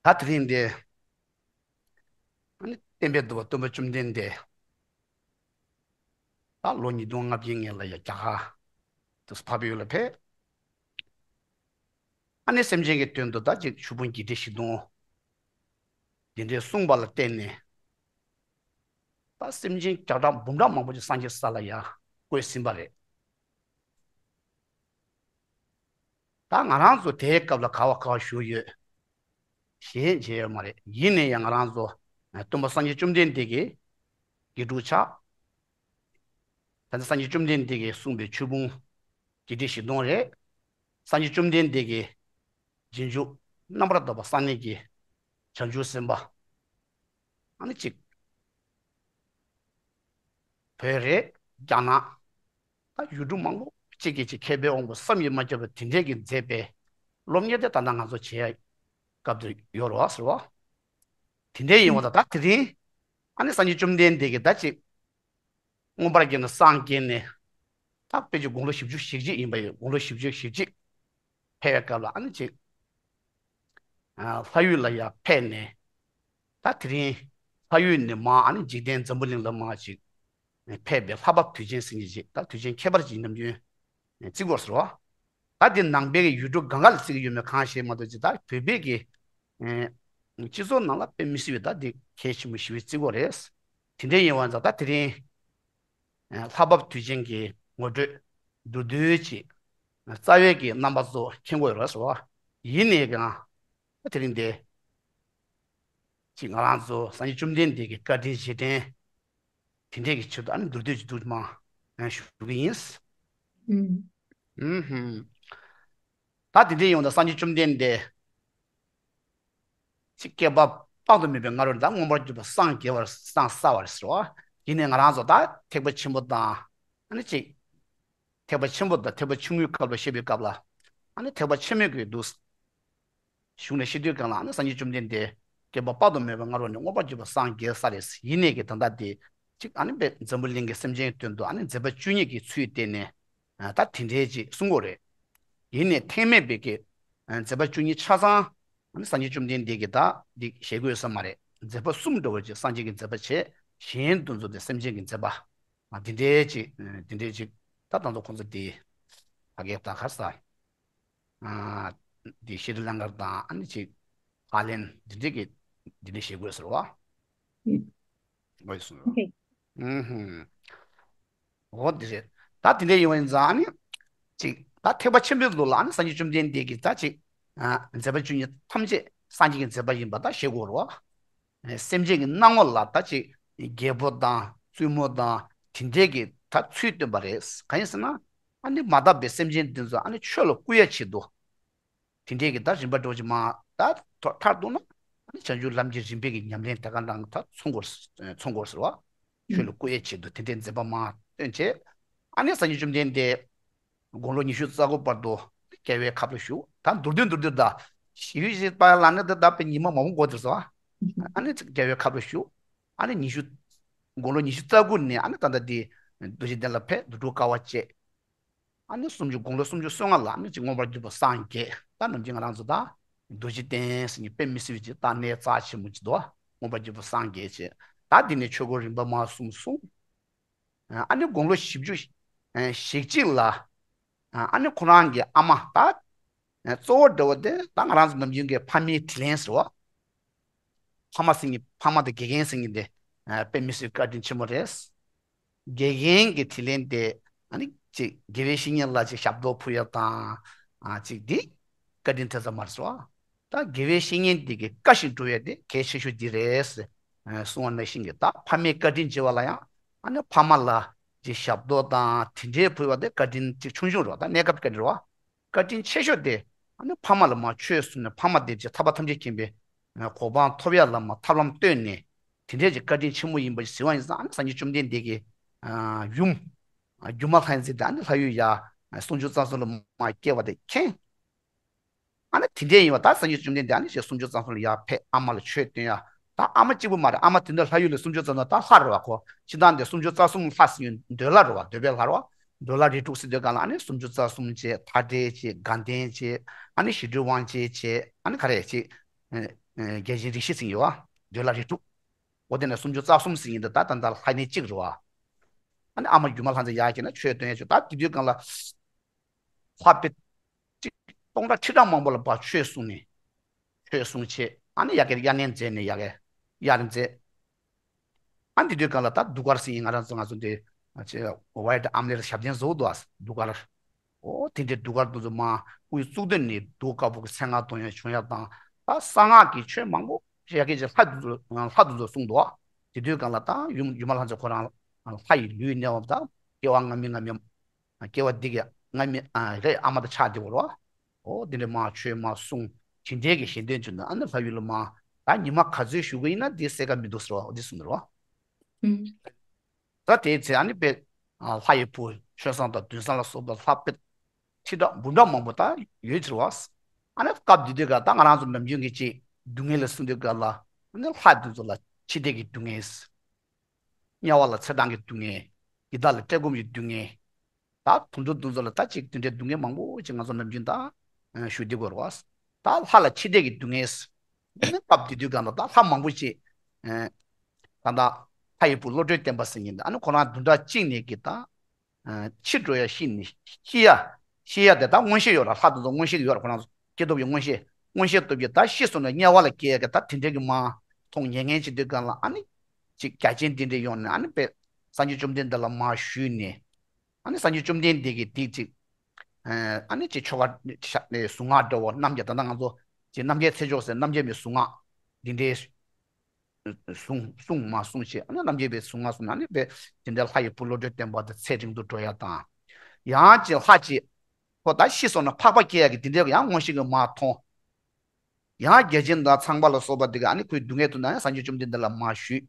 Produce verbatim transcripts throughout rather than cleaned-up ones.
ད་དེ་རིང་འདི། ཨ་ནི་བསྟན་པའི་བདུད་པོ་སྟོན་པ་བཅོམ་ལྡན་འདས། ད་ལོ་ཉིས་སྟོང་ལྔ་བརྒྱའི་སྔོན་ལ་ཡ་རྒྱ་གར་དུ་འཕགས་པའི་ཡུལ་ལ་ཕེབས། ཨ་ནི་སེམས་ཅན་གྱི་དོན་དུ་ད་ཅིག་ཆོས་ཕུང་བརྒྱད་ཁྲི་བཞི་སྟོང་འདི་འདྲའི་གསུངས་པ་ལ་བརྟེན་ནས། ད་སེམས་ཅན་བརྒྱ་ཕྲག་འབུམ་ཕྲག་མང་པོ་ཅིག་སངས་རྒྱས་ས་ལ་ཡ་བཀོད་ཟིན་པ་རེད། ད་ང་རང་ཚོ་དེའི་སྐབས་ལ་ག་བ་ག་བ་བཞུགས་ཡོད། ཞེས་མཇལ་ཡོད་མ་རེད། ཡིན་ནའི་ཡང་ང་རང་ཚོ་སྟོན་པ་སངས་རྒྱས་བཅོམ་ལྡན་འདས་ཀྱི་དགེ་ཕྲུག་ཆགས། ད་ལྟ་སངས་རྒྱས་བཅོམ་ལྡན་འདས་ཀྱིས་གསུངས་པའི་ཆོས་ཕུང་བརྒྱད་ཁྲི་བཞི་སྟོང་རེད། སངས་རྒྱས་བཅོམ་ལྡན་འདས་ཀྱི་རྗེས་འཇུག་རྣམ་པར་དག་པ་བསམ་ཡས་ཀྱི་བྱང་ཆུབ་སེམས་དཔའ། ཨ་ནི་གཅིག་བོད་རེད། རྒྱ་ནག་ད་ཡུལ་གྲུ་མང་པོ་གཅིག་གིས་གཅིག་མཁས་པའི་དབང་པོ་བསམ་གྱིས་མ་ཁྱབ་པ་དེ་འདྲས་ཀྱིས་མཛད་པའི་སློབ་གཉེར་དེ་ད་ལྟ་ང་ཚོ་བྱེད་ཡ་སྐབས་དེ་ཡོད་རེད་བ་ཟེར་བ། དེ་འདྲས་ཡིན་བ་དང་ད་དེ་རིང་ཨ་ནི་སངས་རྒྱས་བཅོམ་ལྡན་འདས་ཀྱིས་ད་ཅིག་མངོན་པར་རྒྱལ་ནས་སངས་རྒྱས་ནས་ད་དཔེ་ཅིག་དགུང་ལོ་བཞི་བཅུ་ཞེ་གཅིག་ཡིན་པ་ཡོད། དགུང་ལོ་བཞི་བཅུ་ཞེ་གཅིག་ཕེབས་པའི་སྐབས་ལ་ཨ་ནི་ཅིག་ཨ་ལྷ་ཡུལ་ལ་ཡར་ཕེབས་ནས། ད་དེ་རིང་ལྷ་ཡུལ་ནས་མར་ཨ་ནི་འཇིག་རྟེན་འཛམ་བུ་གླིང་ལ་མར་ཅིག་ཕེབས་པའི་ལྷ་བབས་དུས་ཆེན་ཟེར་མཁན་ཅིག་ད་དུས་ཆེན་ཁྱད་པར་ཅན་ནམ་རྒྱུན་བརྩི་དགོས་ཟེར་བ། ད་འདི་ནང་པའི་གི་ཡུལ་གྲུ་གང་ག་ལ་བརྩི་གི་ཡོད་མེད་གང་ཤེས་མ་གཏོགས་ཅིག་ད་བོད་པའི་གི་སྤྱི་ཚོགས་ནང་ལ་དཔེ་མི་སྲིད་པའི་ད་འདི་གལ་ཆེན་པོ་ཞེ་པོ་བརྩི་དགོས་རེད། དེ་འདྲ་ཡིན་བ་ཙང་ད་དེ་རིང་ལྷ་བབས་དུས་ཆེན་གྱི་ངོ་སྤྲོད་མདོར་བསྡུས་ཅིག་རྩ་བའི་གི་རྣམ་པ་ཚོ་མཁྱེན་དགོས་རེད་ཟེར་བ། ཡིན་ནའི་གང་ད་དེ་རིང་འདི་ཅིག་ང་རང་ཚོ་སངས་རྒྱས་བཅོམ་ལྡན་འདས་ཀྱི་བཀའ་དྲིན་རྗེས་དྲན་དེ་འདྲས་ཀྱི་ཆེད་དུ་ཨ་ནི་མདོར་བསྡུས་ཀྱི་འདུག་མ་ཞུ་གི་ཡིན། ཨུམ། ད་དེ་འདྲས་ཡོང་དུས་སངས་རྒྱས་བཅོམ་ལྡན་འདས་ཅིག་བསྐལ་པ་དཔག་ཏུ་མེད་པའི་སྔ་རོལ་ད་མངོན་པར་གྱུར་པ་སངས་རྒྱས་པར་སངས་ས་བར་ཟེར་བ། ཡིན་ནའི་ང་རང་ཚོ་ད་ཐེག་པ་ཆེན་པོ་དང་ཨ་ནི་ཅིག་ཐེག་པ་ཆེན་པོ་དང་ཐེག་པ་ཆུང་ངུའི་སྐབས་ལ་བཤད་པའི་སྐབས་ལ་ཨ་ནི་ཐེག་པ་ཆེན་མོའི་གི་འདུག་གཞུང་ནས་བཤད་དུས་གང་ལ་ཨ་ནི་སངས་རྒྱས་བཅོམ་ལྡན་འདས་བསྐལ་པ་དཔག་ཏུ་མེད་པའི་སྔ་རོལ་ནས་མངོན་པར་གྱུར་པ་སངས་རྒྱས་ས་རེད། ཡིན་ནའི་གི་ད་ལྟ་དེ་ཅིག་ཨ་ནི་དཔེ་འཛམ་བུ་གླིང་གི་སེམས་ཅན་གྱི་དོན་དུ་ཨ་ནི་མཛད་པ་བཅུ་གཉིས་ཀྱི་ཚུལ་བསྟན་ནས་ད་དེ་འདྲའི་ཅིག་གསུང་གི་རེད། ཡིན་ནའི་ཐེག་དམན་པའི་གི་མཛད་པ་བཅུ་གཉིས་ཆ་ཚང་ཨ་ནི་སངས་རྒྱས་བཅོམ་ལྡན་འདས་ཀྱིས་ད་འདི་བཞེད་དགོས་ས་མ་རེད། མཛད་པ་གསུམ་འདྲ་བོ་ཅིག་སངས་རྒྱས་ཀྱི་མཛད་པ་བྱས། གཞན་དོན་མཛད་དེ་སེམས་ཅན་གྱི་མཛད་པ། ཨ་འདི་འདྲའི་ཅིག་འདི་འདྲའི་ཅིག་ད་ད་ཚོ་ཁོང་ཚོ་འདི་ཕ་གིར་ད་ག་ས། ཨ་འདི་ཤྲི་ལང་ཀར་དང་ཨ་ནི་ཅིག་ཨའི་ལན་འདི་འདྲའི་གི་འདི་འདྲའི་བཞེད་དགོས་ཟེར་བ། འོ་ཡ་སོང་། ཨུ་ཧུམ། འོ་འདི་རེད། ད་དེ་འདྲ་ཡིན་པ་ཡིན་ཙང་ཨ་ནི། ཅིག་ད་ཐེག་པ་ཆེན་པོའི་ལུགས་ལ་ཨ་ནི་སངས་རྒྱས་བཅོམ་ལྡན་འདས་ཀྱིས་ད་ཅིག་ཨ་མཛད་པ་བཅུ་གཉིས་ཐམས་ཅད་སངས་རྒྱས་ཀྱི་མཛད་པ་ཡིན་པ་ད་ཤེས་དགོས་རེད་བ། སེམས་ཅན་གྱི་སྣང་ངོ་ལ་ད་ཅིག་རྒྱལ་པོ་དང་བཙུན་མོ་དང་དེ་འདྲས་ཀྱི་ད་ཚུལ་སྟོན་པ་རེད། གང་ཡིན་ཟེར་ན། ཨ་ནི་མ་དག་པའི་སེམས་ཅན་འདི་ཚོ་ཨ་ནི་ཆོས་ལ་བསྐུལ་ཡ་ཆེད་དུ། དེ་འདྲས་ཀྱི་ད་རིམ་པ་འགྲོ་ཅིག་མ་ད་མཐར་ཐུག་ན་ཨ་ནི་བྱང་ཆུབ་ལམ་གྱི་རིམ་པའི་གི་ཉམས་ལེན་དེ་ག་ནང་ད་ཚོང་སྐོར་ཚོང་སྐོར་ཟེར་བ། ཆོས་ལ་བསྐུལ་ཡས་ཆེད་དུ་དེ་འདྲའི་མཛད་པ་མ་སྟོན་བྱས། ཨ་ནི་སངས་རྒྱས་བཅོམ་ལྡན་འདས་དགུང་ལོ་ཉི་ཤུ་རྩ་དགུ་བར་དུ་རྒྱལ་བའི་ཁབ་ལ་བཞུགས། ད་མདོར་བསྡུས་མདོར་བསྡུས་ད་ཞི་བའི་ཞིག་པ་ལ་ནི་ད་ད་པའི་ཉི་མ་མང་པོ་འགོར་ཏེ་སོ། ཨ་ནི་རྒྱལ་བའི་ཁབ་ལ་བཞུགས། ཨ་ནི་ཉི་ཤུ་དགུང་ལོ་ཉི་ཤུ་རྩ་དགུ་ནས་ཨ་ནི་ད་ལྟ་འདི་རྡོ་རྗེ་གདན་ལ་ཕེབས་རྡོ་གྲུབ་དཀའ་བ་སྤྱད། ཨ་ནི་སུམ་ཅུ་དགུང་ལོ་སུམ་ཅུ་སོ་ལྔ་ལ་ཨ་ནི་ཅིག་མངོན་པར་གྱུར་པ་སངས་རྒྱས། ད་ནམ་རྒྱུན་ང་རང་ཚོ་ད་རྡོ་རྗེ་གདན་ཟེར་མཁན་དཔེ་མི་སྲིད་པའི་ཅིག་ད་གནས་རྩ་ཆེན་པོ་ཅིག་འདུག་མངོན་པར་གྱུར་པ་སངས་རྒྱས་བྱས། ད་འདི་ནས་ཆོས་སྐོར་རིམ་པ་མ་གསུམ་གསུངས། ཨ་ནི་དགུང་ལོ་བཞི་བཅུ་ཞེ་གཅིག་ལ་ཨ་ནི་ཁོ་རང་གི་ཨ་མ་ད་གཙོ་བོ་འདྲ་བོ་དེ་ད་ང་རང་ཚོ་ནམ་རྒྱུན་གྱི་ཕ་མའི་དྲིན་ལན་ཟེར་བ། ཕ་མ་ཟེར་མཁན་ཕ་མ་དང་དགེ་རྒན་ཟེར་མཁན་དེ་དཔེ་མི་སྲིད་བཀའ་དྲིན་ཆེན་པོ་རེད། དགེ་རྒན་གྱི་དྲིན་ལན་དེ་ཨ་ནི་ཅིག་དགེ་བའི་བཤེས་གཉེན་ལ་ཅིག་ཞབས་ཏོག་ཕུལ་ཡ་དང་ཨ་ཅིག་འདི་བཀའ་དྲིན་ཐེབས་ས་མ་རེད་ཟེར་བ། ད་དགེ་བའི་བཤེས་གཉེན་དེ་གི་བཀའ་བཞིན་སྒྲུབ་ཡ་དེ་གལ་ཆེ་ཤོས་འདི་རེད་ཟེར་གསུང་བ་ནང་བཞིན་གྱི་ད་ཕ་མའི་བཀའ་དྲིན་ཆེ་བ་ལ་ཡང་ཨ་ནི་ཕ་མ་ལ་ཅིག་ཞབས་ཏོག་དང་དེ་འདྲའི་ཕུལ་བ་དེ་བཀའ་དྲིན་ཅིག་ཆུང་ཆུང་རེད་བ། ད་གནས་སྐབས་བཀའ་དྲིན་རེད་བ། བཀའ་དྲིན་ཆེ་ཤོས་དེ་ཨ་ནི་ཕ་མ་ལ་མར་ཆོས་གསུངས་ནས་ཕ་མ་དེ་བཞིན་ཐར་པ་ཐམས་ཅད་མཁྱེན་པའི་གོ་འཕང་ཐོབ་ཡ་ལ་མར་ཐབས་ལམ་སྟོན་ནས་དེ་འདྲའི་ཅིག་བཀའ་དྲིན་ཆེན་མོ་ཡིན་པ་ཞིག་ཟེར་བ་ཡིན་ཙང་། ཨ་ནི་སངས་རྒྱས་བཅོམ་ལྡན་འདས་ཀྱི་ཡུམ་སྒྱུ་མ་ལྷ་མཛེས་དེ་ཨ་ནི་ལྷ་ཡུལ་ཡ་སུམ་ཅུ་རྩ་གསུམ་ལ་མར་སྐྱེ་བ་དེ་མཁྱེན། ཨ་ནི་དེ་འདྲའི་ཡིན་པ་ད་སངས་རྒྱས་བཅོམ་ལྡན་འདས་ཨ་ནི་ཞེས་སུམ་ཅུ་རྩ་གསུམ་ལ་ཡར་ཕེབས་ཨ་མ་ལ་ཆོས་སྟོན་ཡ། ད་ཨ་མ་གཅིག་པུ་མ་རེད། ཨ་མ་དེ་འདྲ་ལྷ་ཡུལ་ལ་སུམ་ཅུ་རྩ་གསུམ་ད་ལྷ་རེད་བ། ཁོ་སྤྱིར་བཏང་དེ་སུམ་ཅུ་རྩ་གསུམ་ལྷ་ཟེར་ཡོད་འདོད་ལྷ་རེད་བ། འདོད་པའི་ལྷ་རེད་བ། འདོད་ལྷ་རིགས་དྲུག་ཟེར་དུས་གང་ལ་ཨ་ནི་སུམ་ཅུ་རྩ་གསུམ་བྱས། མཐའ་བྲལ་བྱས། དགའ་ལྡན་བྱས། ཨ་ནི་ཞི་ཁྲོའི་དབང་བྱེད་བྱས། ཨ་ནི་ག་རེ་བྱས། ཨེ་ཨེ་རྒྱལ་ཆེན་རིགས་བཞི་ཟེར་གྱི་ཡོད་པ། འདོད་ལྷ་རིགས་དྲུག་འོ་དེ་ནས་སུམ་ཅུ་རྩ་གསུམ་ཟེར་གྱི་འདི་ད་ད་ལྟ་ལྷ་ནི་གཅིག་རེད་པ། ཨ་ནི་ཨ་མ་སྒྱུ་མ་ལྷ་མཛེས་ཡར་བྱས་ན་ཆོས་སྟོན་ཡ་ཆོས། ད་དེ་དུས་སྒང་ལ་ལྷ་དཔེ་གཅིག་སྟོང་ཕྲག་ཁྲི་ཕྲག་མང་པོ་ལ་ཕར་ཆོས་གསུངས་ནས། ཆོས་གསུངས་བྱས་ཨ་ནི་ཡ་གི་དབྱར་གནས་མཛད་ནས་ཡ་གི་དབྱར་མཛད། ཨ་འདི་དུས་སྒང་ལ་ད་གདུགས་དཀར་ཟེར་ཡིན། ང་རང་ཚོ་ང་ཚོ་འདི་ཝའི་ཊི་ཨམ་ལེ་ཞབས་བརྟན་བཟོ་འདུག་ཨ། གདུགས་དཀར། ཨོ་དེ་འདྲའི་གདུགས་དཀར་དེ་ཚོ་མར་དབུའི་གཙུག་སྟོད་ནས་གདུགས་དཀར་པོ་གི་མཚན་སྔགས་འདོན་ཡ་བྱུང་ཡ་དང་། ད་གསང་སྔགས་ཀྱི་ཆོས་མང་པོ་ཞིག་ཡ་གི་ཅིག་ལྷ་དེ་ཚོ་ལྷ་དེ་ཚོ་གསུངས་འདུག་ཨ། དེ་དུས་སྒང་ལ་ད་ཡུམ་སྒྱུ་མ་ལྷ་མཛེས་ཁོ་རང་ལྷ་ཡི་ལུས་གནས་པ་དང་སྐྱེ་བ་སྔ་མའི་སྔ་མའི་སྐྱེ་བ་འདི་གི་སྔ་མའི་ཨ་རེད་ཨ་མ་དང་ཆགས་བསྡད་པ་རེད་པ། ཨོ་དེ་འདྲ་མར་ཆོས་མར་གསུངས། དེ་འདྲའི་གི་ཞལ་འདོན་བྱུང་ན་ཨ་ནི་ལྷ་ཡུལ་ལ་མར་ད་ཉི་མ་ག་ཚོད་བཞུགས་ཀྱི་ཡིན་ན་དེ་གསལ་ཁ་མི་འདུག་ཟེར་བ་འོ་དེ་གསུངས་འདུག་རེད་པ། ད་དེའི་ཚེ་ཨ་ནི་དཔེ་ཨ་ལྷ་ཡི་བུ་ཆོས་བཟང་དང་བདུན་བཟང་ལ་སོགས་པ་ལྷ་དཔེ་ཁྲི་ཕྲག་འབུམ་ཕྲག་མང་པོ་ད་ཡོད་ཟེར་བ། ཨ་ནི་སྐབས་དེ་དུས་ཀ་ད་ང་རང་ཚོ་ནམ་རྒྱུན་གྱི་ཅིག་སྡུག་བསྔལ་ལ་གསུངས་དུས་སྐབས་ལ་ཨ་ནི་ལྷ་དེ་ཚོ་ལ་འཆི་ལྟས་ཀྱི་སྡུག་བསྔལ། དམྱལ་བ་ལ་ཚེ་འཕྲང་གི་སྡུག་བསྔལ། ཡི་དྭགས་ལ་བཀྲེས་སྐོམ་གྱི་སྡུག་བསྔལ། ད་དུད་འགྲོ་དེ་ཚོ་ལ་ད་ཅིག་དེ་འདྲའི་སྡུག་བསྔལ་མང་པོ་ཅིག་ང་ཚོ་ནམ་རྒྱུན་ད་ཞུ་བསྡད་དགོས་རེད་པ། ད་ལྷ་ལ་འཆི་ལྟས་ཀྱི་སྡུག་བསྔལ། ཨ་ནི་སྐབས་དེ་དུས་སྒང་ལ་ད་ལྷ་མང་པོ་ཅིག་ད་ལྟ་ལྷ་ཡི་བུ་བློ་གྲོས་བརྟན་པ་ཟེར་མཁན་དེ་ཨ་ནི་ཁོ་རང་བདུན་ཕྲག་གཅིག་ནས་ཀྱི་ད། ཨ་འཆི་འགྲོ་ཡ་ཤི་ནས་ཤི་ཡ། ཤི་ཡ་དེ་དག་མངོན་ཤེས་ཡོད་ར། ལྷ་དེ་ཚོ་མངོན་ཤེས་ཡོད་ར། ཁོ་རང་ཚོ་སྐྱེས་ཐོབ་ཀྱི་མངོན་ཤེས་མངོན་ཤེས་སྟོབས་ཀྱིས་ད་ཤི་སོང་ན་དམྱལ་བ་ལ་སྐྱེ་ཡ་གི་ད་དེ་འདྲའི་གི་མར་མཐོང་ཉན་མཁན་བྱེད་དུས་སྒང་ལ་ཨ་ནི་ཅིག་རྒྱ་ཆེན་དེ་འདྲ་ཡོང་ནས་ཨ་ནི་དཔེ་སངས་རྒྱས་བཅོམ་ལྡན་འདས་ལ་མར་ཞུས་ནས་ཨ་ནི་སངས་རྒྱས་བཅོམ་ལྡན་འདས་ཀྱིས་དེ་ཅིག་ཨ་ནི་ཅིག་ཆོ་ག་གཟུངས་སྔགས་འདྲ་བོ་རྣམ་རྒྱལ་ད་ལྟ་ང་ཚོ་ཅིག་རྣམ་རྒྱལ་ཚེ་མཆོག་ཟེར་རྣམ་རྒྱལ་བའི་གཟུངས་སྔགས་འདི་འདྲའི། གསུང་གསུང་མ་གསུང་བྱས་ཨ་ནི་རྣམ་རྒྱལ་པའི་གསུང་ང་གསུང་ཨ་ནི་དཔེ་དེ་འདྲ་ལྷ་ཡི་བུ་བློ་གྲོས་བརྟན་པ་དང་ཚེ་རིང་དུ་འགྲོ་ཡ་དང་། ཡང་ཅིག་ལྷ་ཅིག་ཁོ་ད་ཤི་སོང་ན་འཕགས་པ་སྐྱེ་ཡ་གི་དེ་འདྲའི་ཡང་མངོན་ཤེས་ཀྱིས་མར་མཐོང་། ཡང་བརྒྱ་བྱིན་དང་ཚངས་པ་ལ་སོགས་པ་དེ་ག་ཨ་ནི་ཁོའི་སྡུག་བསྔལ་དུ་ན་ཡང་སངས་རྒྱས་བཅོམ་ལྡན་འདས་ལ་མར་ཞུས།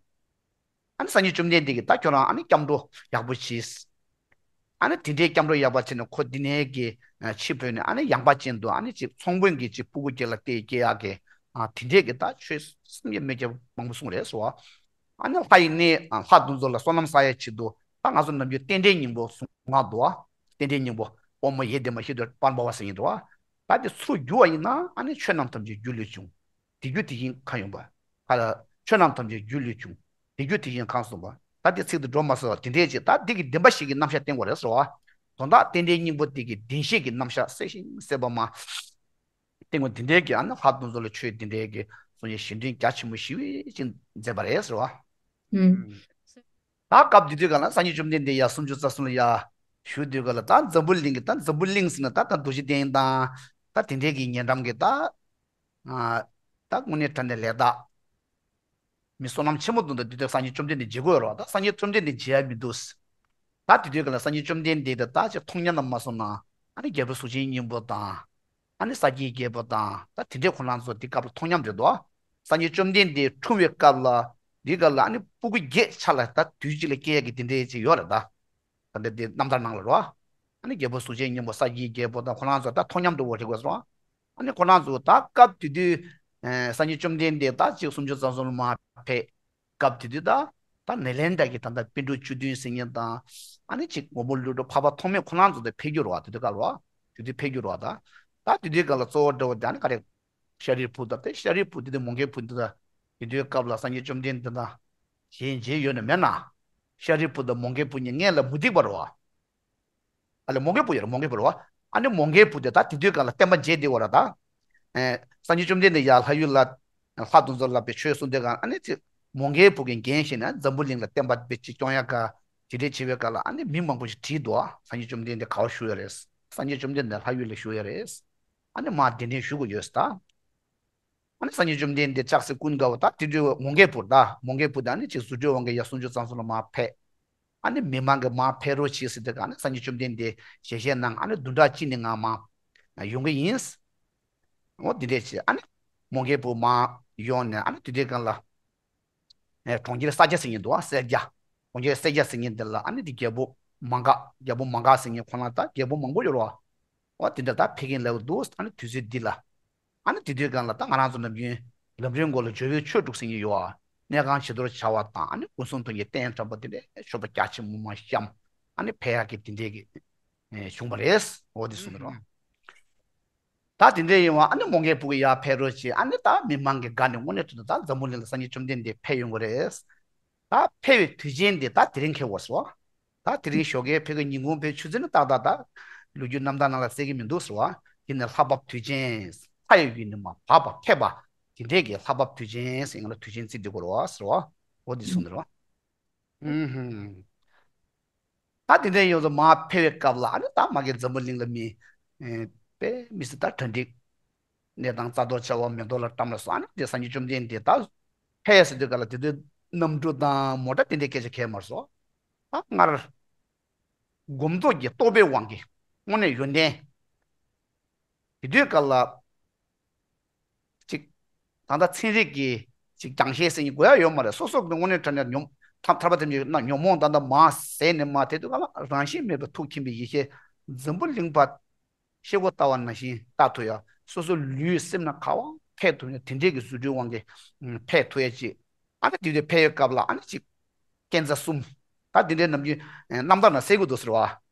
ཨ་ནི་སངས་རྒྱས་བཅོམ་ལྡན་འདས་ཀྱིས་ད་ཁྱོད་རང་ཨ་ནི་སྐྱབས་འགྲོ་ཡག་པོ་བྱས། ཨ་ནི་དེ་འདྲའི་སྐྱབས་འགྲོ་ཡག་པ་བྱས་ནས་ཁོ་འདི་ནས་ཀྱི་འཆི་འཕོས་ནས་ཨ་ནི་ཡངས་པ་ཅན་དུ་ཨ་ནི་ཅིག་ཚོང་དཔོན་གྱི་ཅིག་ཕྲུ་གུ་ཅིག་ལ་བལྟས་སྐྱེ་ཡག་གི་དེ་འདྲའི་གི་ད་ཆོས་སེམས་ཀྱི་མེ་ཁྱེར་མང་པོ་གསུངས་རེད་ཟེར་བ། ཨ་ནི་ལྷ་ཡི་གནས་ལྷ་དེ་ཚོ་ལ་བསོད་ནམས་བསགས་ཡ་ཆེད་དུ་ད་ང་ཚོ་ནམ་རྒྱུན་རྟེན་འབྲེལ་སྙིང་པོ་གསུང་ང་འདུག་བ། རྟེན་འབྲེལ་སྙིང་པོ་ཨོཾ་ཡེ་དེ་མ་ཤི་དོ་པར་འབབ་བ་ཟེར་ཡིན་འདུག་བ། ད་དེ་ཚུར་བསྒྱུར་བ་ཡིན་ན་ཨ་ནི་ཆོས་རྣམས་ཐམས་ཅད་རྒྱུ་ལས་བྱུང་། དེ་རྒྱུ་དེ་བཞིན་གང་ཡོང་བ། ཧ་ལ། ཆོས་རྣམས་ཐམས་ཅད་རྒྱུ་ལས་བྱུང་། དེ་རྒྱུ་དེ་བཞིན་གང་གསུངས་པ། ད་དེ་ཚིག་ཏུ་འགྲོ་མ་སོང་བ་དེ་འདྲའི་ཅིག་ད་འདི་གི་བདེན་པ་ཞིག་གི་རྣམ་གཞག་བསྟན་དགོས་རེད་ཟེར་བ། དོན་དག་རྟེན་འབྲེལ་སྙིང་པོ་དེ་གི་བདེན་བཞི་གི་རྣམ་གཞག་གསལ་ཞིང་གསལ་བ་མ། བསྟན་དགོས་དེ་འདྲའི་གི་ཨ་ནི་ལྷ་དེ་ཚོ་ལ་ཆོས་དེ་འདྲའི་གི་གསུང་ཡའི་གཞན་དྲིང་རྒྱ་ཆེན་པོ་ཞེ་པོ་ཅིག་མཛད་པ་རེད་ཟེར་བ། ཨུམ། ད་སྐབས་དེ་དུས་ག་ལ་སངས་རྒྱས་བཅོམ་ལྡན་འདས་ཡར་སུམ་ཅུ་རྩ་གསུམ་ལ་ཡར་བཞུགས་དུས་ག་ལ་ད་འཛམ་བུ་གླིང་གི་ད་འཛམ་བུ་གླིང་ཟེར་ན་ད་ད་རྡོ་རྗེ་གདན་དང་ད་དེ་འདྲའི་གི་ཉེ་འགྲམ་གི་ད། ཨ། ད་དངོས་གནས་དྲང་གནས་ལས་དག་མི་བསོད་ནམས་ཆེན་པོ་འདུག་ད་དེ་དུས་སངས་རྒྱས་བཅོམ་ལྡན་འདས་མཇལ་དགོས་རོགས་ད་སངས་རྒྱས་བཅོམ་ལྡན་འདས་མཇལ་ཡ་མི་འདུག་ད་དེ་དུས་ག་ལ་སངས་རྒྱས་བཅོམ་ལྡན་འདས་དེ་ད་ཅིག་མཐོང་མཉམ་ན་མ་སོང་ན་ཨ་ནི་རྒྱལ་པོ་གཟུགས་ཅན་སྙིང་པོ་དང་། ཨ་ནི་ས་སྐྱའི་རྒྱལ་པོ་དང་ད་དེ་འདྲའི་ཁོ་རང་ཚོ་དེ་སྐབས་ལ་མཐོང་མཉམ་རེད་དོ། སངས་རྒྱས་བཅོམ་ལྡན་འདས་འཁྲུངས་པའི་སྐབས་ལ་དེ་སྐབས་ལ་ཨ་ནི་སྤུ་གུ་བརྒྱད་ཆ་ལ་ད་དུས་གཅིག་ལ་སྐྱེ་ཡ་གི་དེ་འདྲའི་ཅིག་ཡོད་རེད་ད། ད་འདི་འདི་རྣམ་ཐར་ནང་ལ་རོ། ཨ་ནི་རྒྱལ་པོ་གཟུགས་ཅན་སྙིང་པོ་ས་སྐྱའི་རྒྱལ་པོ་དང་ཁོ་རང་ཚོ་ད་མཐོང་མཉམ་དུ་འོ་རེད་དགོས་སོ། ཨ་ནི་ཁོ་རང་ཚོ་ད་སྐབས་དེ་དུས་ཨེ་སངས་རྒྱས་བཅོམ་ལྡན་འདས་ད་ཅིག་སུམ་ཅུ་རྩ་གསུམ་ལ་མར་ཕེབས། སྐབས་དེ་དུས་ད་ད་ནཱ་ལེནྡྲ་གི་ད་ལྟ་པཎ་གྲུབ་བཅུ་བདུན་ཟེར་མཁན་དང་ཨ་ནི་ཅིག་མགོན་པོ་ཀླུ་སྒྲུབ་འཕགས་པ་ཐོགས་མེད་ཁོ་རང་ཚོ་ད་ཕེབས་རྒྱུ་རེད་བ། དེ་དུས་སྐབས་ལ་བ། དེ་དུས་ཕེབས་རྒྱུ་རེད་བ་ད། ད་དེ་དུས་སྐབས་ལ་གཙོ་བོ་འདྲ་བོ་དེ་ཨ་ནི་ག་རེ། ཤཱ་རིའི་བུ་དང་དེ་ཤཱ་རིའི་བུ་དེ་དུས་མོའུ་འགལ་བུ་འདི་ད། དེ་དུས་སྐབས་ལ་སངས་རྒྱས་བཅོམ་ལྡན་འདས་དང་གཞན་མཇལ་ཡོད་ན་མེད་ན། ཤཱ་རིའི་བུ་དང་མོའུ་འགལ་བུ་གཉིས་སྔོན་ལ་མུ་སྟེགས་པ་རེད་བ། ཨ་ལས་མོའུ་འགལ་བུ་ཡོད་རེད་མོའུ་འགལ་བུ་རེད་བ། ཨ་ནི་མོའུ་འགལ་བུ་དེ་ད་དེ་དུས་སྒང་ལ་བསྟན་པ་མཇལ་བསྡད་ཡོད་རེད་ད། ཨེ། སངས་རྒྱས་བཅོམ་ལྡན་འདས་ཡར་ལྷ་ཡུལ་ལ། ལྷ་དེ་ཚོ་ལ་དཔེ་ཆོས་གསུང་དུས་སྒང་ཨ་ནི་ཅིག་མོའུ་འགལ་བུ་གི་འགན་བཞེས་ནས་འཛམ་བུ་གླིང་ལ་བསྟན་པ་དཔེ་ཅིག་སྐྱོང་ཡ་ག་དེ་འདྲས་བྱེད་པའི་སྐབས་ལ་ཨ་ནི་མི་མང་པོ་ཞིག་བྲིས་འདུག་ཨ། སངས་རྒྱས་བཅོམ་ལྡན་འདས་ག་པར་བཞུགས་ཡོད་རེད། སངས་རྒྱས་བཅོམ་ལྡན་འདས་ལྷ་ཡུལ་ལ་བཞུགས་ཡོད་རེད། ཨ་ནི་མར་གདན་འདྲེན་ཞུ་དགོས་ཡོད་ཟེར་ད། ཨ་ནི་སངས་རྒྱས་བཅོམ་ལྡན་འདས་ལྕགས་སྲེག་ཀུན་དགའ་བོ་ད་དེ་དུས་མོའུ་འགལ་བུ་ད་མོའུ་འགལ་བུ་ད་ཨ་ནི་ཅིག་རྫུ་འཕྲུལ་དབང་གིས་ཡར་སུམ་ཅུ་རྩ་གསུམ་ལ་མར་ཕེབས། ཨ་ནི་མི་མང་གིས་མར་ཕེབས་རོགས་བྱེད་ཟེར་དུས་ཨ་ནི་སངས་རྒྱས་བཅོམ་ལྡན་འདས་ཞལ་བཞེས་གནང་ཨ་ནི་བདུན་ཕྲག་གཅིག་ནས་ང་མར་ཡོང་གི་ཡིན། འོ་འདི་འདྲས་བྱས་ཨ་ནི་མོའུ་འགལ་བུ་མར་ཡོང་ནས་ཨ་ནི་དེ་དུས་སྒང་ལ། ཨེ་གྲོང་ཁྱེར་ས་སྐྱ་ཟེར་མཁན་འདུག་ཨ་སེར་སྐྱ། གྲོང་ཁྱེར་སེར་སྐྱ་ཟེར་མཁན་དེ་ལ་ཨ་ནི་དེ་རྒྱལ་པོ་མང་ག་རྒྱལ་པོ་མང་ག་ཟེར་མཁན་ཁོ་ན་ད་རྒྱལ་པོ་མང་པོ་ཡོད་རེད་བ། འོ་དེ་འདྲ་ད་ཕེབས་མཁན་ལབ་འདུག་ཨ་ནི་དུས་ཚོད་འདི་ལ། ཨ་ནི་དེ་དུས་སྒང་ལ་ད་ང་རང་ཚོ་ནམ་རྒྱུན་ལམ་རིམ་སྐོར་ལ་ཇོ་བོའི་ཆོས་དྲུག་ཟེར་མཁན་ཡོད་ཨ། གནས་ཁང་བྱི་དོར་བྱ་བ་དང་ཨ་ནི་སྐུ་གསུང་ཐུགས་ཀྱི་རྟེན་དྲག་པོ་དེ་འདྲའི་མཆོད་པ་རྒྱ་ཆེན་མོ་མར་བཤམས། ཨ་ནི་ཕེབས་ཡག་གི་དེ་འདྲའི་གི་ཨེ་བྱུང་བ་རེད། འོ་དེ་གསུངས་འདུག་རོ། ད་དེ་འདྲ་ཡིན་བ་ཨ་ནི་མོ་མཁན་ཕྲུ་གུ་ཡར་ཕེབས་རོགས་བྱེད། ཨ་ནི་ད་མི་མང་གི་སྒང་ནས་དངོས་གནས་དྲང་གནས་ད་འཛམ་བུ་གླིང་ལ་སངས་རྒྱས་བཅོམ་ལྡན་འདས་ཕེབས་ཡོང་གི་རེད། ད་ཕེབས་པའི་དུས་ཆེན་འདི་ད་དེ་རིང་འཁེལ་བ་སོ། ད་དེ་རིང་ཞོགས་ཀས་ཕ་གི་ཉིན་གུང་ཕ་གི་ཆུ་ཚོད་ནི་ཏག་ཏག་ད་ལོ་རྒྱུས་རྣམ་ཐར་ནང་ལ་གསལ་གི་མི་འདུག་ཟེར་བ། དེ་ནི་ལྷ་བབས་དུས་ཆེན། ལྷ་ཡི་ཡུལ་ནས་མར་བབས་པ་ཕེབས་པ། དེ་འདྲས་ཀྱི་ལྷ་བབས་དུས་ཆེན་ཟེར་ང་ལ་དུས་ཆེན་བརྩི་སྡོད་དགོས་རེད་བ་ཟེར་བ། འོ་འདི་གསུངས་འདུག་རེད་བ། ཨུམ་ཧུམ། ད་དེ་འདྲས་ཡོངས་སུ་མར་ཕེབས་པའི་སྐབས་ལ་ཨ་ནི་ད་མ་གི་འཛམ་བུ་གླིང་ལ་མི་ཨེ་དཔེ་མི་སྲིད་ད་གྲ་སྒྲིག་གནས་སྟངས་རྩ་གཏོར་བྱ་བ་མེ་ཏོག་ལ་བཀྲམ་ལ་སོགས། ཨ་ནི་དེ་སངས་རྒྱས་བཅོམ་ལྡན་འདས་ད་ཕེབས་ཟེར་དུས་ག་ལ་དེ་དུས་གནམ་གྲུ་དང་མོ་ཊ་དེ་འདྲའི་སྐད་ཆ་གས་མར་སོང་། ད་སྔར་སྒོམ་རྫོགས་ཀྱི་རྟོགས་པའི་དབང་གིས་དངོས་གནས་ཡོན་ཏན་དེ་དུས་ག་ལ་ཅིག་ད་ལྟ་ཚན་རིག་གི་ཅིག་རྒྱང་ཤེལ་ཟེར་ནི་དགོས་ཡ་ཡོད་མ་རེད། སོ་སོ་གི་དངོས་གནས་དྲང་གནས་ཉོན་ཐར་ཐར་པ་དེ་ཚོའི་ན་ཉོན་མོངས་ད་ལྟ་མར་ཟད་ནས་མར་དེ་དུས་ག་ལ་རང་བཞིན་མེད་པའི་ཐུགས་མཁྱེན་པའི་ཡེ་ཤེས་འཛམ་བུ་གླིང་པ་ཤེལ་སྒོ་ལྟ་བ་ནང་བཞིན་ལྟ་ཐུབ་ཡ། སོ་སོ་ལུས་སེམས་ནང་ག་བ་ཕེབས་ཐུབ་ཡ་དེ་འདྲས་ཀྱི་རྫུ་འཕྲུལ་དབང་གིས་ཕེབས་ཐུབ་ཡ་ཅིག་ཨ་ནི་དེ་དུས་ཕེབས་ཡོད་སྐབས་ལ་ཨ་ནི་ཅིག་སྐས་འཛེག་གསུམ། ད་དེ་འདྲའི་ནམ་རྒྱུན་རྣམ་ཐར་ནང་གསལ་གི་འདུག་ཟེར་བ།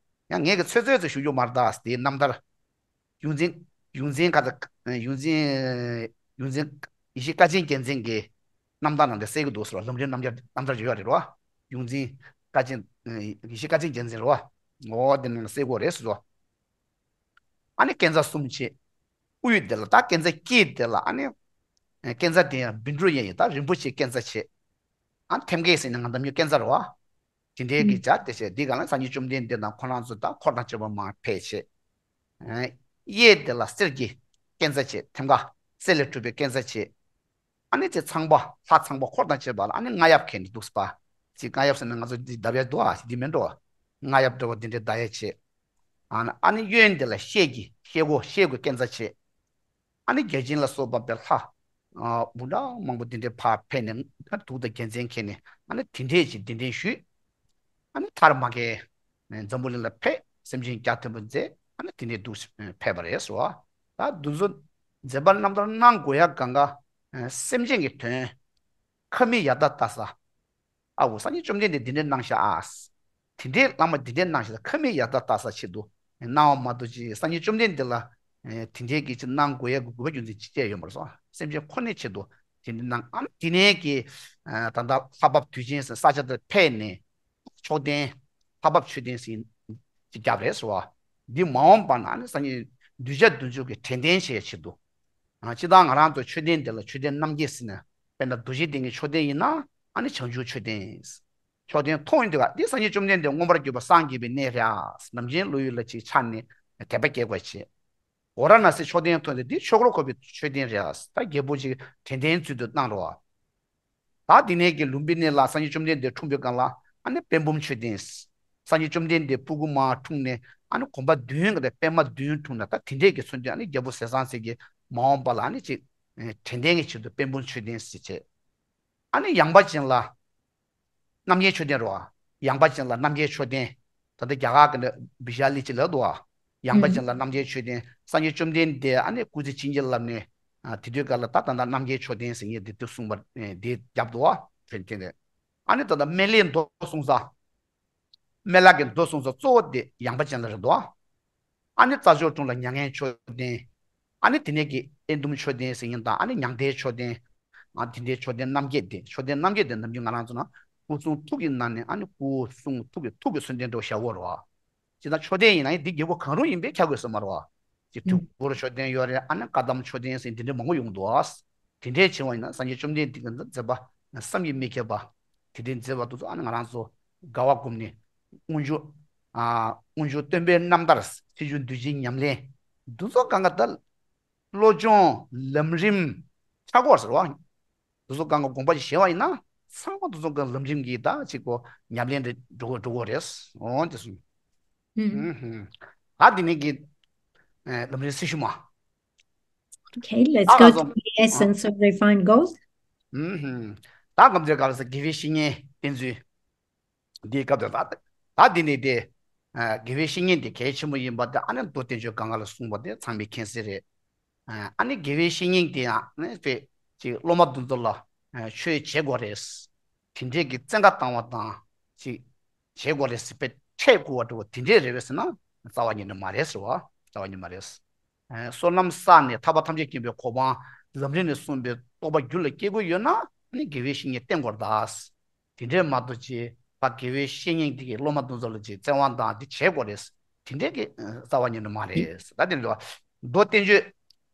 ཡང་ངས་ཀྱི་ཚོད་ཚོད་ཚོད་ཞུ་རྒྱུ་མ་རེད་ད། དེའི་རྣམ་ཐར་ཡོངས་འཛིན་ཡོངས་འཛིན་ག་ད་ཡོངས་འཛིན་ཡོངས་འཛིན་ཡེ་ཤེས་བཀའ་ཆེན་རྒྱལ་མཚན་གྱི་རྣམ་ཐར་ནང་དེ་གསལ་གི་འདུག་ཟེར་བ། ལམ་རིམ་རྣམ་ཐར་རྣམ་ཐར་ཡོད་རེད་བ། ཡོངས་འཛིན་བཀའ་ཆེན་ཡེ་ཤེས་བཀའ་ཆེན་རྒྱལ་མཚན་རེད་བ། འོ་དེ་ནང་གསལ་གོ་རེད་ཟེར་བ། ཨ་ནི་སྐས་འཛེག་གསུམ་བྱས། དབུས་དེ་ལ་ད་སྐས་འཛེག་དཀྱིལ་དེ་ལ་ཨ་ནི། སྐས་འཛེག་དེ་ཡང་བཻ་ཌཱུརྱ་ཡིན། ད་རིན་པོ་ཆེའི་སྐས་འཛེག་བྱས། ཨ་ཐེམ་སྐས་ཟེར་ནས་ང་འདམ་ཉོ་སྐས་འཛེག་རེད་བ། དེ་འདྲའི་གི་ཨུམ། སྦྱར་ཏེ་བྱས་འདི་ག་ལ་སངས་རྒྱས་བཅོམ་ལྡན་འདས་དང་ཁོང་རང་ཚོ་དང་འཁོར་དང་བཅས་པ་མར་ཕེབས་བྱས། གཡས་དེ་ལ་གསེར་གྱི་སྐས་འཛེག་བྱས། ཐེམ་སྐས་གསེར་ལས་གྲུབ་པའི་སྐས་འཛེག་བྱས། ཨ་ནི་ཅིག་ཚངས་པ་ལྷ་ཚངས་པ་འཁོར་དང་བཅས་པ་ལ་ཨ་ནི་རྔ་ཡབ་ཁྱེར་ནས་འདུག་སེ་པ། ཅིག་རྔ་ཡབ་ཟེར་ན་ང་ཚོ་འདི་བརྡབ་ཡ་འདུག་ཨ། འདི་མིན་འགྲོ། རྔ་ཡབ་འདྲ་བོ་འདི་འདྲའི་བརྡབ་ཡ་བྱས། ཨ་ནི་ཨ་ནི་གཡོན་འདི་ལ་ཤེལ་གྱི་ཤེལ་སྒོ་ཤེལ་སྒོའི་སྐས་འཛེག་བྱས། ཨ་ནི་བརྒྱ་བྱིན་ལ་སོགས་པ་པའི་ལྷ་ཨ་འབུམ་ཕྲག་མང་པོ་འདི་འདྲའི་ཕར་ཕེབས་ནས་ཨ་ནི་གདུགས་དང་རྒྱལ་མཚན་ཁྱེར་ནས་ཨ་ནི་དེ་འདྲས་ཅིག་གདན་འདྲེན་ཞུས། ཨ་ནི་མཐར་མ་གི་འཛམ་བུ་གླིང་ལ་ཕེབས། སེམས་ཅན་བརྒྱ་ཐམ་པ་མཛད། ཨ་ནི་དེ་ནས་འདུག་ཕེབས་པ་རེད་ཟེར་བ། ད་འདི་ཚོ་མཛད་པ་རྣམ་ཐར་གནང་དགོས་ཡ་གང་ག་སེམས་ཅན་གྱི་དོན་ཁ་མིག་ཡར་ལྟ་ལྟ་ས། ཨ་འོ་སངས་རྒྱས་བཅོམ་ལྡན་འདས་འདི་འདྲས་གནང་ཤག་ཨ། དེ་འདྲས་བླ་མ་འདི་འདྲས་གནང་ཤག་ཁ་མིག་ཡར་ལྟ་ལྟ་ས་ཆེད་དུ་གནང་བ་མ་གཏོགས་ཅི་སངས་རྒྱས་བཅོམ་ལྡན་འདས་ལ་དེ་འདྲས་ཀྱི་ཅི་གནང་དགོས་ཡ་གི་དགོས་པ་རྒྱུ་མཚན་ཅི་བྱས་ཡོད་མ་རེད་སོ། སེམས་ཅན་ཁོ་ནའི་ཆེད་དུ་དེ་འདྲས་གནང་། ཨ་ནི་དེ་ནས་ཀྱི་ད་ལྟ་ལྷ་བབས་དུས་ཆེན་ཟེར་ས་ཆ་དེར་ཕེབས་ནས། མཆོད་རྟེན། ལྷ་བབས་མཆོད་རྟེན་ཟེར་ཅིག་བརྒྱབ་རེད་ཟེར་བ། འདི་མ་འོངས་པ་ན་ནི་སངས་རྒྱས་གདུལ་བྱ་བདུན་ཅུ་གི་དྲན་རྟེན་བྱེད་ཆེད་དུ། ཨ་སྤྱིར་བཏང་ང་རང་ཚོ་མཆོད་རྟེན་འདི་ལ་མཆོད་རྟེན་རྣམ་བརྒྱད་ཟེར་ནས་དཔེར་ན་རྡོ་རྗེ་གདན་གྱི་མཆོད་རྟེན་ཡིན་ན་ཨ་ནི་བྱང་ཆུབ་མཆོད་རྟེན། མཆོད་རྟེན་མཐོང་ཡོང་དུས་ཀ་འདི་སངས་རྒྱས་བཅོམ་ལྡན་འདས་མངོན་པར་གྱུར་པ་སངས་རྒྱས་པའི་གནས་རེད་ཨ། ནམ་རྒྱུན་བློ་ཡུལ་ལ་ཅིག་འཆར་ནས་དད་པ་སྐྱེ་དགོས་བྱེད། ཝཱ་ར་ཎ་སི་མཆོད་རྟེན་མཐོང་དུས་འདི་ཆོས་འཁོར་བསྐོར་བའི་མཆོད་རྟེན་རེད་ཨ། ད་རྒྱལ་པོ་ཅིག་དྲན་རྟེན་ཚུལ་དུ་གནང་རོགས་ཨ། ད་དེ་ནས་ཀྱི་ལུམ་བི་ནི་ལ་སངས་རྒྱས་བཅོམ་ལྡན་འདས་འཁྲུངས་པའི་སྒང་ལ་ཨ་ནི་པད་འབུམ་མཆོད་རྟེན། སངས་རྒྱས་བཅོམ་ལྡན་འདས་སྤུ་གུ་མ་འཁྲུངས་ནས་ཨ་ནི་གོམ་པ་བདུན་གྱི་པད་མ་བདུན་འཁྲུངས་ནས་ད་དེ་འདྲས་ཀྱི་ཚུལ་དུ་ཨ་ནི་རྒྱལ་པོ་ཟས་གཙང་སྲས་ཀྱིས་མ་འོངས་པ་ལ་ཨ་ནི་ཅིག་དྲན་རྟེན་གྱི་ཆེད་དུ་པད་འབུམ་མཆོད་རྟེན་ཟེར་བྱས། ཨ་ནི་ཡངས་པ་ཅན་ལ་རྣམ་རྒྱལ་མཆོད་རྟེན་རོ། ཡངས་པ་ཅན་ལ་རྣམ་རྒྱལ་མཆོད་རྟེན། ད་ལྟ་རྒྱ་གར་གྱི་བི་ཤ་ལི་ཅི་ལབ་འདུག་བ། ཡངས་པ་ཅན་ལ་རྣམ་རྒྱལ་མཆོད་རྟེན། སངས་རྒྱས་བཅོམ་ལྡན་འདས་ཨ་ནི་སྐུ་ཚེ་བྱིན་གྱིས་བརླབས་ནས་དེ་དུས་སྐབས་ལ་ད་ད་ལྟ་རྣམ་རྒྱལ་མཆོད་རྟེན་ཟེར་མཁན་དེ་དུ་གསུངས་པ་དེ་བརྒྱབ་འདུག་བ། ཨ་ནི་ད་ལྟ་སྨན་བླའི་མདོ་གསུང་ས། སྨན་བླ་གི་མདོ་གསུང་ས་གཙོ་བོ་དེ་ཡངས་པ་ཅན་ལ་རེད་འདུག་བ། ཨ་ནི་རྩྭ་མཆོག་གྲོང་ལ་མྱ་ངན་མཆོད་རྟེན། ཨ་ནི་དེ་ནས་ཀྱི་ཨེ་དུམ་མཆོད་རྟེན་ཟེར་མཁན་དང་ཨ་ནི་མྱང་འདས་མཆོད་རྟེན། ཨ་དེ་འདྲའི་མཆོད་རྟེན་རྣམ་བརྒྱད་དེ་མཆོད་རྟེན་རྣམ་བརྒྱད་དེ་ནམ་རྒྱུན་ང་རང་ཚོ་ན་སྐུ་གསུང་ཐུགས་ཀྱི་ནང་ནས་ཨ་ནི་སྐུ་གསུང་ཐུགས་ཀྱི་ཐུགས་ཀྱི་མཚོན་རྟེན་འདྲ་བོ་བཞག་གོ་རེད་བ། ཅི་ད་མཆོད་རྟེན་ཡིན་ན་ཡང་འདི་རྒྱལ་པོ་གང་རུང་ཡིན་པས་ཁྱབ་དགོས་ས་མ་རེད་བ། ཅིག་ཨུ། དུས་འཁོར་མཆོད་རྟེན་ཡོད་རེད། ཨ་ནི་བཀའ་གདམས་མཆོད་རྟེན་ཟེར་འདི་འདྲ་མང་པོ་ཡོང་འདུག་བ། དེ་འདྲའི་བྱུང་བ་ཡིན་ན་སངས་རྒྱས་བཅོམ་ལྡན་འདས་ཀྱི་མཛད་པ་བསམ་གྱིས་མི་ཁྱབ་པ། དེ་འདྲའི་མཛད་པ་དེ་ཚོ་ཨ་ནི་ང་རང་ཚོ་དགའ་བ་བསྒོམས་ནས་སྔོན་འཇུག་ཨ་སྔོན་འཇུག་སྟོན་པའི་རྣམ་ཐར། ཚེས་བཅུ་འདུལ་བྱེད་ཉམས་ལེན། འདི་ཚོ་གང་ག་ད་བློ་སྦྱོང་ལམ་རིམ་ཆགས་ཀྱི་ཡོད་རེད་བ། དེ་ཚོ་གང་ག་དགོངས་པ་ཞིག་བཞེས་པ་ཡིན་ན་ཚང་མ་དེ་ཚོ་གང་ལམ་རིམ་གྱིས་ད་ཅིག་གོ་ཉམས་ལེན་རེ་འགྲོ་དགོས་འགྲོ་དགོས་རེད། འོ་དེ་གསུངས། ཨུམ། ཨུམ། ད་དེ་ནས་ཀྱི་ལམ་རིམ་སྲི་ཞུ་མ། Okay, let's go to the essence of refined gold. ཨུམ། ད་གང་ཚེ་ག་ལ་ས་དགེ་བའི་བཤེས་གཉེན་བསྟེན་ཚུལ། འདིའི་སྐབས་དུ་ད་ད་འདི་ནས་དེ་དགེ་བའི་བཤེས་གཉེན་དེ་གལ་ཆེན་པོ་ཡིན་པ་དེ་ཨ་ནི་མདོ་བསྟན་བཅོས་སྒང་ག་ལ་གསུངས་པ་དེ་ཚང་མས་མཁྱེན་གསལ་རེད། ཨ་ནི་དགེ་བའི་བཤེས་གཉེན་དེ་ཡང་ཨ་ནི་དཔེ་ཅིག་སློབ་མ་དེ་ཚོ་ལ་ཆོས་བྱེད་དགོས་རེད། དེ་འདྲས་ཀྱི་བཙན་བཀའ་བཏང་བ་དང་ཅིག་བྱེད་དགོས་རེད་ཟེར་དཔེ་ཁྲལ་བསྐུར་བ་འདྲ་བོ་དེ་འདྲས་རེད་བས་ཟེར་ན་རྩ་བ་ཉིད་ནས་མ་རེད་ཟེར་བ། རྩ་བ་ཉིད་མ་རེད། བསོད་ནམས་བསགས་ནས་ཐར་པ་ཐམས་ཅད་མཁྱེན་པའི་གོ་འཕང་ལམ་རིམ་ནས་གསུངས་པའི་རྟོགས་པ་རྒྱུད་ལ་སྐྱེ་དགོས་ཡོད་ན་ནི་དགེ་བའི་བཤེས་གཉེན་བསྟེན་དགོས་རེད་ད། དེ་འདྲའི་མ་གཏོགས་ཅི་ཕ་དགེ་བའི་བཤེས་གཉེན་དེ་གི་སློབ་མ་དེ་ཚོ་ལ་ཅི་བཙན་དབང་དང་འདི་བྱེད་དགོས་རེད། དེ་འདྲའི་གི་རྩ་བ་ཉིད་ནས་མ་རེད། ད་དེ་འདྲ་མདོ་བསྟན་བཅོས།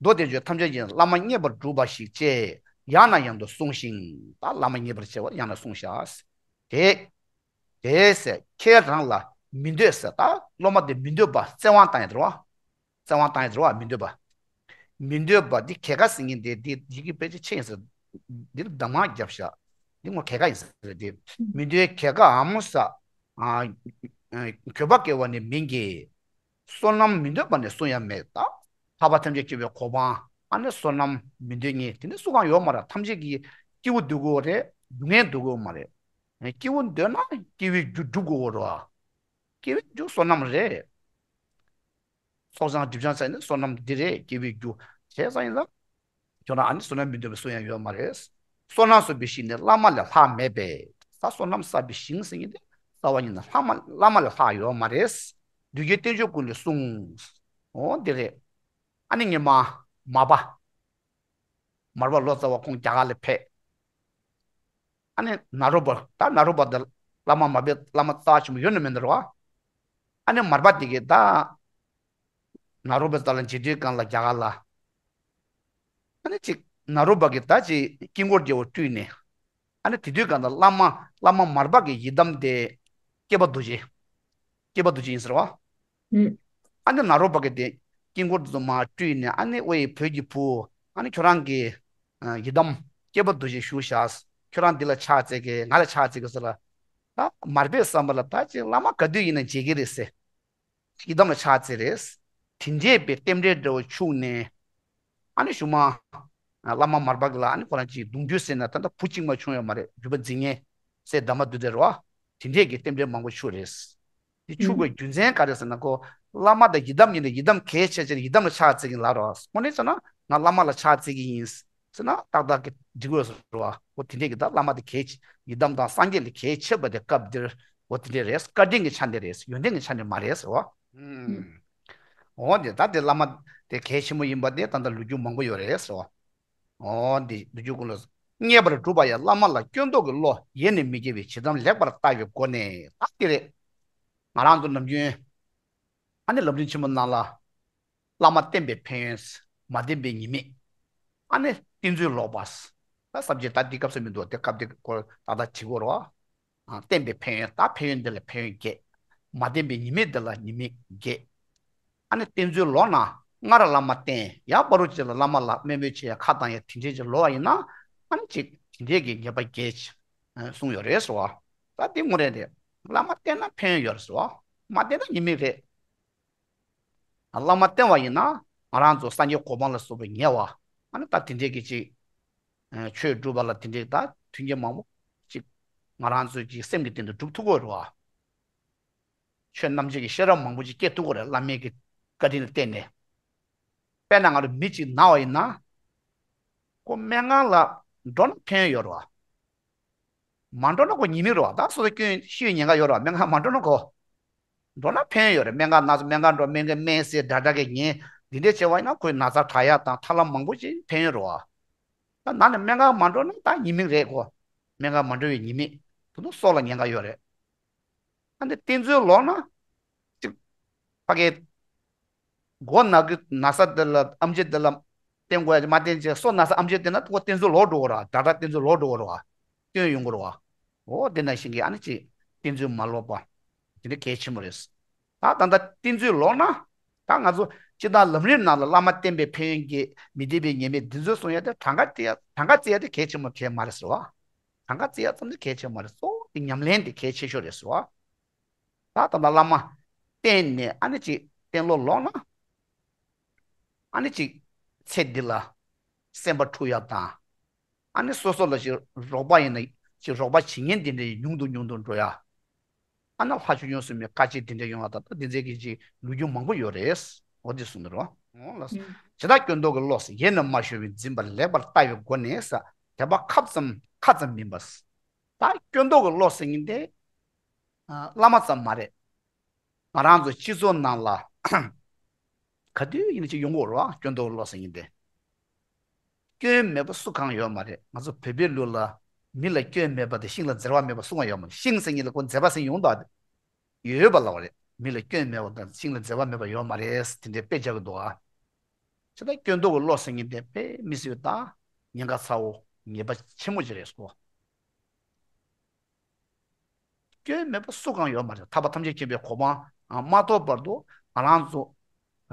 མདོ་བསྟན་བཅོས་ཐམས་ཅད་ཀྱི་བླ་མ་མཉེས་པར་བསྒྲུབ་པ་ཞིག་ཅེས་ཡང་ནས་ཡང་དུ་གསུངས་ཤིང་ད་བླ་མ་མཉེས་པར་བྱེད་པར་ཡང་ནས་གསུངས་ཤག་དེ། དེ་ཟེར་ཁྱེད་རང་ལ་མི་འདོད་ཟེར་ད་སློབ་མ་དེ་མི་འདོད་པ་བཙན་དབང་བཏང་ཡ་དེ་རེད་བ། བཙན་དབང་བཏང་ཡ་དེ་རེད་བ་མི་འདོད་པ། མི་འདོད་པ་འདི་གྱེས་ཁ་ཟེར་མཁན་དེ་འདི་ཡི་གེ་དཔེ་ཆ་ཕྱེ་ཡིན་ཟེར། འདིར་གདམས་ངག་བརྒྱབ་ཤག་འདི་ངོ་གྱེས་ཁ་ཡིན་ཟེར་དེ། མི་འདོད་གྱེས་ཁའམ་ཟེར། ཨ། འགྱོད་པ་སྐྱེ་བ་ནི་མིན་གྱི། བསོད་ནམས་མི་འདོད་པ་ནི་སུ་ཡང་མེད་ད། ཐར་པ་ཐམས་ཅད་མཁྱེན་པའི་གོ་འཕང་ཨ་ནི་བསོད་ནམས་མི་འདོད་མཁན་དེ་ནི་སུ་གང་ཡོད་མ་རེད། ཐམས་ཅད་ཀྱི་སྐྱེས་བུ་འདོད་དགོས་རེད། སྡུག་བསྔལ་འདོད་དགོས་མ་རེད། སྐྱེས་བུ་འདོད་ན་སྐྱེ་བའི་རྒྱུ་སྒྲུབ་དགོས་རེད་བ། སྐྱེ་བའི་རྒྱུ་བསོད་ནམས་རེད། ཚོགས་བྱང་སྒྲིབ་སྦྱང་བྱས་ནས་བསོད་ནམས་འདི་རེད་སྐྱེ་བའི་རྒྱུ། བྱས་ཙང་ཡིན་ཙང་། ཁྱོད་རང་ཨ་ནི་བསོད་ནམས་མི་འདོད་པའི་སུ་ཡང་ཡོད་མ་རེད། བསོད་ནམས་གསོག་པའི་ཞིང་ནི་བླ་མ་ལས་ལྷག་མེད་པས། ད་བསོད་ནམས་བསགས་པའི་ཞིང་ཟེར་མཁན་དེ་རྩ་བ་ཉིད་ནས་ལྷག་མ་བླ་མ་ལས་ལྷག་ཡོད་མ་རེད། བདུད་ཀྱི་བསྟན་བཅོས་ཀུན་ལས་གསུངས། འོ་འདི་རེད། ཨ་ནི་ངེད་མ་མར་པ། མར་པ་ལོ་ཙཱ་བ་ཁོང་རྒྱ་གར་ལ་ཕེབས། ཨ་ནི་ནཱ་རོ་པ་ད་ནཱ་རོ་པ་དེ་བླ་མ་མར་པའི་བླ་མ་རྩ་ཆེན་པོ་ཡོད་ན་མེད་ན་རེད་བ། ཨ་ནི་མར་པ་དེ་གིས་ད་ནཱ་རོ་པའི་རྩ་ལ་མཇལ་དུས་སྒང་ལ་རྒྱ་གར་ལ། ཨ་ནི་ཅིག་ནཱ་རོ་པ་གིས་ད་ཅིག་དཀྱིལ་འཁོར་རྒྱལ་པོ་སྤྲུལ་ནས། ཨ་ནི་དེ་དུས་སྒང་ལ་བླ་མ་བླ་མ་མར་པ་གི་ཡི་དམ་དེ་སྐྱེས་པ་རྡོ་རྗེ། སྐྱེས་པ་རྡོ་རྗེ་ཡིན་ཟེར་བ། ཨ་ནི་ནཱ་རོ་པ་གིས་དེ་དཀྱིལ་འཁོར་དུ་མ་སྤྲུལ་ནས་ཨ་ནི་ཨོ་ཡེ་བོད་ཀྱི་བུ། ཨ་ནི་ཁྱོད་རང་གི་ཡི་དམ་སྐྱེས་པ་རྡོ་རྗེ་བཞུགས་ཤག་ཁྱོད་རང་འདི་ལ་ཕྱག་འཚལ་གི་ང་ལ་ཕྱག་འཚལ་གི་ཟེར་ལ། ད་མར་པའི་བསམ་པ་ལ་ད་ཅིག་བླ་མ་ག་དུས་ཡིན་ན་མཇལ་གི་རེད་ཟེར། ཡི་དམ་ལ་ཕྱག་འཚལ་རེད། དེ་འདྲས་པའི་རྟེན་འབྲེལ་འདྲ་བོ་འཆུགས་ནས། ཨ་ནི་གཞུག་མ། བླ་མ་མར་པ་གི་ལ་ཨ་ནི་ཁོ་རང་ཅིག་གདུང་རྒྱུད་ཟེར་ན་ད་ལྟ་བུ་གཅིག་མ་བྱུང་ཡོད་མ་རེད། རྒྱུད་པ་འཛིན་མཁན་ཟེར་གདམས་པ་འདི་འདྲ་རེད་བ། དེ་འདྲས་ཀྱི་རྟེན་འབྲེལ་མང་པོ་འཆུགས་རེད། དེ་འཆུགས་པའི་རྒྱུ་མཚན་ག་རེ་ཟེར་ན་ཁོ། བླ་མ་དང་ཡི་དམ་གཉིས་ནས་ཡི་དམ་གལ་ཆེ་ཆེར་ཡི་དམ་ལ་ཕྱག་འཚལ་གྱིན་ལབ་རེད་བ། དངོས་གནས་བྱས་ན་ང་བླ་མ་ལ་ཕྱག་འཚལ་གྱི་ཡིན། ཟེར་ན་ཏག་ཏག་གི་འགྲིག་གི་ཡོད་ཟེར་བ། འོ་དེ་འདྲས་ཀྱི་ད་བླ་མ་དེ་གལ་ཆེ་ཡི་དམ་དང་སངས་རྒྱས་ལས་གལ་ཆེ་བ་དེ་སྐབས་འདིར་འོ་དེ་འདྲས་རེད། བཀའ་དྲིན་གྱི་ཆ་ནས་རེད། ཡོན་ཏན་གྱི་ཆ་ནས་མ་རེད་ཟེར་བ། ཨུམ། འོ་དེ་ད་དེ་བླ་མ་དེ་གལ་ཆེན་པོ་ཡིན་པ་དེ་ད་ལྟ་ལོ་རྒྱུས་མང་པོ་ཡོད་རེད་ཟེར་བ། འོ་དེ་ལོ་རྒྱུས་ཀུན་ལ་མཉེས་པར་བསྒྲུབ་པ་ཡང་བླ་མ་ལ་སྐྱོན་འདོགས་ཀྱི་བློ་ཡེ་ནས་མི་སྐྱེ་བའི་ཇི་ལྟར་ལེགས་པར་བརྟག་པའི་སྒོ་ནས་ད་དེ་རེད། ང་རང་ཚོ་ནམ་རྒྱུན་ཨ་ནི་ལམ་རིམ་ཆེན་མོ་ནང་ལ། བླ་མ་བསྟེན་པའི་ཕན་ཡོན། མ་བསྟེན་པའི་ཉེས་དམིགས། ཨ་ནི་བསྟེན་ཚུལ་ལོག་པ། ད་བསམ་གྱི་ད་འདི་སྐབས་སུ་མི་འདུག་དེ་སྐབས་དེ་སྐོར་ད་ལྟ་བྱེད་དགོས་རེད་བ། ཨ། བསྟེན་པའི་ཕན་ཡོན་ད་ཕན་ཡོན་འདི་ལ་ཕན་ཡོན་བརྒྱད། མ་བསྟེན་པའི་ཉེས་དམིགས་འདི་ལ་ཉེས་དམིགས་བརྒྱད། ཨ་ནི་བསྟེན་ཚུལ་ལོག་ན་སྔར་བླ་མ་བསྟེན་ཡང་བར་དུ་ཅིག་ལ་བླ་མ་ལ་དམོད་མོ་བྱེད་ཡ་ཁ་བཏང་ཡ་དེ་འདྲས་ཅིག་ལོག་པ་ཡིན་ན་ཨ་ནི་ཅིག་དེ་འདྲས་ཀྱི་ཉེས་པ་བརྒྱད་ཅིག་གསུངས་ཡོད་རེད་ཟེར་བ། ད་འདི་དངོས་རེད་རེད། བླ་མ་བསྟེན་ན་ཕན་ཡོན་ཡོད་རེད་ཟེར་བ། མ་བསྟེན་ན་ཉེས་དམིགས་རེད། བླ་མ་བསྟེན་པ་ཡིན་ན་ང་རང་ཚོ་སངས་རྒྱས་གོ་འཕང་ལ་སོགས་པའི་ཉེ་བ། ཨ་ནི་ད་དེ་འདྲས་ཀྱི་ཅིག་ཆོས་སྒྲུབ་པ་ལ་དེ་འདྲས་ད་མཐུན་རྐྱེན་མང་པོ་ཅིག་ང་རང་ཚོའི་ཅིག་སེམས་ཀྱི་སྟེང་དུ་སྒྲུབ་ཐུབ་ཀྱི་ཡོད་རེད་བ། ཆོས་རྣམ་འབྱེད་ཀྱི་ཤེས་རབ་མང་པོ་ཅིག་སྐྱེ་ཐུབ་ཀྱི་རེད་བླ་མའི་གི་བཀའ་དྲིན་ལ་བརྟེན་ནས། དཔེར་ན་ང་ཚོ་མི་གཅིག་ན་བ་ཡིན་ན། ཁོ་སྨན་ཁང་ལ་འགྲོ་ན་ཕན་ཡོན་ཡོད་རེད་བ། མ་འགྲོ་ན་ཁོ་ཉེས་དམིགས་རེད་བ། ད་སོ་སོ་སྐྱོན་ཤི་བའི་ཉེན་ཁ་ཡོད་རེད་བ། སྨན་ཁང་མ་འགྲོ་ན་ཁོ། འགྲོ་ན་ཕན་ཡོན་ཡོད་རེད། སྨན་ཁང་ན་ཚ་སྨན་ཁང་འགྲོ་སྨན་ཁང་སྨན་ཟས་དྲག་དྲག་གི་ཉན་འདི་འདྲས་བྱས་པ་ཡིན་ན་ཁོའི་ན་ཚ་དྲག་ཡག་དང་ཐར་ལམ་མང་པོ་ཅིག་ཕན་ཡོན་རེད་བ། ད་ན་ནས་སྨན་ཁང་མ་འགྲོ་ན་ད་ཉེས་དམིགས་རེད་ཁོ། སྨན་ཁང་མ་འགྲོ་བའི་ཉེས་དམིགས་དེ་ཚོ་སྲོག་ལ་ཉེན་ཁ་ཡོད་རེད། ཨ་ནི་བསྟེན་ཚུལ་ལོག་ན། ཅིག་ཕ་གིའི་མགོ་ན་གི་ན་ཚ་དེ་ལ་ཨམ་ཆི་དེ་ལ་བསྟེན་དགོས་ཡ་མ་བསྟེན་ཅེས་སོ་ན་ཚ་ཨམ་ཆི་དེ་ན་ཁོ་བསྟེན་ཚུལ་ལོག་འགྲོ་གི་རེད་བ། དྲག་དྲག་བསྟེན་ཚུལ་ལོག་འགྲོ་གི་རེད་བ། སྐྱོན་ཡོང་གི་རེད་བ། འོ་དེ་ནང་བཞིན་གྱི་ཨ་ནི་ཅིག་བསྟེན་ཚུལ་མ་ལོག་པ། དེ་འདྲ་གལ་ཆེན་པོ་རེད། ད་ད་ལྟ་བསྟེན་ཚུལ་ལོག་ན། ད་ང་ཚོ་སྤྱིར་བཏང་ལམ་རིམ་ནང་ལ་བླ་མ་བསྟེན་པའི་ཕན་ཡོན་གྱི་མི་བསྟེན་པའི་ཉེས་དམིགས་འདི་ཚོ་གསུང་ཡ་དེ་གྲངས་ཀ་བརྩི་ཡ་གྲངས་ཀ་བརྩི་ཡ་དེ་གལ་ཆེན་པོ་གལ་མ་རེད་ཟེར་བ། གྲངས་ཀ་བརྩི་ཡ་ཙམ་དེ་གལ་ཆེན་མ་རེད། གཙོ་བོ་དེ་ཉམས་ལེན་དེ་གལ་ཆེ་ཤོས་རེད་ཟེར་བ། ད་ད་ལྟ་བླ་མ་བསྟེན་ནས་ཨ་ནི་ཅིག་བསྟེན་ལོག་ལོག་ན། ཨ་ནི་ཅིག་ཚེ་འདི་ལ་སེམས་པ་འཁྲུག་ཡ་དང་། ཨ་ནི་སོ་སོ་ལ་ཅིག་རོགས་པ་ཡིན་ན་ཅིག་རོགས་པ་བྱེད་མཁན་དེ་འདྲ་ཉུང་དུ་ཉུང་དུ་འགྲོ་ཡ། ཨ་ནི་ལྷ་ཆོས་སྐྱོང་སྲུང་མའི་བཀའ་ཆད་དེ་འདྲ་ཡོང་བ་དང་ད་དེ་ཚོའི་གི་ཅིག་ལོ་རྒྱུས་མང་པོ་ཡོད་རེད། འོ་དེ་གསུངས་འདུག་རོ། འོ་ལགས་སོ། ཇི་ལྟར་སྐྱོན་འདོགས་ཀྱི་བློ་ཟེར་ཡེ་ནས་མ་ཞུ་བའི་འཛིན་པ་ལེགས་པར་བརྟག་པའི་སྒོ་ནས་ཟེར་དད་པ་ཁབ་ཙམ་ཁ་ཙམ་མིན་པ། ད་སྐྱོན་འདོགས་ཀྱི་བློ་ཟེར་མཁན་དེ། ཨ། བླ་མ་ཙམ་མ་རེད། ང་རང་ཚོ་སྤྱི་ཚོགས་ནང་ལ་ ག་དུས་ཡིན་ན་ཅིག་ཡོང་གི་ཡོད་རེད་བ། སྐྱོན་འདོགས་ཀྱི་བློ་ཟེར་མཁན་དེ། སྐྱོན་མེད་པ་སུ་གང་ཡོད་མ་རེད། ང་ཚོ་བོད་པའི་ལུགས་ལ་མི་ལ་སྐྱོན་མེད་པ་དེ་ཤིང་ལ་འཛེར་བ་མེད་པ་གསུང་བ་ཡོད་མ་རེད། ཤིང་ཟེར་མཁན་ལ་ཁོ་འཛེར་བ་ཟེར་ཡོང་དང་ཡོད་པ་ལབ་པ་རེད། མི་ལ་སྐྱོན་མེད་པ་དང་ཤིང་ལ་འཛེར་བ་མེད་པ་ཡོད་མ་རེད། དེ་འདྲའི་དཔེ་བྱ་གི་འདུག་ཨ། བྱས་ཙང་སྐྱོན་འདོགས་ཀྱི་བློ་ཟེར་མཁན་དེ་དཔེ་མི་སྲིད་པ་དང་ཉེན་ཁ་ཚ་བོ་ཉེས་པ་ཆེན་པོ་ཅིག་རེད་ཟེར། སྐྱོན་མེད་པ་སུ་གང་ཡོད་མ་རེད། ཐར་པ་ཐམས་ཅད་མཁྱེན་པའི་གོ་འཕང་མ་ཐོབ་བར་དུ་ང་རང་ཚོ་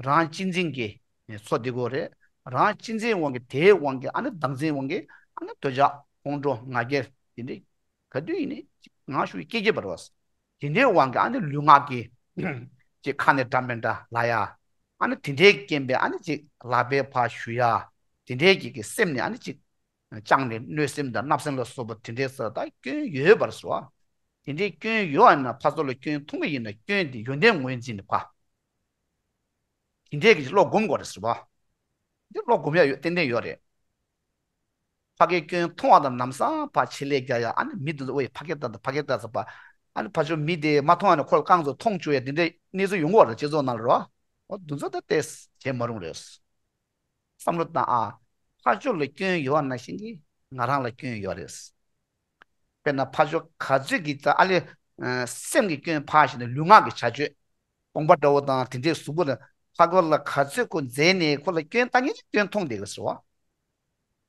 རང་གཅེས་འཛིན་གྱི་འཚོ་བསྡད་དགོས་རེད། རང་གཅེས་འཛིན་དབང་གིས་དེའི་དབང་གིས་ཨ་ནི་བདག་འཛིན་དབང་གིས་ཨ་ནི་འདོད་ཆགས་ཁོང་ཁྲོ་ང་རྒྱལ་དེ་འདྲའི་ག་དུས་ཡིན་ནའི་ངང་ཤུགས་སྐྱེ་སྐྱེ་བར་བ། དེ་འདྲའི་དབང་གིས་ཨ་ནི་ལུས་ངག་གི་ཅིག་ཁ་ནས་འདྲ་མི་འདྲ་ལབ་ཡ། ཨ་ནི་དེ་འདྲའི་རྐྱེན་པས་ཨ་ནི་ཅིག་ལག་པས་ཕར་གཞུ་ཡ། དེ་འདྲའི་གི་གི་སེམས་ནས་ཨ་ནི་ཅིག་བཅངས་ནས་གནོད་སེམས་དང་བརྣབ་སེམས་ལ་སོགས་པ་དེ་འདྲའི་ས་ད་སྐྱོན་ཡོད་པར་ཟེར་བ། དེ་འདྲའི་སྐྱོན་ཡོད་ན་ཕར་ཚུར་ལ་སྐྱོན་མཐོང་གི་ཡིན་ན་སྐྱོན་དེ་ཡོན་ཏན་ངོས་འཛིན་ནས་ཕར། དེ་འདྲའི་གི་བློ་སྒོམ་དགོས་རེད་ཟེར་བ། འདི་བློ་སྒོམ་ཡ་ཡོད་ཏན་ཏན་ཡོད་རེད། ཕ་གིའི་སྐྱོན་མཐོང་བ་དང་ལམ་སང་ཕར་ཆེད་ལས་རྒྱག་ཡ། ཨ་ནི་མི་དེ་ཚོ་ཨོ་ཡ་ཕ་གི་ལྟ་དང་ཕ་གི་ལྟ་ཟེར་བ། ཨ་ནི་ཕར་ཕྱོགས་མི་དེ་མ་མཐོང་བ་ནས་ཁོ་ལ་རྐང་བཙུགས་མཐོང་བཅུག་ཡ་དེ་འདྲའི་གནས་ཚུལ་ཡོང་གི་ཡོད་རེད། སྤྱི་ཚོགས་ནང་ལ་རེད་བ། འོ་དེ་ཚོ་ད་ཏོག་ཙམ་བྱེད་མ་རུང་རེད། བསམ་བློ་བཏང་ཨ། ཕར་ཕྱོགས་ལ་སྐྱོན་ཡོད་པ་ནང་བཞིན་གྱི་ང་རང་ལ་སྐྱོན་ཡོད་རེད། དཔེར་ན་ཕར་ཕྱོགས་ག་ཚོད་ཀྱི་ད་ཨ་ལེ། ཨ། སེམས་ཀྱི་སྐྱོན་ཕར་བཞག་ནས་ལུས་ངག་གི་བྱ་སྤྱོད། གདོང་པ་འདྲ་བོ་དང་དེ་འདྲའི་གཟུགས་པོ་ལ་ཕར་ཁོ་ལ་ག་ཚོད་ཁོ་མཛེས་ནས་ཁོ་ལ་སྐྱོན་བཏང་མཁན་གྱི་སྐྱོན་མཐོང་བསྡད་ཀྱི་རེད་བ།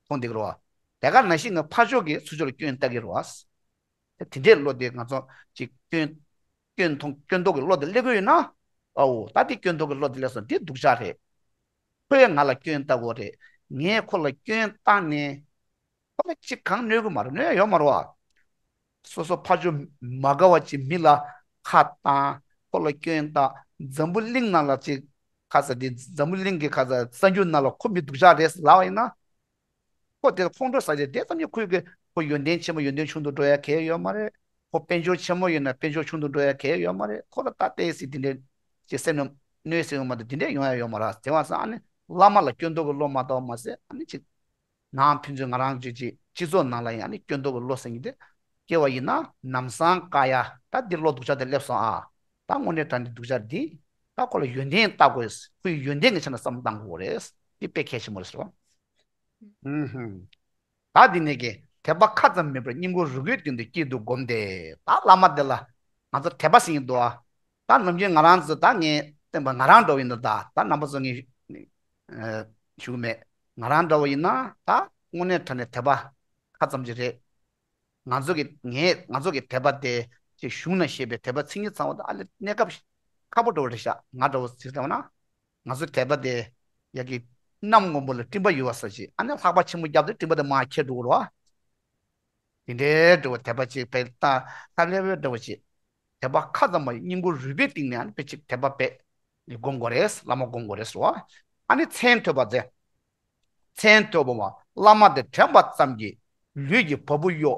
མཐོང་བསྡད་ཀྱི་རེད་བ། དེ་ག་ནང་བཞིན་གྱི་ཕར་ཕྱོགས་ཀྱི་ཚུར་ཕྱོགས་ལ་སྐྱོན་བཏང་གི་རེད་བ། དེ་འདྲའི་བློ་དེ་ང་ཚོ་ཅིག་སྐྱོན། སྐྱོན་མཐོང་སྐྱོན་འདོགས་ཀྱི་བློ་དེ་སླེབས་ཀྱི་ཡོད་ན། ཨའོ་ད་དེ་སྐྱོན་འདོགས་ཀྱི་བློ་དེ་སླེབས་སོང་། དེ་སྡུག་ཅག་རེད། ཁོས་ང་ལ་སྐྱོན་བཏང་གི་རེད། ངས་ཁོ་ལ་སྐྱོན་བཏང་ནས། ཁོ་ལ་ཅི་གང་གནོད་གི་མ་རེད། གནོད་ཡ་ཡོད་མ་རེད་བ། སོ་སོ་ཕར་ཕྱོགས་མ་དགའ་བ་ཅིག་མི་ལ་ཁ་བཏང་། ཁོ་ལ་སྐྱོན་བཏང་། འཛམ་བུ་གླིང་ནང་ལ་ཅིག་ཁ་ས་དེ་འཛམ་བུ་གླིང་གི་ཁ་ས་གསར་འགྱུར་ནང་ལ་ཁོ་མི་སྡུག་ཅག་རེད་ལབ་པ་ཡིན་ན། ཁོ་དེ་ལ་ཁོང་ཁྲོ་ཟ་བྱས་དེ་ཙམ་གྱིས་ཁོའི་གི་ཁོ་ཡོན་ཏན་ཆེན་མོ་ཡོན་ཏན་ཆུང་དུ་འགྲོ་ཡ་གལ་ཡོད་མ་རེད། ཁོ་དཔལ་འབྱོར་ཆེན་མོ་ཡོད་ན་དཔལ་འབྱོར་ཆུང་དུ་འགྲོ་ཡ་གལ་ཡོད་མ་རེད། ཁོ་ལ་ད་ལྟའི་སྲིད་དེ་འདྲའི་ཅིག་སེམས་ནང་གནོད་སེམས་ཡོང་མ་གཏོགས་དེ་འདྲའི་ཡོང་ཡ་ཡོད་མ་རེད། དེ་བ་སང་ཨ་ནི་བླ་མ་ལ་སྐྱོན་འདོགས་ཀྱི་བློ་མ་བཏང་བ་མ་ཟད་ཨ་ནི་ཅིག་ནང་ཕན་ཚུན་ང་རང་ཅིག་ཅིག་སྤྱི་ཚོགས་ནང་ལ་ཡང་ཨ་ནི་སྐྱོན་འདོགས་ཀྱི་བློ་ཟེར་མཁན་དེ་སྐྱེ་བ་ཡིན་ན་ལམ་སང་བཀག་ཡ། ད་འདི་བློ་སྡུག་ཅག་དེ་སླེབས་སོང་ཨ། ད་དངོས་གནས་དྲང་གནས་སྡུག་ཅག་འདི་ད་ཁོ་ལ་ཡོན་ཏན་བལྟ་དགོས། ཁོའི་ཡོན་ཏན་གྱི་ཆ་ནས་བསམ་བློ་བཏང་དགོས་རེད། འདི་དཔེ་གལ་ཆེན་པོ་རེད་ཟེར་བ། ཨུམ་ཧུམ། ད་འདི་ནས་ཀྱི་དད་པ་ཁ་ཙམ་མིན་པར་སྙིང་པོ་རུས་པའི་གཏིང་དུ་སྐྱེས་འདུག་སྒོམ་སྟེ། ད་བླ་མ་དེ་ལ་ང་ཚོ་དད་པ་ཟེར་གྱི་འདུག་ཨ། ད་ནམ་རྒྱུན་ང་རང་ཚོ་ད་ངས་བསྟན་པ་ང་རང་འདྲ་བོ་ཡིན་ན་ད་ད་རྣམ་པ་ཚོ་ངས་ཨ་ཞུ་གི་མེད། ང་རང་འདྲ་བོ་ཡིན་ན་ད་དངོས་གནས་དྲང་གནས་དད་པ་ཁ་ཙམ་ཅིག་རེད། ང་ཚོ་གི་ངས་ང་ཚོ་གི་དད་པ་དེ་ཅིག་གཞུང་ན་བཤད་པའི་དད་པ་མཚན་ཉིད་ཚང་བ་དང་ཨ་ལེ་གནས་སྐབས་ཁག་པོ་འདྲ་བོ་རེད་ཤག་ང་འདྲ་བོ་ཟེར་བཏང་བ་ན། ང་ཚོ་དད་པ་དེ་ཡ་གི་གནམ་སྔོན་པོ་ལ་སྤྲིན་པ་ཡོད་པ་ས་ཅིག་ཨ་ནི་ལྷགས་པ་ཆེན་པོ་བརྒྱབ་སྟེ་སྤྲིན་པ་དེ་མར་ཁྱེར་འགྲོ་གི་རེད་བ། དེ་འདྲའི་འདྲ་བོ་དད་པ་ཅིག་དཔེ་ལྟ་ཐབས་ལེ་བའི་འདྲ་བོ་ཅིག་དད་པ་ཁ་ཙམ་མ་ཡིན་སྙིང་པོ་རུས་པའི་གཏིང་ནས་ཨ་ནི་དཔེ་ཅིག་དད་པ་དཔེ་ནི་སྒོམ་དགོས་རེད། བླ་མ་སྒོམ་དགོས་རེད་ཟེར་བ། ཨ་ནི་མཚན་ཐོས་པ་མཛད། མཚན་ཐོས་པ་བ་བླ་མ་དེ་དྲན་པ་ཙམ་གྱིས་ལུས་ཀྱི་བ་སྤུ་གཡོ།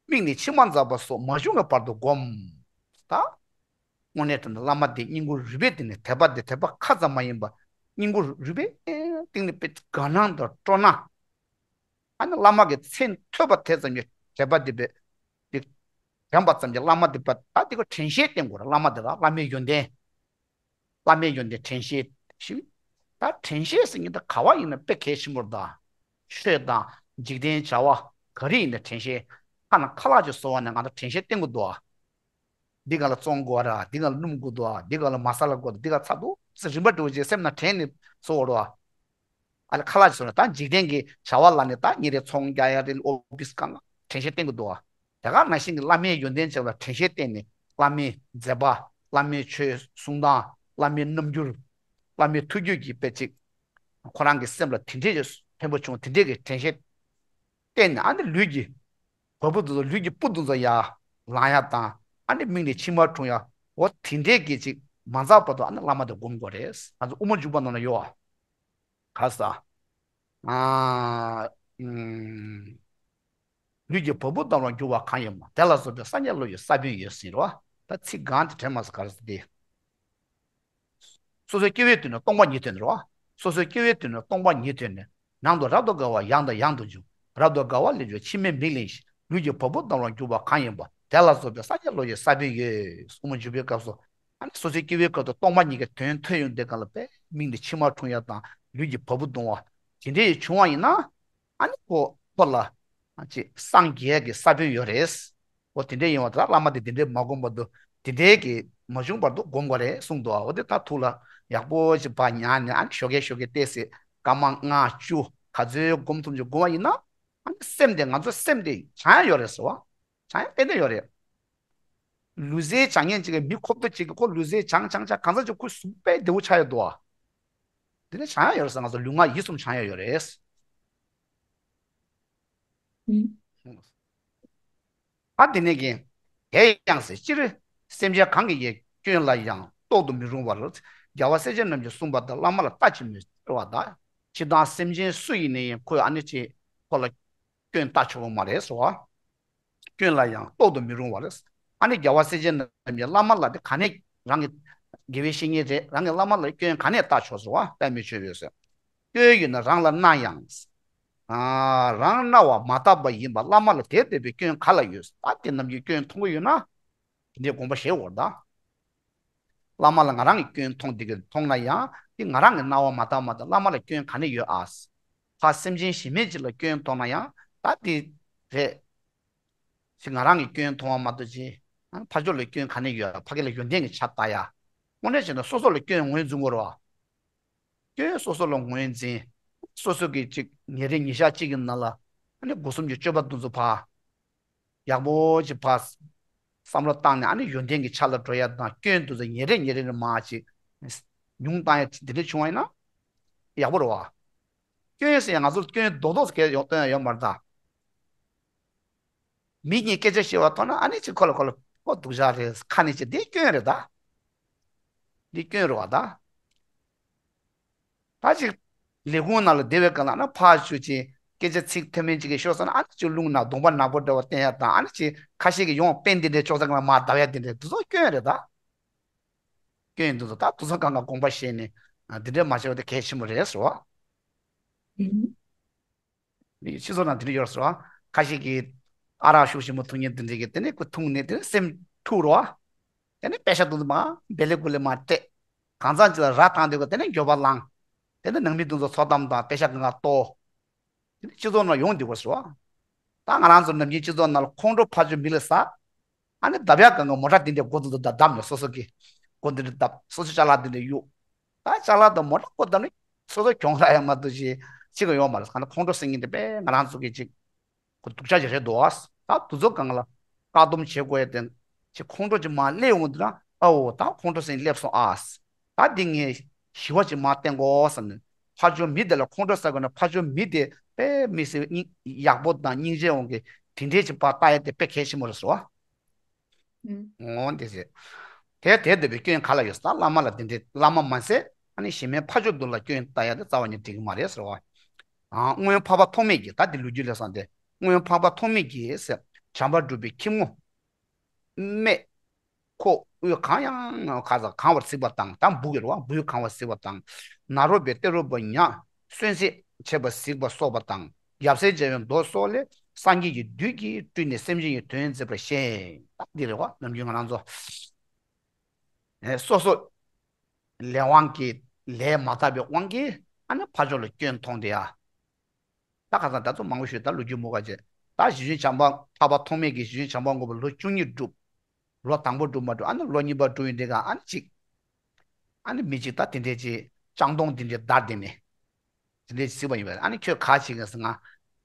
མིག་ནས་མཆི་མ་འཛག་པ་སོགས་མ་བྱུང་བའི་བར་དུ་བསྒོམ། ད་དངོས་གནས་དྲང་གནས་བླ་མ་དེ་སྙིང་པོ་རུས་པའི་གཏིང་ནས་དད་པ་དེ་དད་པ་ཁ་ཙམ་མ་ཡིན་པ་སྙིང་པོ་རུས་པའི་གཏིང་ནས་དཔེ་དགའ་སྣང་དང་སྤྲོ་སྣང་། ཨ་ནི་བླ་མ་གི་མཚན་ཐོས་པ་དེ་ཙམ་གྱིས་དད་པ་དེ་དཔེ་དེ་དྲན་པ་ཙམ་གྱིས་བླ་མ་དེ་དཔེ་ད་དེ་ཁོ་དྲན་ཤེས་བསྟེན་དགོས་རེད། བླ་མ་དེ་ལ་བླ་མའི་ཡོན་ཏན། བླ་མའི་ཡོན་ཏན་དྲན་ཤེས་ཞུ། ད་དྲན་ཤེས་ཟེར་མཁན་དེ་ག་བ་ཡིན་ན་དཔེ་གལ་ཆེན་པོ་རེད་ད། ཆོས་དང་འཇིག་རྟེན་བྱ་བ་ག་རེ་ཡིན་ན་དྲན་ཤེས། ཁ་ནང་ཁ་ལག་ཅིག་བཟོ་བ་ནས་ང་ཚོ་དྲན་ཤེས་བསྟེན་དགོས་འདུག་ཨ། འདི་ག་ལ་བཙོང་དགོས་ར། འདི་ག་ལ་སྣུམ་དགོས་འདུག་ཨ། འདི་ག་ལ་མ་ས་ལ་དགོས་འདུག་འདི་ག་ཚ་འདུག་ཟེར་རིམ་པ་འདྲ་བོ་ཅིག་སེམས་ནང་དྲན་ནས་བཟོ་བ་རེད་བ། ཨ་ལ་ཁ་ལག་ཅིག་བཟོ་ན་ད་འཇིག་རྟེན་གྱི་བྱ་བ་ལ་ནི་ད་ཉིན་རེ་ཚོང་རྒྱག་ཡ་རེད། ཨོ་ཕིས་གང་ལ་དྲན་ཤེས་བསྟེན་དགོས་འདུག་ཨ། དེ་ག་ནང་བཞིན་གྱི་བླ་མའི་ཡོན་ཏན་ཅིག་ལ་དྲན་ཤེས་བསྟེན་ནས་བླ་མའི་མཛད་པ། བླ་མའི་ཆོས་གསུང་སྟངས། བླ་མའི་རྣམ་འགྱུར། བླ་མའི་ཐུགས་རྒྱུད་ཀྱི་དཔེ་ཅིག་ཁོ་རང་གི་སེམས་ལ་དེ་འདྲའི་ཕན་པོ་བྱུང་། དེ་འདྲའི་གི་དྲན་ཤེས་བསྟེན་ནས་ཨ་ནི་ལུས་ཀྱི་བ་སྤུ་དེ་ཚོ་ལུས་ཀྱི་སྤུ་དེ་ཚོ་ཡར་ལངས་ཡ་དང་ཨ་ནི་མིག་ནས་མཆི་མ་འཁྲུངས་ཡ། འོ་དེ་འདྲའི་གི་ཅིག་མ་འཛག་བར་དུ་ཨ་ནི་བླ་མ་དེ་སྒོམ་དགོས་རེད། ང་ཚོ་དབུ་མ་འཇུག་པ་ནང་ལ་ཡོད་བ། ག་ས། ཨ། ཨུམ། ལུས་ཀྱི་བ་སྤུ་ལྟ་བུར་གྱུར་པ་གང་ཡིན་པ། དེ་ལ་སོགས་པའི་སངས་རྒྱས་བློ་ཡི་ས་བོན་ཡོད་ཟེར་བ། ད་ཚིག་གང་དེ་དྲན་མ་སོང་། ག་རེ་ཟེར་དེ། སོ་སོའི་སྐྱེ་བོའི་དུས་ན་སྟོང་པ་ཉིད་ཐོན་ནས་རེད་བ། སོ་སོའི་སྐྱེ་བོའི་དུས་ན་སྟོང་པ་ཉིད་ཐོན་ནས། ནང་དུ་རབ་ཏུ་དགའ་བ་ཡང་དང་ཡང་དུ་འབྱུང་། རབ་ཏུ་དགའ་བ་ལེན་ཕྱིར་མཆི་མས་མིག་བརླན་ཞིང་། ལུས་ཀྱི་བ་སྤུ་ལྟ་བུར་གྱུར་པ་གང་ཡིན་པ། དེ་ལ་སོགས་པའི་སངས་རྒྱས་བློ་ཡི་ས་བོན་ཡོད། དབུ་མ་འཇུག་པའི་སྐབས་སུ། ཨ་ནི་སོ་སོའི་སྐྱེ་བོའི་སྐབས་དུ་སྟོང་པ་ཉིད་ཀྱི་དོན་ཐོས་ཡོང་དུས་སྒང་ལ་དཔེ་ མིག་ནས་མཆི་མ་འཁྲུངས་ཡ་དང་ལུས་ཀྱི་བ་སྤུ་ལྡང་བ་དེ་འདྲ་ཡི་བྱུང་བ་ཡིན་ན། ཨ་ནི་ཁོ་ཁོ་ལ་ཅིག་སངས་རྒྱས་ཀྱི་ས་བོན་ཡོད་རེད། འོ་དེ་འདྲ་ཡིན་བ་ད་བླ་མ་དེ་དེ་འདྲའི་མ་བསྒོམ་བར་དུ་དེ་འདྲའི་གི་མ་བྱུང་བར་དུ་བསྒོམ་དགོས་རེད་གསུངས་འདུག་འོ་དེ་ད་ཐུགས་ལ་ཡག་པོ་ཞིག་བབས་ཉར་ནས། ཨ་ནི་ཞོགས་ཀས་ཞོགས་ཀས་བལྟས་ཚེ་སྐར་མ་ལྔ་བཅུ་ག་ཚོད་བསྒོམ་ཐུབ་ཀྱི་བསྒོམ་པ་ཡིན་ན། ཨ་ནི་སེམས་དེ་ང་ཚོ་སེམས་དེ་བྱང་ཡ་ཡོད་རེད་ཟེར་བ། བྱང་ཡ་ཏན་ཏན་ཡོད་རེད། ལུས་རྩལ་སྦྱང་མཁན་ཅིག་གིས་མི་ཁོབ་ཏོ་ཅིག་གིས་ཁོ་ལུས་རྩལ་སྦྱང་སྦྱང་སྦྱང་གང་ཚ་ཅིག་ཁོ་གཟུགས་དཔེ་བདེ་བོ་ཆགས་ཡོད་འདུག་ཨ། དེ་ནས་བྱང་ཡ་ཡོད་རེད་ཟེར། ང་ཚོ་ལུས་ངག་ཡིད་གསུམ་བྱང་ཡ་ཡོད་རེད། ཨ་དེ་ནས་ཀྱི། དེ་ཡང་ཟེར། སྤྱིར་སེམས་ཅན་གང་གི་ཡང་སྐྱོན་ལ་ཡང་རྟོག་ཏུ་མི་རུང་བར། རྒྱལ་བ་སྲས་བཅས་རྣམས་ཀྱིས་གསུངས་པ་ལྟར་བླ་མ་ལ་ལྟ་ཅི་སྨོས་ཟེར་བ་དང་། ཇི་ལྟར་སེམས་ཅན་སུ་ཡིན་ནའི་ཡང་ཁོས་ཨ་ནི་ཅིག་ཁོ་ལ་སྐྱོན་ལྟ་ཆོག་གི་མ་རེད་ཟེར་བ། སྐྱོན་ལ་ཡང་རྟོག་ཏུ་མི་རུང་བ་རེད། ཨ་ནི་རྒྱལ་བ་སྲས་བཅས་རྣམས་ཀྱིས་བླ་མ་ལ་དེ་ག་ནས། རང་གི་དགེ་བའི་བཤེས་གཉེན་རེད། རང་གི་བླ་མ་ལ་སྐྱོན་ག་ནས་ལྟ་ཆོག་ཟེར་བ། དཔེ་མི་ཆོས་པས་ཟེར། སྐྱོན་ཡོད་ན་རང་ལ་སྣང་ཡང་། ཨ། རང་སྣང་བ་མ་དག་པ་ཡིན་པ་བླ་མ་ལ་དེ་ལྟ་བུའི་སྐྱོན་ག་ལ་ཡོད། ད་དེ་རྣམས་ཀྱི་སྐྱོན་མཐོང་གི་ཡོད་ན། དེ་འདྲའི་དགོངས་པ་བཞེས་དགོས་ད། བླ་མ་ལ་ང་རང་གི་སྐྱོན་མཐོང་དེ་གི་མཐོང་ན་ཡང་དེ་ང་རང་གི་སྣང་བ་མ་དག་མ་དག་བླ་མ་ལ་སྐྱོན་ག་ནས་ཡོད་ཨ། ཕ་སེམས་ཅན་གཞན་མ་ཅིག་ལ་སྐྱོན་མཐོང་ན་ཡང་ད་དེ་རེད། ཅིག་ང་རང་གི་སྐྱོན་མཐོང་བ་མ་གཏོགས་ཅིག་ཨ། ཕར་ཕྱོགས་ལ་སྐྱོན་ག་ནས་ཡོད། ཕ་གི་ལ་ཡོན་ཏན་གྱི་ཆ་ལྟ་ཡ། དངོས་གནས་བྱས་ན་སོ་སོ་ལ་སྐྱོན་ངོས་འཛིན་དགོས་རེད་བ། སྐྱོན་སོ་སོ་ལ་ངོས་འཛིན། སོ་སོ་གི་ཅིག་ཉིན་རེ་ཉིན་ཞག་གཅིག་གི་ནང་ལ་ཨ་ནི་སྒོ་གསུམ་གྱི་སྤྱོད་པ་འདི་ཚོ་ཕར་ཡག་པོ་ཅིག་ཕར་བསམ་བློ་བཏང་ནས། ཨ་ནི་ཡོན་ཏན་གྱི་ཆ་ལ་འགྲོ་ཡ་དང་། སྐྱོན་འདི་ཚོ་ཉིན་རེ་ཉིན་རེ་ནས་མར་ཅིག་ཉུང་བཏང་ཡ་འདི་འདྲ་བྱུང་བ་ཡིན་ན་ཡག་པོ་རེད་བ། སྐྱོན་ཟེར་ཡ་ང་ཚོ་སྐྱོན་རྡོག་རྡོག་ཟེར་མཁན་ཡོང་དོན་ཡོད་མ་རེད་ད། མི་གཉིས་སྐད་ཆ་བཤད་པ་མཐོང་ན་ཨ་ནི་ཅིག་ཁོ་ལ་ཁོ་ལ་ཁོ་སྡུག་ཅག་རེད་ཁ་ནས་ཅིག་འདི་སྐྱོན་རེད་ད། འདི་སྐྱོན་རེད་བ་ད། ད་ཅིག་ལས་ཁུངས་ནང་ལ་བསྡད་པའི་སྒང་ལ་ཨ་ནི་ཕར་ཞུ་ཅིག་སྐད་ཆ་ཚིག་མཐོ་དམན་ཅིག་གིས་ཤོར་སོང་ན་ཨ་ནི་ཅིག་རླུང་ནང་གདོང་པ་ནག་པོ་འདྲ་བ་བསྟན་ཡ་དང་། ཨ་ནི་ཅིག་ཁ་ཤས་ཀྱིས་ཡོང་དཔེ་འདི་འདྲའི་ཅོག་ཙེ་སྒང་ལ་མར་བརྡབ་ཡ་འདི་འདྲའི་འདི་ཚོ་སྐྱོན་རེད་ད། སྐྱོན་འདི་ཚོ་ད་དེ་ཚོ་སྒང་ག་དགོངས་པ་བཞེས་ནས་འདི་འདྲའི་མ་བྱས་པ་དེ་གལ་ཆེན་པོ་རེད་ཟེར་བ། སྤྱི་ཚོགས་ནང་དེ་འདྲ་ཡོད་རེད་ཟེར་བ། ཁ་ཤས་ཀྱིས་ཨ་རག་ཤུགས་ཆེན་པོ་འཐུང་མཁན་དེ་འདྲ་གིས་དེ་ནས་ཁོ་འཐུང་ནས་དེ་ནས་སེམས་འཁྲུག་རེད་བ། དེ་ནས་པེ་ཤག་དེ་ཚོ་མར་སྦེ་ལེ་གུ་ལེ་མར་སྤྲད། གང་ཚང་ཅིག་ལ་ར་བཏང་དུས་དེ་ནས་མགྱོགས་པ་ལངས། དེ་ནས་ནང་མི་དེ་ཚོ་འཚོ་གཏམ་དང་པེ་ཤག་གང་ག་གཏོར། དེ་ནས་སྤྱི་ཚོགས་ནང་ཡོང་བསྡད་པ་རེད་བ། ད་ང་རང་ཚོ་ནམ་རྒྱུན་སྤྱི་ཚོགས་ནང་ལ་ཁོང་ཁྲོ་ཕར་ཕྱོགས་མི་ལ་ཟ། ཨ་ནི་བརྡབ་ཡག་གང་ག་མོ་ཊ་དེ་འདྲའི་སྒོ་དེ་ཚོ་བརྡབ་བརྡབ་ནས་སོ་སོ་གི་སྒོ་དེ་འདྲ་བརྡབ། སོ་སོ་ཅ་ལག་དེ་འདྲ་གཡུག་ད་ཅ་ལག་དང་མོ་ཊ་སྒོ་བརྡབ་ནས་སོ་སོ་གྱོང་རག་ཡག་མ་གཏོགས་ཅིག་ཅིག་ཡོད་མ་རེད། ཨ་ནི་ཁོང་ཁྲོ་ཟེར་མཁན་དེ་དཔེ་ང་རང་ཚོ་གི་ཅིག་ཁོ་སྡུག་ཅག་ཅིག་རེད་འདུག་ཨ། ད་དེ་ཚོ་སྒང་ལ་བཀག་སྡོམ་བྱེད་དགོས་ཡ་དེ་ཅིག་ཁོང་ཁྲོ་ཅིག་མར་སླེབས་འོང་དུས་ན། ཨའོ་ད་ཁོང་ཁྲོ་ཟེར་མཁན་སླེབས་སོང་ཨ། ད་འདི་ངས་ཞི་བ་ཅིག་མར་བསྟེན་དགོས་བསམ་ནས། ཕར་ཕྱོགས་མི་དེ་ལ་ཁོང་ཁྲོ་ཟ་དགོས་ན་ཕར་ཕྱོགས་མི་དེ་དཔེ་མི་སྲིད་སྙིང་ཡག་པོ་དང་སྙིང་རྗེ་འོང་གི་དེ་འདྲའི་ཅིག་ཕར་ལྟ་ཡ་དེ་དཔེ་གལ་ཆེན་པོ་རེད་ཟེར་བ། ཨུམ། འོ་དེ་ཟེར། དེ་དེ་ལྟ་བུའི་སྐྱོན་ག་ལ་ཡོད་ཟེར་ན་བླ་མ་ལ་དེ་འདྲའི་བླ་མ་མ་ཟད་ཨ་ནི་གཞན་མའི་ཕ་ཕྱོགས་དེ་ལ་སྐྱོན་ལྟ་ཡ་དེ་རྩ་བ་ནས་འགྲིག་གི་མ་རེད་ཟེར་བ། ཨ། སྔོན་འཕགས་པ་ཐོགས་མེད་ཀྱིས། ད་འདི་ལོ་རྒྱུས་ལས་བསམ་སྟེ། སྔོན་འཕགས་པ་ཐོགས་མེད་ཀྱིས་བྱམས་པ་སྒྲུབ་པའི་ཁྱི་མོ། སྨད་ཁོག་དབུས་གང་ཡང་ག་ས་གང་བར་གཟིགས་པ་དང་། ད་འབུ་གི་རེད་བ། འབུས་གང་བར་གཟིགས་པ་དང་། ནཱ་རོ་པའི་ཏེ་རོ་པ་ཉ་གསོན་བསྲེག་བྱེད་པ་གཟིགས་པ་སོགས་པ་དང་། ཡབ་སྲས་མཇལ་བའི་མདོ་སོགས་ལས་སངས་རྒྱས་ཀྱི་བདུད་ཀྱིས་སྤྲུལ་ནས་སེམས་ཅན་གྱི་དོན་མཛད་པར་ཤེས། ད་འདི་རེད་བ། ནམ་རྒྱུན་ང་རང་ཚོ་ཨེ་སོ་སོ་ལས་དབང་གིས་ལས་མ་དག་པའི་དབང་གིས་ཨ་ནི་ཕར་ཕྱོགས་ལ་སྐྱོན་མཐོང་དེ་ཡ། ད་ཁ་སང་ད་ཚོ་མང་པོ་ཞུས། ད་ལོ་རྒྱུས་མུ་ག་བྱས། ད་གཞི་ཆེན་བྱམས་པ་འཕགས་པ་ཐོགས་མེད་ཀྱིས་གཞི་ཆེན་བྱམས་པ་མགོན་པོ་ལོ་བཅུ་གཉིས་སྒྲུབ། ལོ་དང་པོ་སྒྲུབ་མ་སྒྲུབ། ཨ་ནི་ལོ་གཉིས་པ་སྒྲུབ་ཡིན་དེ་ག་ཨ་ནི་གཅིག་ཨ་ནི་མི་གཅིག་ད་དེ་འདྲས་ཅིག་ལྕགས་མདོང་དེ་འདྲས་བརྡར་བསྡད་ནས་དེ་འདྲས་གཟིགས་པ་ཡིན་པས། ཨ་ནི་ཁྱོད་ག་བྱེད་ཀྱི་ཡིན་ཟེར། ང་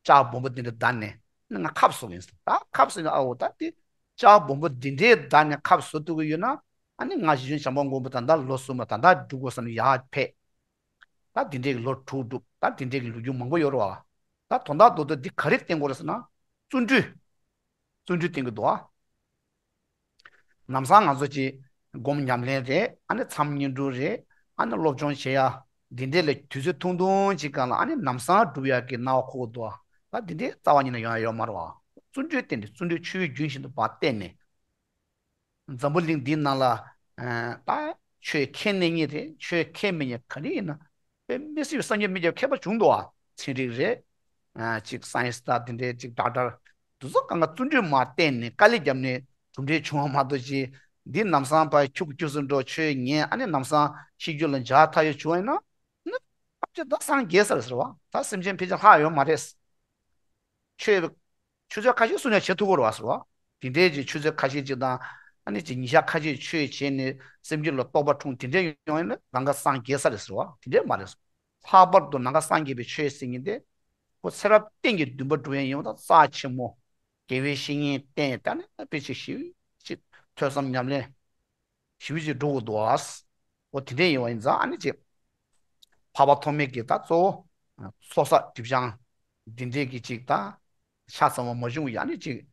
ལྕགས་སྦོམ་པོ་དེ་འདྲས་བརྡར་ནས་ཨ་ནི་ང་ཁབ་བཟོ་གི་ཡིན་ཟེར། ད་ཁབ་བཟོ་ཡིན། ཨ་འོ་ད་དེ་ལྕགས་སྦོམ་པོ་དེ་འདྲས་བརྡར་ནས་ཁབ་བཟོ་ཐུབ་ཀྱི་ཡོད་ན། ཨ་ནི་ང་གཞི་ཆེན་བྱམས་པ་མགོན་པོ་ད་ལྟ་ལོ་གསུམ་པ་ད་ལྟ་སྒྲུབ་དགོས་བསམ་ནས་ཡར་ཕེབས། ད་དེ་འདྲའི་ལོ་དྲུག་སྒྲུབ། ད་དེ་འདྲའི་ལོ་རྒྱུས་མང་པོ་ཡོད་རེད་བ། ད་དོན་དག་རྡོག་རྡོག་འདི་ག་རེ་བསྟན་དགོས་རེད་ཟེར་ན། བརྩོན་འགྲུས། བརྩོན་འགྲུས་བསྟན་གྱི་འདུག་ཨ། ལམ་སང་ང་ཚོ་ཅིག་སྒོམ་ཉམས་ལེན་རེད། ཨ་ནི་མཚམས་བསྙེན་སྒྲུབ་རེད། ཨ་ནི་སློབ་སྦྱོང་བྱེད་ཡ་འདི་འདྲའི་ལ་དུས་ཚོད་ཐུང་ཐུང་ཅིག་སྒང་ལ་ཨ་ནི་ལམ་སང་སྒྲུབ་ཡ་གི་སྣང་བ་འཁོར་གྱི་འདུག་ཨ། ད་འདི་འདྲའི་རྩ་བ་ཉིད་ནས་ཡོང་ཡ་ཡོད་མ་རེད་བ། བརྩོན་འགྲུས་བསྟན་ཏེ་བརྩོན་འགྲུས་ཆོས་རྒྱུན་བཞིན་དུ་ཕར་བསྟན་ནས། འཛམ་བུ་གླིང་འདིའི་ནང་ལ་ཨ་ད་ཆོས་མཁས་གནས་མཁན་རེད། ཆོས་མཁས་མེད་མཁན་ག་རེ་ཡིན་ན་དཔེ་མི་སྲིད་པའི་སངས་རྒྱས་མི་སྐྱ་མཁས་པ་བྱུང་འདུག་ཨ། ཚན་རིག་རེད། ཨ་ཅིག་སའེན་སི་ད་དེ་འདྲའི་ཅིག་ཌོག་ཊར་དེ་ཚོ་གང་ག་བརྩོན་འགྲུས་མར་བསྟན་ནས་དཀའ་ལས་བརྒྱབ་ནས་གྲུབ་འབྲས་བྱུང་བ་མ་གཏོགས་ཅིག་ འདི་ལམ་སང་ཕར་ཁྱུག་ཁྱུག་སུ་འགྲོ་ཆོས་ཉན། ཨ་ནི་ལམ་སང་ཤི་རྒྱུ་ལ་འཇགས་ཐག་ཡོད་བྱུང་བ་ཡིན་ན། ནི་ཐམས་ཅད་ད་སངས་རྒྱས་ས་རེད་ཟེར་བ། ད་སེམས་ཅན་ཕལ་ཆེར་ལྷག་ཡོད་མ་རེད། ཆོས་ཆུ་ཚོད་ཁ་ཤས་སུ་ནས་བྱེད་ཐུབ་ཀྱི་རེད་བ་ཟེར་བ། དེ་འདྲའི་ཅིག་ཆུ་ཚོད་ཁ་ཤས་ཅིག་དང་། ཨ་ནི་ཅིག་ཉིན་ཞག་ཁ་ཤས་ཆོས་བྱས་ནས་སེམས་རྒྱུད་ལ་རྟོགས་པ་འཁྲུངས་དེ་འདྲ་ཡོང་ཡིན་ན་གང་ག་སངས་རྒྱས་ས་རེད་ཟེར་བ། དེ་འདྲ་མ་རེད། ལྷག་པར་དུ་ནམ་མཁའ་སངས་རྒྱས་པའི་ཆོས་ཟེར་མཁན་དེ། ཁོ་ཚེ་རབས་གཏན་གྱི་འདུན་པ་སྒྲུབ་ཡ་ཡིན་པ་དང་རྩ་ཆེན་མོ། དགེ་བའི་བཤེས་གཉེན་བསྟེན། ད་ནི་དཔེ་ཆ་ཞིབ་ཅིག་ཐོས་བསམ་ཉམས་ལེན་ཞིབ་ཅིག་འགྲོ་དགོས་འདུག་ཨ། འོ་དེ་འདྲ་ཡིན་པ་ཡིན་ཙང་ཨ་ནི་ཅིག་འཕགས་པ་ཐོགས་མེད་ཀྱིས་ད་གཙོ་བོ་ཚོགས་བསགས་སྒྲིབ་སྦྱང་འདི་འདྲས་ཀྱི་ཅིག་ད་ཆ་ཚང་བ་མ་བྱུང་བའི། ཨ་ནི་ཅིག་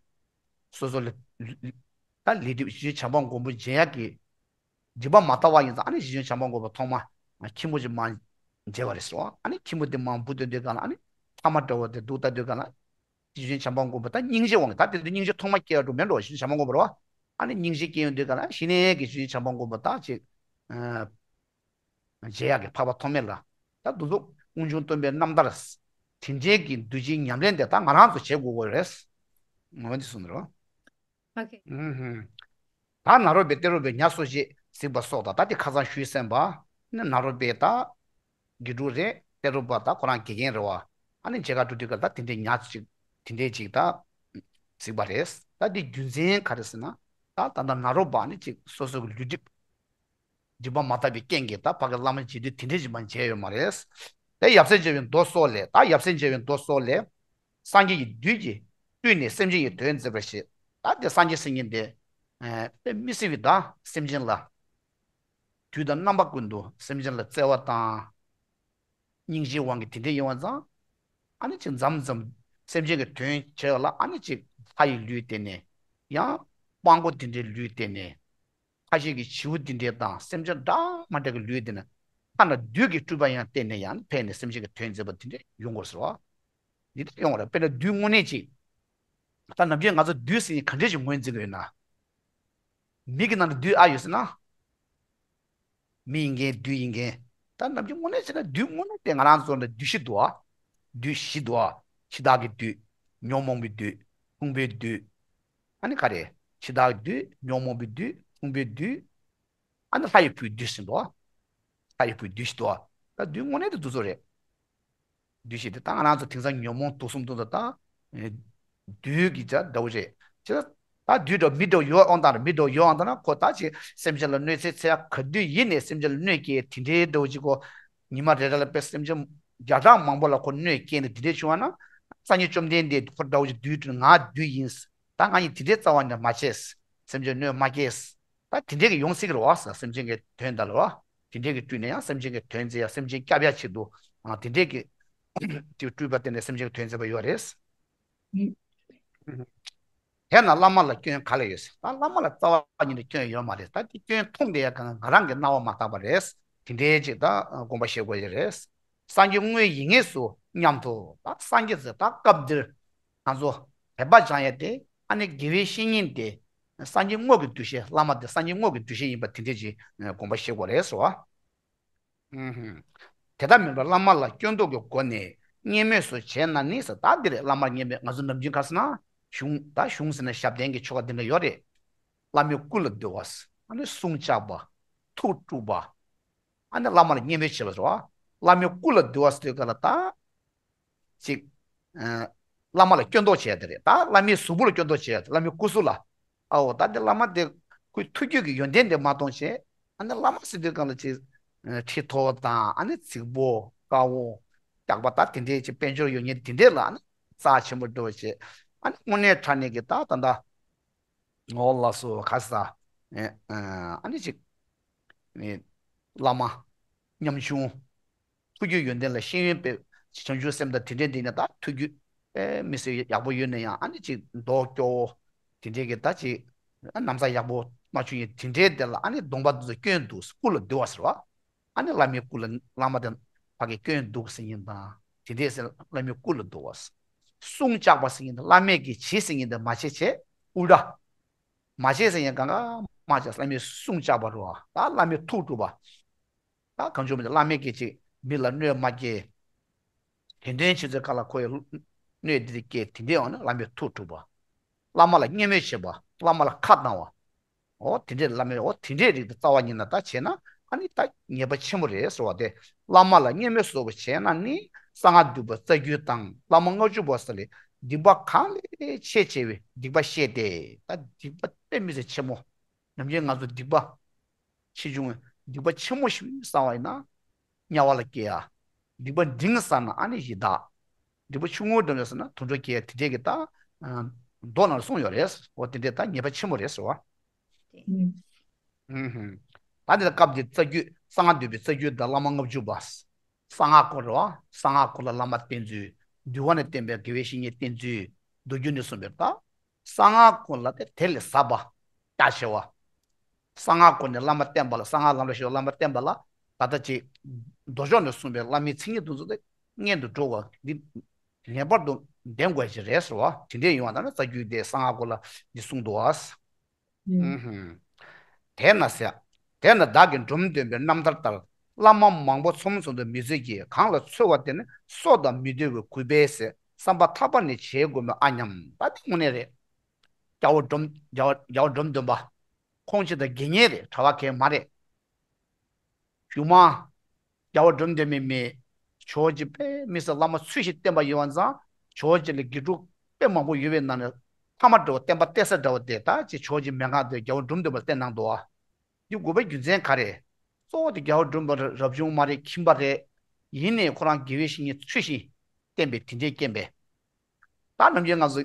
སོ་སོ་ལ་ད་ལས་སྒྲིབ་གཞི་བྱམས་པ་མགོན་པོ་འཇལ་ཡག་གི་སྒྲིབ་པ་མ་དག་པ་ཡིན་ཙང་། ཨ་ནི་གཞི་བྱམས་པ་མགོན་པོ་ཐོག་མ་ཁྱི་མོ་ཅིག་མར་མཇལ་བ་རེད་ཟེར་བ། ཨ་ནི་ཁྱི་མོ་དེ་མར་འབུ་སྟོན་དུས་སྒང་ལ། ཨ་ནི་ཐ་མ་འདྲ་བོ་དེ་འདུག་ལྟ་དུས་སྒང་ལ། གཞི་བྱམས་པ་མགོན་པོ་ད་སྙིང་རྗེ་དབང་གིས། ད་དེ་དུས་སྙིང་རྗེ་ཐོག་མ་སྐྱེ་བ་འགྲོ་མེད་འགྲོ། གཞི་བྱམས་པ་མགོན་པོ་རེད་བ། ཨ་ནི་སྙིང་རྗེ་སྐྱེ་ཡོང་དུས་སྒང་ལ། ཨ་ནི་གཞི་ནས་ཀྱི་གཞི་བྱམས་པ་མགོན་པོ་ད་ཅིག་མཇལ་ཡག་གི་འཕགས་པ་ཐོགས་མེད་ལ། ད་འདུ་འཛོམས་དབུགས་འབྱུང་སྟོན་པའི་རྣམ་ཐར་དེ་འདྲའི་གི་འདུ་བྱེད་ཉམས་ལེན་དེ་ད་ང་རང་ཚོ་བྱེད་དགོས་ཀྱི་རེད། ངོ་མ་འདི་གསུངས་འདུག་རོ། ཨོ་ཁེ། ཨུ་ཧུམ། ད་ནཱ་རོ་པས་ཏེ་རུ་པའི་ཉ་གསོ་བྱེད་གཟིགས་པ་སོགས་དང་། ད་དེ་ཁ་སང་ཞུས་ཟིན་པ། ནི་ནཱ་རོ་པས་ད་དགེ་ཕྲུག་རེད། ཏེ་རུ་པ་ད་ཁོ་རང་དགེ་རྒན་རེད་བ། ཨ་ནི་མཇལ་ཁ་འགྲོ་དུས་སྐབས་ད་དེ་འདྲའི་ཉ་ཅིག་དེ་འདྲའི་ཅིག་ད་གཟིགས་པ་རེད། ད་དེ་རྒྱུ་མཚན་ག་རེ་ཟེར་ན། ད་ད་ལྟ་ནཱ་རོ་པ་ནི་ཅིག་སོ་སོ་གི་ལུས་སྒྲིབ་སྒྲིབ་པ་མ་དག་པའི་རྐྱེན་གྱིས་ད་ཕ་གི་བླ་མ་མཇལ་དུས་དེ་འདྲ་ཞིག་མ་མཇལ་ཡོད་མ་རེད། དེ་ཡབ་སྲས་མཇལ་བའི་མདོ་སོགས་ལས། ད་ཡབ་སྲས་མཇལ་བའི་མདོ་སོགས་ལས། སངས་རྒྱས་ཀྱི་བདུད་ཀྱིས་བཏུལ་ནས་སེམས་ཅན་གྱི་དོན་མཛད་པར་བཤད། ད་དེ་སངས་རྒྱས་ཟེར་མཁན་དེ། ཨ། དཔེ་མི་སྲིད་པའི་ད་སེམས་ཅན་ལ། དུས་དང་རྣམ་པ་ཀུན་ཏུ་སེམས་ཅན་ལ་བརྩེ་བ་དང་། སྙིང་རྗེའི་དབང་གིས་དེ་འདྲ་ཡིན་པ་ཙང་། ཨ་ནི་ཅིག་མཚམས་མཚམས་སེམས་ཅན་གྱི་དོན་བྱེད་ཡ་ལ། ཨ་ནི་ཅིག་ལྷ་ཡི་ལུས་བསྟན་ནས། ཡང་དཔང་པོ་དེ་འདྲའི་ལུས་བསྟན་ནས། ཁ་ཤས་ཀྱིས་བྱིའུ་འདི་འདྲས་དང་སེམས་ཅན་འདྲ་མ་འདྲ་གི་ལུས་འདི་ནས། ཐ་ན་བདུད་ཀྱི་སྤྲུལ་པ་ཡང་བསྟན་ནས་ཡང་ཕེབས་ནས་སེམས་ཅན་གྱི་དོན་མཛད་པ་འདི་འདྲས་ཡོང་དགོས་ཟེར་བ། འདི་འདྲས་ཡོང་བ་རེད། དཔེར་ན་བདུད་དངོས་གནས་ཅིག་ད་ནམ་རྒྱུན་ང་ཚོ་བདུད་ཟེར་ནས་ག་འདྲས་ཅིག་ངོས་འཛིན་གྱི་ཡོད་ན། མི་གི་ནང་ལ་བདུད་ཨ་ཡོད་ཟེར་ན། མི་ཡིན་མཁན་བདུད་ཡིན་མཁན། ད་ནམ་རྒྱུན་དངོས་གནས་བྱས་ན་བདུད་དངོས་གནས་དེ་ང་རང་ཚོ་ལ་བདུད་བཞི་འདུག་ཨ། བདུད་བཞི་འདུག་ཨ། འཆི་བདག་གི་བདུད། ཉོན་མོངས་པའི་བདུད། ཕུང་པོའི་བདུད། ཨ་ནི་ག་རེ། འཆི་བདག་གི་བདུད། ཉོན་མོངས་པའི་བདུད། ཕུང་པོའི་བདུད། ཨ་ནི་ལྷ་ཡི་བུའི་བདུད་ཟེར་འདུག་ཨ། ལྷ་ཡི་བུའི་བདུད་ཟེར་འདུག་ཨ། ད་བདུད་དངོས་གནས་དེ་འདུག་ཚོ་རེད། བདུད་ཟེར་དེ་ད་ང་རང་ཚོ་དེང་སང་ཉོན་མོངས་དུག་གསུམ་དུ་ད་ད། བདུད་ཀྱི་ཅ་འདྲ་བོ་རེད། ཅི་ད་བདུད་འདྲ་མི་འདྲ་ཡོད་འོང་དང་། མི་འདྲ་ཡོད་འོང་དང་ན་ཁོ་ད་ཅི་སེམས་ཅན་ལ་གནོད་འཚེ་འཚེ་ཡ་ག་དུས་ཡིན་ནས་སེམས་ཅན་ལ་གནོད་སྐྱེལ་དེ་འདྲའི་འདྲ་བོ་ཅིག་གོ། ཉི་མ་རེ་རེ་ལ་དཔེ་སེམས་ཅན་བརྒྱ་ཕྲག་མང་པོ་ལ་ཁོ་གནོད་སྐྱེལ་ནས་དེ་འདྲའི་བྱུང་བ་ན། སངས་རྒྱས་བཅོམ་ལྡན་འདས་ཁོ་འདྲ་བོ་ཅིག་བདུད་དུ་ང་བདུད་ཡིན། ད་ང་ཡིས་དེ་འདྲའི་རྩ་བ་ནས་མ་བྱས། སེམས་ཅན་གནོད་མ་སྐྱེལ། ད་དེ་འདྲས་ཀྱི་ཡོང་སྲིད་ཀྱི་རེད་བ། སེམས་ཅན་གྱི་དོན་དག་ལ་བ། དེ་འདྲས་ཀྱི་སྤྲུལ་ནས་ཡང་སེམས་ཅན་གྱི་དོན་མཛད་ཡ། སེམས་ཅན་སྐྱོབ་ཡ་ཆེད་དུ། ཨ། དེ་འདྲས་ཀྱི་དེ་སྤྲུལ་པ་དེ་ནས་སེམས་ཅན་གྱི་དོན་མཛད་པ་ཡོད་རེད། དེས་ན་བླ་མ་ལ་སྐྱོན་ག་ལ་ཡོད་ཟེར། ད་བླ་མ་ལ་རྩ་བ་ཉིད་ནས་སྐྱོན་ཡོད་མ་རེད། ད་དེ་སྐྱོན་མཐོང་བསྡད་ཡ་གང་ང་རང་གི་སྣང་བ་མ་དག་པ་རེད། དེ་འདྲས་ཅིག་ད་དགོངས་པ་བཞེས་དགོས་ཀྱི་རེད། སངས་རྒྱས་དངོས་ཡིན་ངེས་སུ་སྙམ་དུ། ད་སངས་རྒྱས་ཟེར་ད་སྐབས་འདིར་ང་ཚོ་དད་པ་སྦྱང་ཡ་དེ། ཨ་ནི་དགེ་བའི་བཤེས་གཉེན་དེ་སངས་རྒྱས་དངོས་ཀྱི་འདུ་ཤེས། བླ་མ་དེ་སངས་རྒྱས་དངོས་ཀྱི་འདུ་ཤེས་ཡིན་པ་དེ་འདྲས་ཅིག་དགོངས་པ་བཞེས་དགོས་རེད་ཟེར་བ། ཨུ་ཧུམ། དེ་ལྟར་མིན་པར་བླ་མ་ལ་སྐྱོན་འདོགས་ཀྱི་སྒོ་ནས་བརྙས་སྨོད་སུ་བྱས་ན་ནི་ཟེར། ད་འདི་རེད། བླ་མར་བརྙས་སྨོད། ང་ཚོ་ནམ་རྒྱུན་ག་ཟེར་ན། གཞུང་། ད་གཞུང་ཟེར་ན་ཞབས་བརྟན་གྱི་ཆོ་ག་འདི་འདྲ་ཡོད་རེད། བླ་མའི་སྐུ་ལ་འདུ་བ་ཟེར། ཨ་ནི་སྲུང་བཅག་པ། ཐུགས་དཀྲུགས་པ། ཨ་ནི་བླ་མ་ལ་བརྙས་སྨོད་བྱེད་པ་ཟེར་བ། བླ་མའི་སྐུ་ལ་འདུ་བ་ཟེར་དུས་སྐབས་ལ་ད། ཅིག་ཨ། བླ་མ་ལ་སྐྱོན་འདོགས་བྱས་དེ་རེད། ད་བླ་མའི་གཟུགས་པོ་ལ་སྐྱོན་འདོགས་བྱས། བླ་མའི་སྐུ་གཟུགས་ལ། ཨའོ། ད་དེ་བླ་མ་དེ་ཁོའི་ཐུགས་རྒྱུད་ཀྱི་ཡོན་ཏན་དེ་མ་མཐོང་བྱས། ཨ་ནི་བླ་མ་ཟེར་དུས་སྒང་ལ་ཅིག་ཁྲི་མཐོ་བ་དང་། ཨ་ནི་རྫིག་པོ་དཀར་པོ་སྐྱག་པ། ད་དེ་འདྲའི་ཅིག་དཔལ་འབྱོར་ཡོད་མཁན་དེ་འདྲས་ལ་ཨ་ནི་རྩ་ཆེན་པོ་འགྲོ་བྱས། ཨ་ནི་དངོས་གནས་དྲང་གནས་ཀྱི་ད་ད་ད། ངོ་ལ་སོ་ག་ས། ཨ་ནི་ཅིག་བླ་མ་ཉམ་ཆུང་། ཐུགས་རྒྱུད་ཡོན་ཏན་ལ་ཤེས་ཡོན་དཔེ་བྱང་ཆུབ་སེམས་དང་དེ་འདྲའི་འདི་ནས། ད་ཐུགས་རྒྱུད་དཔེ་མི་སྲིད་ཡག་པོ་ཡོད་ན་ཡང་། ཨ་ནི་ཅིག་མདོག་སྐྱོ་བོ་དེ་འདྲའི་གི་ད་ཅིག་ན་བཟའ་ཡག་པོ་མ་བྱུང་ཡང་དེ་འདྲའི་དེ་ལ་ཨ་ནི་གདོང་པ་འདི་ཚོ་སྐྱོན་འདུག་སྐུ་ལ་འདུ་བ་ཟེར་བ། ཨ་ནི་བླ་མའི་སྐུ་ལ། བླ་མ་དེ་ཕ་གི་སྐྱོན་འདུག་ཟེར་མཁན་དང་དེ་འདྲའི་ཟེར། བླ་མའི་སྐུ་ལ་འདུ་བ། སྲུང་བཅག་པ་ཟེར་མཁན་དང་བླ་མས་ཀྱི་བྱེད་ཟེར་མཁན་དེ་མ་བྱེད་བྱས། ཨུལ་ཊ། མ་བྱེད་ཟེར་མཁན་གང་ག་མ་བྱེད། བླ་མའི་སྲུང་བཅག་པ་རེད་བ། ད་བླ་མའི་ཐུགས་དཀྲུགས་པ། ད་གང་བྱུང་མི་བླ་མས་ཀྱི་ཅིག་མི་ལ་གནོད་མ་སྐྱེལ། དོན་དོན་ཆེ་ཚོད་ག་ལ་ཁོ་ཡི་གནོད་འདི་སྐྱེལ། དེ་འདྲའི་འོང་ན་བླ་མའི་ཐུགས་དཀྲུགས་པ། བླ་མ་ལ་བརྙས་སྨོད་བྱེད་པ། བླ་མ་ལ་ཁ་བཏང་བ། འོ་དེ་འདྲས་བླ་མའི་འོ་དེ་འདྲས་རིགས་དེ་རྩ་བ་ཉིད་ནས་ད་བྱས་ན་ཨ་ནི་ད་ཉེས་པ་ཆེན་པོ་རེད་ཟེར་བ་དེ། བླ་མ་ལ་བརྙས་སྨོད་སོགས་པ་བྱས་ན་ནི་གསང་སྔགས་འདུས་པ་རྩ་རྒྱུད་དང་བླ་མ་ལྔ་བཅུ་པ་ཟེར་ལས་སྡིག་པ་གང་ལས་ཆེས་ཆེ་བའི་སྡིག་པ་བཤད་དེ། ད་སྡིག་པ་དཔེ་མི་སྲིད་ཆེན་མོ། ནམ་རྒྱུན་ང་ཚོ་སྡིག་པ་ཆེ་ཆུང་སྡིག་པ་ཆེན་མོ་ཞིག་བསགས་པ་ཡིན་ན། དམྱལ་བ་ལ་སྐྱེ་ཡ། སྡིག་པ་འབྲིང་བསགས་ན་ཨ་ནི་ཡི་དྭགས། སྡིག་པ་ཆུང་ངུ་འགྲོ་ནས་ཟེར་ན་དུད་འགྲོ་སྐྱེ་ཡ་དེ་འདྲས་ཀྱི་ད། མདོ་ནང་གསུངས་ཡོད་རེད། འོ་དེ་འདྲས་ད་ཉེས་པ་ཆེན་མོ་རེད་ཟེར་བ། ཨུ་ཧུམ། ད་འདི་ལ་སྐབས་འདིར་རྩ་རྒྱུད་གསང་སྔགས་འདུས་པའི་རྩ་རྒྱུད་དང་བླ་མ་ལྔ་བཅུ་པ། གསང་སྔགས་སྐོར་རེད་བ། གསང་སྔགས་སྐོར་ལ་བླ་མ་བསྟེན་ཚུལ། འདུལ་བ་ནས་བསྟན་པའི་དགེ་བའི་བཤེས་གཉེན་བསྟེན་ཚུལ། མདོ་རྒྱུད་ནས་གསུངས་པའི་ད། གསང་སྔགས་སྐོར་ལ་དེ་དེ་ལས་ཟབ་པ། རྒྱ་ཆེ་བ། གསང་སྔགས་སྐོར་ནས་བླ་མ་བསྟེན་པ་ལ་གསང་སྔགས་ལམ་ལ་ཞུགས་བླ་མ་བསྟེན་པ་ལ་ད་ལྟ་ཅིག་མདོ་ཕྱོགས་ནས་གསུངས་པའི་བླ་མའི་མཚན་ཉིད་དེ་ཚོ་དེ་སྔོན་དུ་འགྲོ་བ་འདི་ངེས་པར་དུ་ལྡན་དགོས་ཀྱི་རེད་ཟེར་བ། དེ་འདྲས་ཡོང་བ་ད་ནི་རྩ་རྒྱུད་དེ་གསང་སྔགས་སྐོར་ལ་འདི་གསུངས་འདུག་བ། ཨུ་ཧུམ། དེས་ན་ཟེར། དེས་ན་བདག་གིས་སྒྲོམ་འདོན་པའི་རྣམ་ཐར་ལྟར། བླ་མ་མང་པོ་ཚོམ་ཚོམ་དུ་མི་འཚོལ་གྱི། གང་ལ་འཚོལ་བ་དེ་ནི་སྲོག་དང་མི་ལྡན་པའི་རྒུད་པས་ཟད། བསམ་པ་ཐག་པ་ནས་བྱེད་དགོས་མོད་ཨ་སྙམ། ད་དེ་དངོས་གནས་རེད། རྒྱལ་བ་སྒྲོམ་རྒྱལ་བ་རྒྱལ་བ་སྒྲོམ་འདོན་པ། ཁོང་ཅི་ལྟར་དགེ་བསྙེན་རེད། གྲྭ་པ་གང་ཡང་མ་རེད། གཞུག་མ། རྒྱལ་བ་སྒྲོམ་འདོན་པའི་མི། ཇོ་བོ་རྗེ་དཔེ་མི་སྲིད་བླ་མ་ཚུལ་བཞིན་བསྟེན་པ་ཡིན་པ་ཙང་། ཇོ་བོ་རྗེ་ལ་དགེ་ཕྲུག་དཔེ་མང་པོ་ཡོད་པའི་ནང་ནས་ཐ་མ་འདྲ་བོ་བསྟེན་པ་གཏད་ས་འདྲ་བོ་དེ་ད་ཅི་ཇོ་བོ་རྗེ་མན་ངག་དེ་རྒྱལ་བ་སྒྲོམ་འདོན་པ་ལ་བསྟེན་གནང་འདུག་བ། འདི་དགོས་པའི་རྒྱུ་མཚན་ག་རེ། གཙོ་བོ་དེ་རྒྱལ་བ་སྒྲོམ་པ་རབ་བྱུང་མ་རེད། ཁྱིམ་པ་རེད། ཡིན་ནའི་ཁོ་རང་དགེ་བའི་བཤེས་གཉེན་ཚུལ་བཞིན་བསྟེན་པའི་དེ་འདྲའི་རྐྱེན་པས། ད་ནམ་རྒྱུན་ང་ཚོ་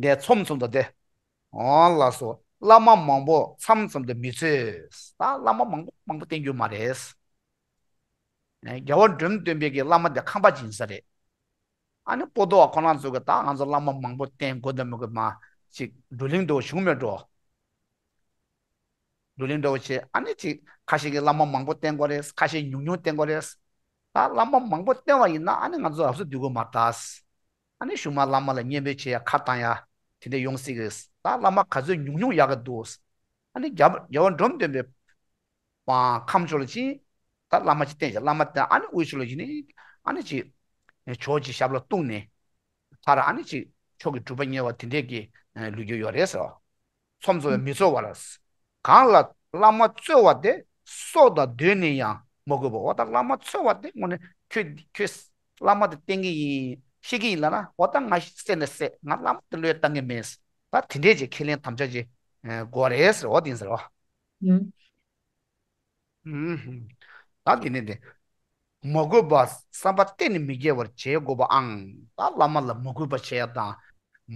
འདས་ཚོམ་ཚོམ་དུ་དེ། འོ་ལགས་སོ། བླ་མ་མང་པོ་མཚམས་ཙམ་དུ་མི་འཚོལ། ད་བླ་མ་མང་པོ་མང་པོ་བསྟེན་རྒྱུ་མ་རེད། རྒྱལ་བ་སྒྲོམ་སྟོན་པའི་གི་བླ་མ་དེ་ཁམས་པ་ཅིག་ཡིན་ས་རེད། ཨ་ནི་པོ་ཏོ་བ་ཁོ་རང་ཚོ་གི་ད་ང་ཚོ་བླ་མ་མང་པོ་བསྟེན་དགོས་དང་མི་དགོས་མ་ཅིག་བགྲོ་གླེང་འདྲ་བོ་བྱུང་མེད་འགྲོ། བགྲོ་གླེང་འདྲ་བོ་བྱས་ཨ་ནི་ཅིག་ཁ་ཤས་ཀྱིས་བླ་མ་མང་པོ་བསྟེན་དགོས་རེད། ཁ་ཤས་ཉུང་ཉུང་བསྟེན་དགོས་རེད། ད་བླ་མ་མང་པོ་བསྟེན་པ་ཡིན་ན་ཨ་ནི་ང་ཚོ་རབ་གསལ་འདུས་དགོས་མ་རེད་ད། ཨ་ནི་གཞུག་མ་བླ་མ་ལ་བསྙེན་པོ་བྱེད་ཡ་ཁ་བཏང་ཡ་དེ་འདྲ་ཡོང་སྲིད་གི། ད་བླ་མ་ག་ཚོད་ཉུང་ཉུང་ཡག་གི་འདུག། ཨ་ནི་རྒྱལ་བ་རྒྱལ་བ་འབྲོམ་སྟོན་པའི་ཁམས་ཕྱོགས་ལ་ཕྱིན། ད་བླ་མ་ཅིག་བསྟེན་ཅིག་བླ་མ་བསྟེན་ཨ་ནི་དབུས་ཕྱོགས་ལ་ཕྱིན་ནས་ཨ་ནི་ཅིག་ཇོ་བོ་རྗེ་ཞབས་ལ་གཏུགས་ནས། མཐར་ཨ་ནི་ཅིག་མཆོག་གི་གྲུབ་པ་བརྙེས་པ་དེ་འདྲས་ཀྱི་ལོ་རྒྱུས་ཡོད་རེད་ཟེར་བ། ཚོམ་ཚོམ་མི་འཚོལ་བར། གང་ལ་བླ་མ་འཚོལ་བ་དེ་སྲོག་དང་བསྡོས་ནས་ཡང་མ་དགོས་པ། འོ་ད་བླ་མ་འཚོལ་བ་དེ་དངོས་གནས་ཁྱོད་ཁྱོད་བླ་མ་དེ་བསྟེན་གྱི་ཡིན་ཤེས་ཀྱི་ཡིན་ལབ་ན། འོ་ད་ང་བསད་ན་བསད། ང་བླ་མ་དེ་བློས་བཏང་གི་མེད། ད་དེ་འདྲས་ཀྱི་ཁས་ལེན་དམ་བཅའ་ཅིག་དགོས་རེད་ཟེར་བ་དེ་ཡིན་ཟེར་བ། ད་དེ་ནས་དེ། མ་གུས་པ་བསམ་པ་གཏན་ནས་མི་སྐྱེ་བར་བྱེད་དགོས་པའང་། ད་བླ་མ་ལ་མ་གུས་པ་བྱེད་ཡ་དང་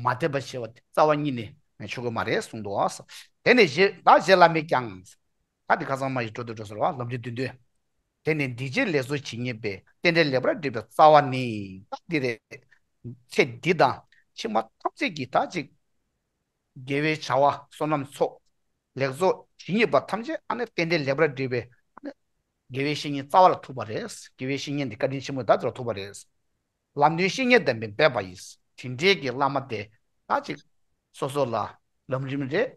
མ་དད་པ་བྱེད་པ་དེ་རྩ་བ་ཉིད་ནས་ཆོག་གི་མ་རེད་གསུངས་འདུག། དེ་ནས་རྗེ་ད་རྗེ་བླ་མས་ཀྱང་། ད་འདི་ཁ་སང་མ་ཡི་འགྲོ་དུ་འགྲོ་ཟེར་བ་ལམ་རིམ་བདུན་བདུན། དེ་ནས་འདི་ཕྱིར་ལེགས་ཚོགས་ཇི་སྙེད་པའི། རྟེན་འབྲེལ་ལེགས་པར་འགྲིག་པའི་རྩ་བ་ནི། ད་འདི་རེད། ཚེ་འདི་དང་ཕྱི་མ་ཐམས་ཅད་ཀྱི་ད་ཅིག་དགེ་བའི་བྱ་བ་བསོད་ནམས་ཚོགས། ལེགས་ཚོགས་ཇི་སྙེད་པ་ཐམས་ཅད་ཨ་ནི་རྟེན་འབྲེལ་ལེགས་པར་འགྲིག་པའི་ཨ་ནི་དགེ་བའི་བཤེས་གཉེན་རྩ་བ་ལ་ཐུག་པ་རེད། དགེ་བའི་བཤེས་གཉེན་འདི་བཀའ་དྲིན་ཆེན་པོ་ད་ཚོ་ལ་ཐུག་པ་རེད། ལམ་སྟོན་བཤེས་གཉེན་དམ་པས་འབད་པ་ཡིས། དེ་འདྲའི་གི་བླ་མ་དེ་ད་ཅིག་སོ་སོ་ལ་ལམ་རིམ་རེད།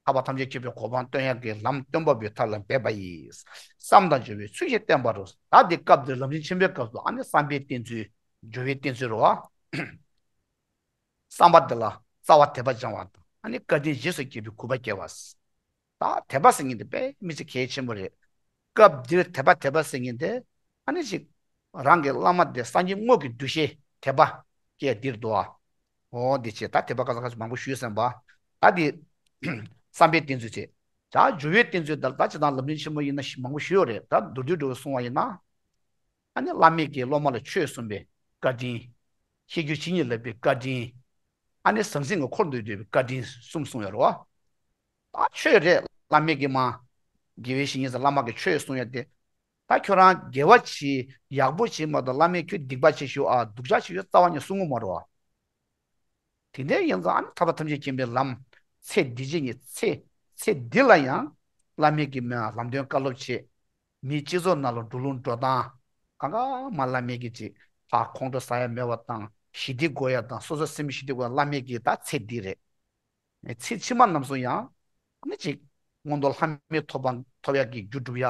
ཐར་པ་ཐམས་ཅད་མཁྱེན་པའི་གོ་འཕང་སྟོན་ཡག་གི་ལམ་སྟོན་པ་པོའི་ཐབས་ལ་འབད་པ་ཡིས། བསམ་དང་སྦྱོར་བའི་ཚུལ་བཞིན་བསྟེན་པར། ད་འདི་སྐབས་འདིར་ལམ་རིམ་ཆེན་པོའི་སྐབས་སུ་ཨ་ནི་བསམ་པས་བསྟེན་ཚུལ། སྦྱོར་བས་བསྟེན་ཚུལ་རེད་བ། བསམ་པ་འདི་ལ་རྩ་བ་དད་པ་སྦྱང་བ་དང་ཨ་ནི་བཀའ་དྲིན་རྗེས་སུ་དགྱེས་པའི་གུས་པ་སྐྱེ་བ། ད་དད་པ་ཟེར་མཁན་དེ་དཔེ་མི་སྲིད་གལ་ཆེན་པོ་རེད། སྐབས་འདིར་དད་པ་དད་པ་ཟེར་མཁན་དེ་ཨ་ནི་ཅིག་རང་གི་བླ་མ་དེ་སངས་རྒྱས་དངོས་ཀྱི་འདུ་ཤེས་དད་པ་སྐྱེ་འདིར་འདུ་བ། འོ་འདི་བྱས་ད་དད་པ་ཁ་ས་ཁ་ས་མང་པོ་ཞུས་ཟིན་པ། ད་འདི་བསམ་པས་བསྟེན་ཚུལ་བྱས། ད་སྦྱོར་བས་བསྟེན་ཚུལ་ད་ད་ཅི་ད་ལམ་རིམ་ཆེན་མོ་ཡིན་ན་ཞིག་མང་པོ་ཞུས་ཡོད་རེད། ད་མདོར་བསྡུས་འདྲ་བོ་གསུང་བ་ཡིན་ན། ཨ་ནི་བླ་མས་ཀྱིས་སློབ་མ་ལ་ཆོས་གསུངས་པའི་བཀའ་དྲིན། ཤེས་རྒྱུད་ཇི་སྙེད་ལབ་པའི་བཀའ་དྲིན། ཨ་ནི་ཟང་ཟིང་གི་འཁོར་འདུལ་འདུལ་བའི་བཀའ་དྲིན་གསུམ་གསུངས་ཡོད་རེད་བ། ད་ཆོས་རེད། བླ་མས་ཀྱིས་མ། དགེ་བའི་བཤེས་གཉེན་ཟེར་བླ་མ་གིས་ཆོས་གསུང་ཡ་དེ། ད་ཁྱོད་རང་དགེ་བ་བྱེད། ཡག་པོ་བྱེད་མ་གཏོགས་བླ་མས་ཁྱོད་སྡིག་པ་བྱེད་ཤོག་ཨ་སྡུག་ཅག་བྱེད་ཤོག་རྩ་བ་ནས་གསུང་གི་མ་རེད་བ། དེ་འདྲ་ཡིན་ཙང་ཨ་ནི་ཐར་པ་ཐམས་ཅད་མཁྱེན་པའི་ལམ། ཚེ་འདི་ཕྱི་གཉིས་ཚེ། ཚེ་འདི་ལ་ཡང་། བླ་མས་ཀྱིས་མ་ལམ་སྟོན་བཀའ་སློབ་བྱེད། མིའི་སྤྱི་ཚོགས་ནང་ལ་འགྲོ་ལུགས་འགྲོ་སྟངས། གང་ག་མ་བླ་མས་ཀྱིས་ཅིག་ཕར་ཁོང་ཁྲོ་ཟ་ཡ་མེད་པ་དང་ཞི་བདེ་དགོས་ཡ་དང་སོ་སོ་སེམས་ཞི་བདེ་དགོས་ཡ་བླ་མས་ཀྱིས་ད་ཚེ་འདི་རེད། ཚེ་ཕྱི་མ་རྣམས་སུ་ཡང་། ཨ་ནི་ཅིག་མངོན་མཐོ་ལྷ་མིའི་ཐོབ་པ་ཐོབ་ཡག་གི་རྒྱུ་སྒྲུབ་ཡ།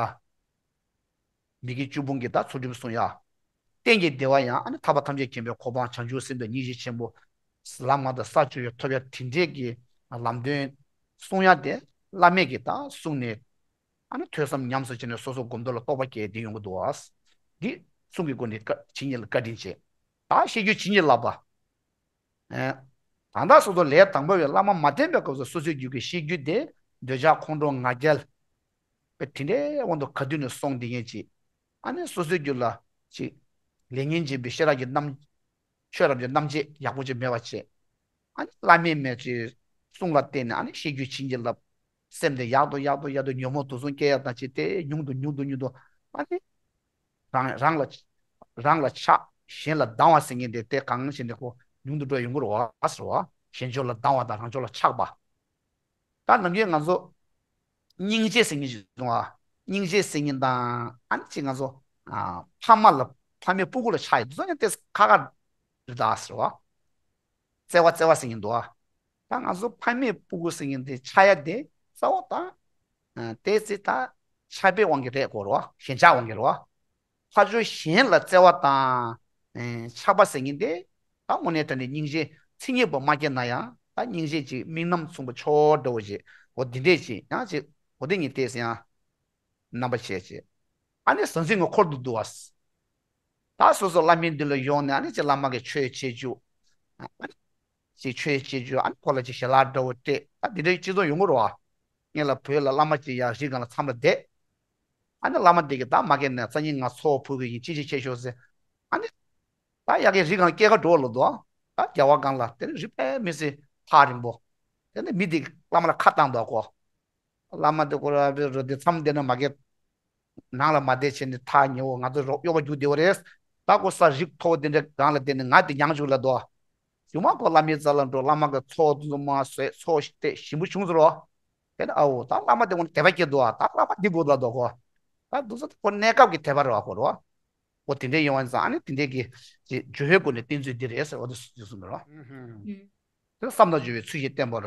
མི་དགེ་བཅུ་སྤོང་གི་ད་ཚུལ་ཁྲིམས་སྲུང་ཡ། གཏན་གྱི་བདེ་བ་ཡང་ཨ་ནི་ཐར་པ་ཐམས་ཅད་མཁྱེན་པའི་གོ་འཕང་བྱང་ཆུབ་སེམས་དང་སྙིང་རྗེ་ཆེན་པོ། ལམ་ང་དང་ས་བཅུ་པའི་ཐོབ་ཡ་དེ་འདྲས་ཀྱི་ལམ་སྟོན་གསུང་ཡ་དེ། བླ་མས་ཀྱིས་ད་གསུངས་ནས། ཨ་ནི་ཐོས་བསམ་ཉམས་སུ་བྱས་ནས་སོ་སོ་སྒོམ་དོན་ལ་རྟོགས་པ་སྐྱེས་དེ་ཡོང་གི་འདུག་བ། འདི་གསུང་གི་སྒོ་ནས་བཀའ་ཇི་སྙེད་ལ་བཀའ་དྲིན་ཆེ། ད་ཤེས་རྒྱུད་ཇི་སྙེད་བསླབ་པ། ཨེ། ད་ལྟ་སོ་སོ་ལས་དང་པོ་བའི་བླ་མ་མ་བསྟེན་པའི་སྐབས་སུ་སོ་སོའི་རྒྱུད་ཀྱི་ཤེས་རྒྱུད་དེ་འདོད་ཆགས་ཁོང་ཁྲོ་ང་རྒྱལ། དེ་འདྲའི་དབང་དུ་ག་དུས་ནས་སོང་བསྡད་མཁན་ཅིག་ཨ་ནི་སོ་སོའི་རྒྱུད་ལ་ཅིག་ལས་ངན་འབྱེད་པའི་ཤེས་རབ་ཀྱི་རྣམ། ཆོས་རབ་ཀྱི་རྣམ་འབྱེད་ཡག་པོ་ཅིག་མེད་པ་བྱས། ཨ་ནི་བླ་མའི་མེད་ཅིག་གསུང་ལ་བརྟེན་ནས་ཨ་ནི་ཤེས་རྒྱུད་ཇི་སྙེད་བསླབ། སེམས་དེ་ཡག་ཏུ་ཡག་ཏུ་ཡག་ཏུ་ཉོན་མོངས་དུག་གསུམ་སྐྱེ་ཡག་དང་བཅས་ཏེ་ཉུང་དུ་ཉུང་དུ་ཉུང་དུ། ཨ་ནི་རང་རང་ལ་རང་ལ་ཆགས། གཞན་ལ་སྡང་བ་ཟེར་མཁན་དེ་དེ་གང་ཞིག་འདི་ཁོ་ཉུང་དུ་འགྲོ་ཡོང་གི་རེད་བ། ཟེར་བ། གཞན་ཕྱོགས་ལ་སྡང་བ་དང་རང་ཕྱོགས་ལ་ཆགས་པ། ད་ནམ་རྒྱུན་ང་ཚོ་སྙིང་རྗེ་ཟེར་མཁན་ཞིག་འདུག་བ། སྙིང་རྗེ་ཟེར་མཁན་དང་ཨ་ནི་ཅིག་ང་ཚོ་ཨ་ཕ་མ་ལ་ཕ་མའི་སྤུ་གུ་ལ་ཆགས་ཡོད་དུས་ཙང་ཡང་དེ་ཁ་ཁ་རེད་ད་ཟེར་བ། བརྩེ་བ་བརྩེ་བ་ཟེར་མཁན་འདུག་བ། ད་ང་ཚོ་ཕ་མའི་སྤུ་གུ་ཟེར་མཁན་དེ་ཆགས་ཡ་དེ་གཙོ་བོ་ད། ཨ་དེ་ཚེ་ད་ཆགས་པའི་དབང་གིས་རེད་གོ་རོ། ཞེན་ཆགས་དབང་གིས་རོ། ཕར་ཕྱོགས་གཞན་ལ་བརྩེ་བ་དང་། ཨེ་ཆགས་པ་ཟེར་མཁན་དེ་ད་དངོས་གནས་དྲང་གནས་སྙིང་རྗེ་མཚན་ཉིད་པོ་མ་སྐྱེས་ན་ཡང་ད་སྙིང་རྗེ་ཅིག་དམིགས་རྣམ་མཚུངས་པ་ཆོ་འདྲ་བོ་ཅིག་འོ་འདི་འདྲས་ཅིག་ཡང་ཅིག་འོ་དེ་ཉིད་བལྟས་ཟེར་ཡང་རྣམ་པ་བྱས་ཅིག་ཨ་ནི་ཟང་ཟིང་གི་འཁོར་དུ་བསྡུ་བ། ད་སོ་སོ་བླ་མའི་མདུན་ལ་ཡོང་ནས་ཨ་ནི་ཅིག་བླ་མ་གི་ཆོས་བྱེད་རྒྱུ། ཨ་ནི་ཅིག་ཆོས་བྱེད་རྒྱུ་ཨ་ནི་ཁོ་ལ་ཅིག་ཞལ་ལག་འདྲ་བོ་སྤྲད་ད་འདི་འདྲའི་སྤྱི་ཚོགས་ཡོང་གི་རེད་བ། ངེད་ལ་བོད་ལ་བླ་མ་ཅིག་ཡར་རི་སྒང་ལ་མཚམས་ལ་བསྡད། ཨ་ནི་བླ་མ་དེ་གིས་ད་མ་སྐྱེས་ནས་སང་ཉིན་ང་ཚོགས་ཕུལ་གི་ཡིན་ཅི་ཅི་བྱེད་ཤོག་ཟེར། ཨ་ནི། ད་ཡ་གི་རི་སྒང་སྐྱེལ་ག་འགྲོ་བ་ལོ་དོ། ད་རྒྱལ་བ་སྒང་ལ་དེ་ནི་རི་པའི་མི་སེ་ཐག་རིང་པོ། དེ་ནི་མི་དེ་བླ་མ་ལ་ཁ་བཏང་འདུག་གོ། བླ་མ་དེ་ཁོ་ར་བི་རོ་དེ་མཚམས་བསྡད་ན་མ་གི། ནང་ལ་མ་བསྡད་བྱས་ནས་ཐག་ཉེ་བོ་ང་ཚོ་རོགས་གཡོག་པ་རྒྱུག་བསྡད་པ་རེད། ད་ཁོ་ས་རིག་མཐོ་བོ་དེ་འདྲ་སྒང་ལ་བསྡད་ནས་ང་དེ་མྱང་བཅུག་ལ་དོ། ཞུ་མ་ཁོ་བླ་མའི་རྩ་ལ་འགྲོ་བླ་མ་གི་ཚོགས་འདུ་མ་བཟོས་ཚོགས་ཤིག་སྟེ་ཞིམ་པོ་བྱུང་ཟེར་རོ། དེ་ནི་ཨའོ་ད་བླ་མ་དེ་ཁོ་ནི་དད་པ་སྐྱེ་འདུག་ཨ་ད་བླ་མ་འདི་དགོས་ལ་དོ་ཁོ། ད་འདུག་ས་ཁོ་གནས་སྐབས་ཀྱི་དད་པ་རེད་བ་ཁོ་རོ། འོ་དེ་འདྲའི་ཡོང་བ་ཡིན་ཙང་ཨ་ནི་དེ་འདྲའི་གི་ཅིག་ཇོ་བོའི་སྒོ་ནས་བསྟེན་ཚུལ་འདི་རེད་ཟེར་བ་དེ་སུ་གསུངས་པ་རེད་བ། དེ་བསམ་དང་སྦྱོར་བའི་ཚུལ་བཞིན་བསྟེན་པར།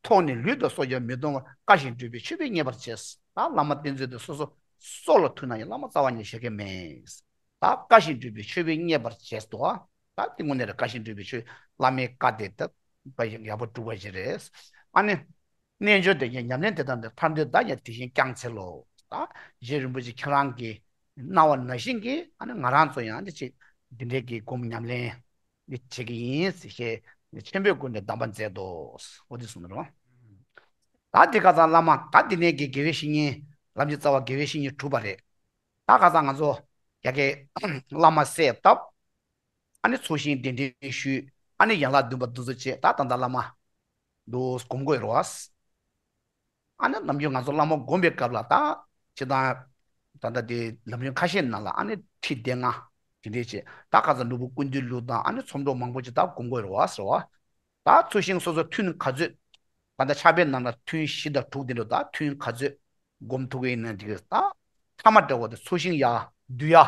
ཐོག་ནས་ལུས་དང་སྲོག་ཀྱང་མི་གཏོང་བར། བཀའ་བཞིན་སྒྲུབ་པའི་མཆོད་པས་མཉེས་པར་བྱས། ད་བླ་མ་བསྟེན་ཚུལ་དེ་སོ་སོ་སྲོག་ལ་ཐུག་ན་ཡང་བླ་མ་རྩ་བ་ནས་བཞེས་མཁན་མེད། ད་བཀའ་བཞིན་སྒྲུབ་པའི་མཆོད་པས་མཉེས་པར་བྱས་སོ། ད་དེ་དངོས་གནས་རེད་བཀའ་བཞིན་སྒྲུབ་པའི་མཆོད་བླ་མའི་བཀའ་དེ་ད་བཀའ་བཞིན་ཡག་པོ་སྒྲུབ་པ་ཞིག་རེད། ཨ་ནི། རྣལ་འབྱོར་དེ་ཉིད་ཉམས་ལེན་དེ་དང་དེ་ཐར་འདོད་ད་ཡང་དེ་བཞིན་བསྐྱངས་འཚལ་ལོ། ད་རྗེ་རིན་པོ་ཆེ་ཁྱེད་རང་གིས་གནང་བ་ནང་བཞིན་གྱི་ཨ་ནི་ང་རང་ཚོ་ཡང་འདི་ཅིག་འདི་འདྲའི་གི་སྒོམ་ཉམས་ལེན་འདི་བྱེད་ཀྱི་ཡིན་ཟེར་བཤད་ཆེན་པོའི་སྒོ་ནས་གདམས་པ་མཛད་དོ། འོ་དེ་གསུངས་ནས་རོ། ད་འདི་ཁ་སང་བླ་མ་ད་འདི་ནས་ཀྱི་དགེ་བའི་བཤེས་གཉེན་ལམ་གྱི་རྩ་བ་དགེ་བའི་བཤེས་གཉེན་གྲུབ་པ་རེད། ད་ཁ་སང་ང་ཚོ་ཡ་གི་བླ་མ་གསལ་བཏབ། ཨ་ནི་ཚོགས་ཞིང་གདན་འདྲེན་ཞུས། ཨ་ནི་ཡན་ལག་བདུན་པ་འདུ་འཛོམས་བྱས་ད་ད་ལྟ་བླ་མ་འདུག་སྒོམ་དགོས་རོ། ཨ་ནི་ནམ་རྒྱུན་ང་ཚོ་བླ་མ་སྒོམ་པའི་སྐབས་ལ་ད་ཅི་དང་། ད་ལྟ་དེ་ལམ་རིམ་ཁ་ཤས་ནང་ལ་ཨ་ནི་ཁྲིད་སྡེ་ལྔ་དེ་འདྲས་བྱས་ད་ཁ་སང་ནོར་བུ་ཀུན་འདུས་ལུགས་དང་ཨ་ནི་ཚོམ་གྲོགས་མང་པོ་ཅིག་ད་སྒོམ་དགོས་རོ་ཟེར་བ། ད་ཚོགས་ཞིང་སོ་སོ་ཐུན་ག་ཚོད། ད་ལྟ་ཕྱག་དཔེ་ནང་ལ་ཐུན་བཞི་དང་དྲུག་དེ་འདྲ་ད་ཐུན་ག་ཚོད་སྒོམ་ཐུབ་ཀྱི་ཡིན་ན་འགྲིག་གི་ད་ཐ་མ་འདྲ་བོ་དེ་ཚོགས་ཞིང་ཡ་བསྡུ་ཡ།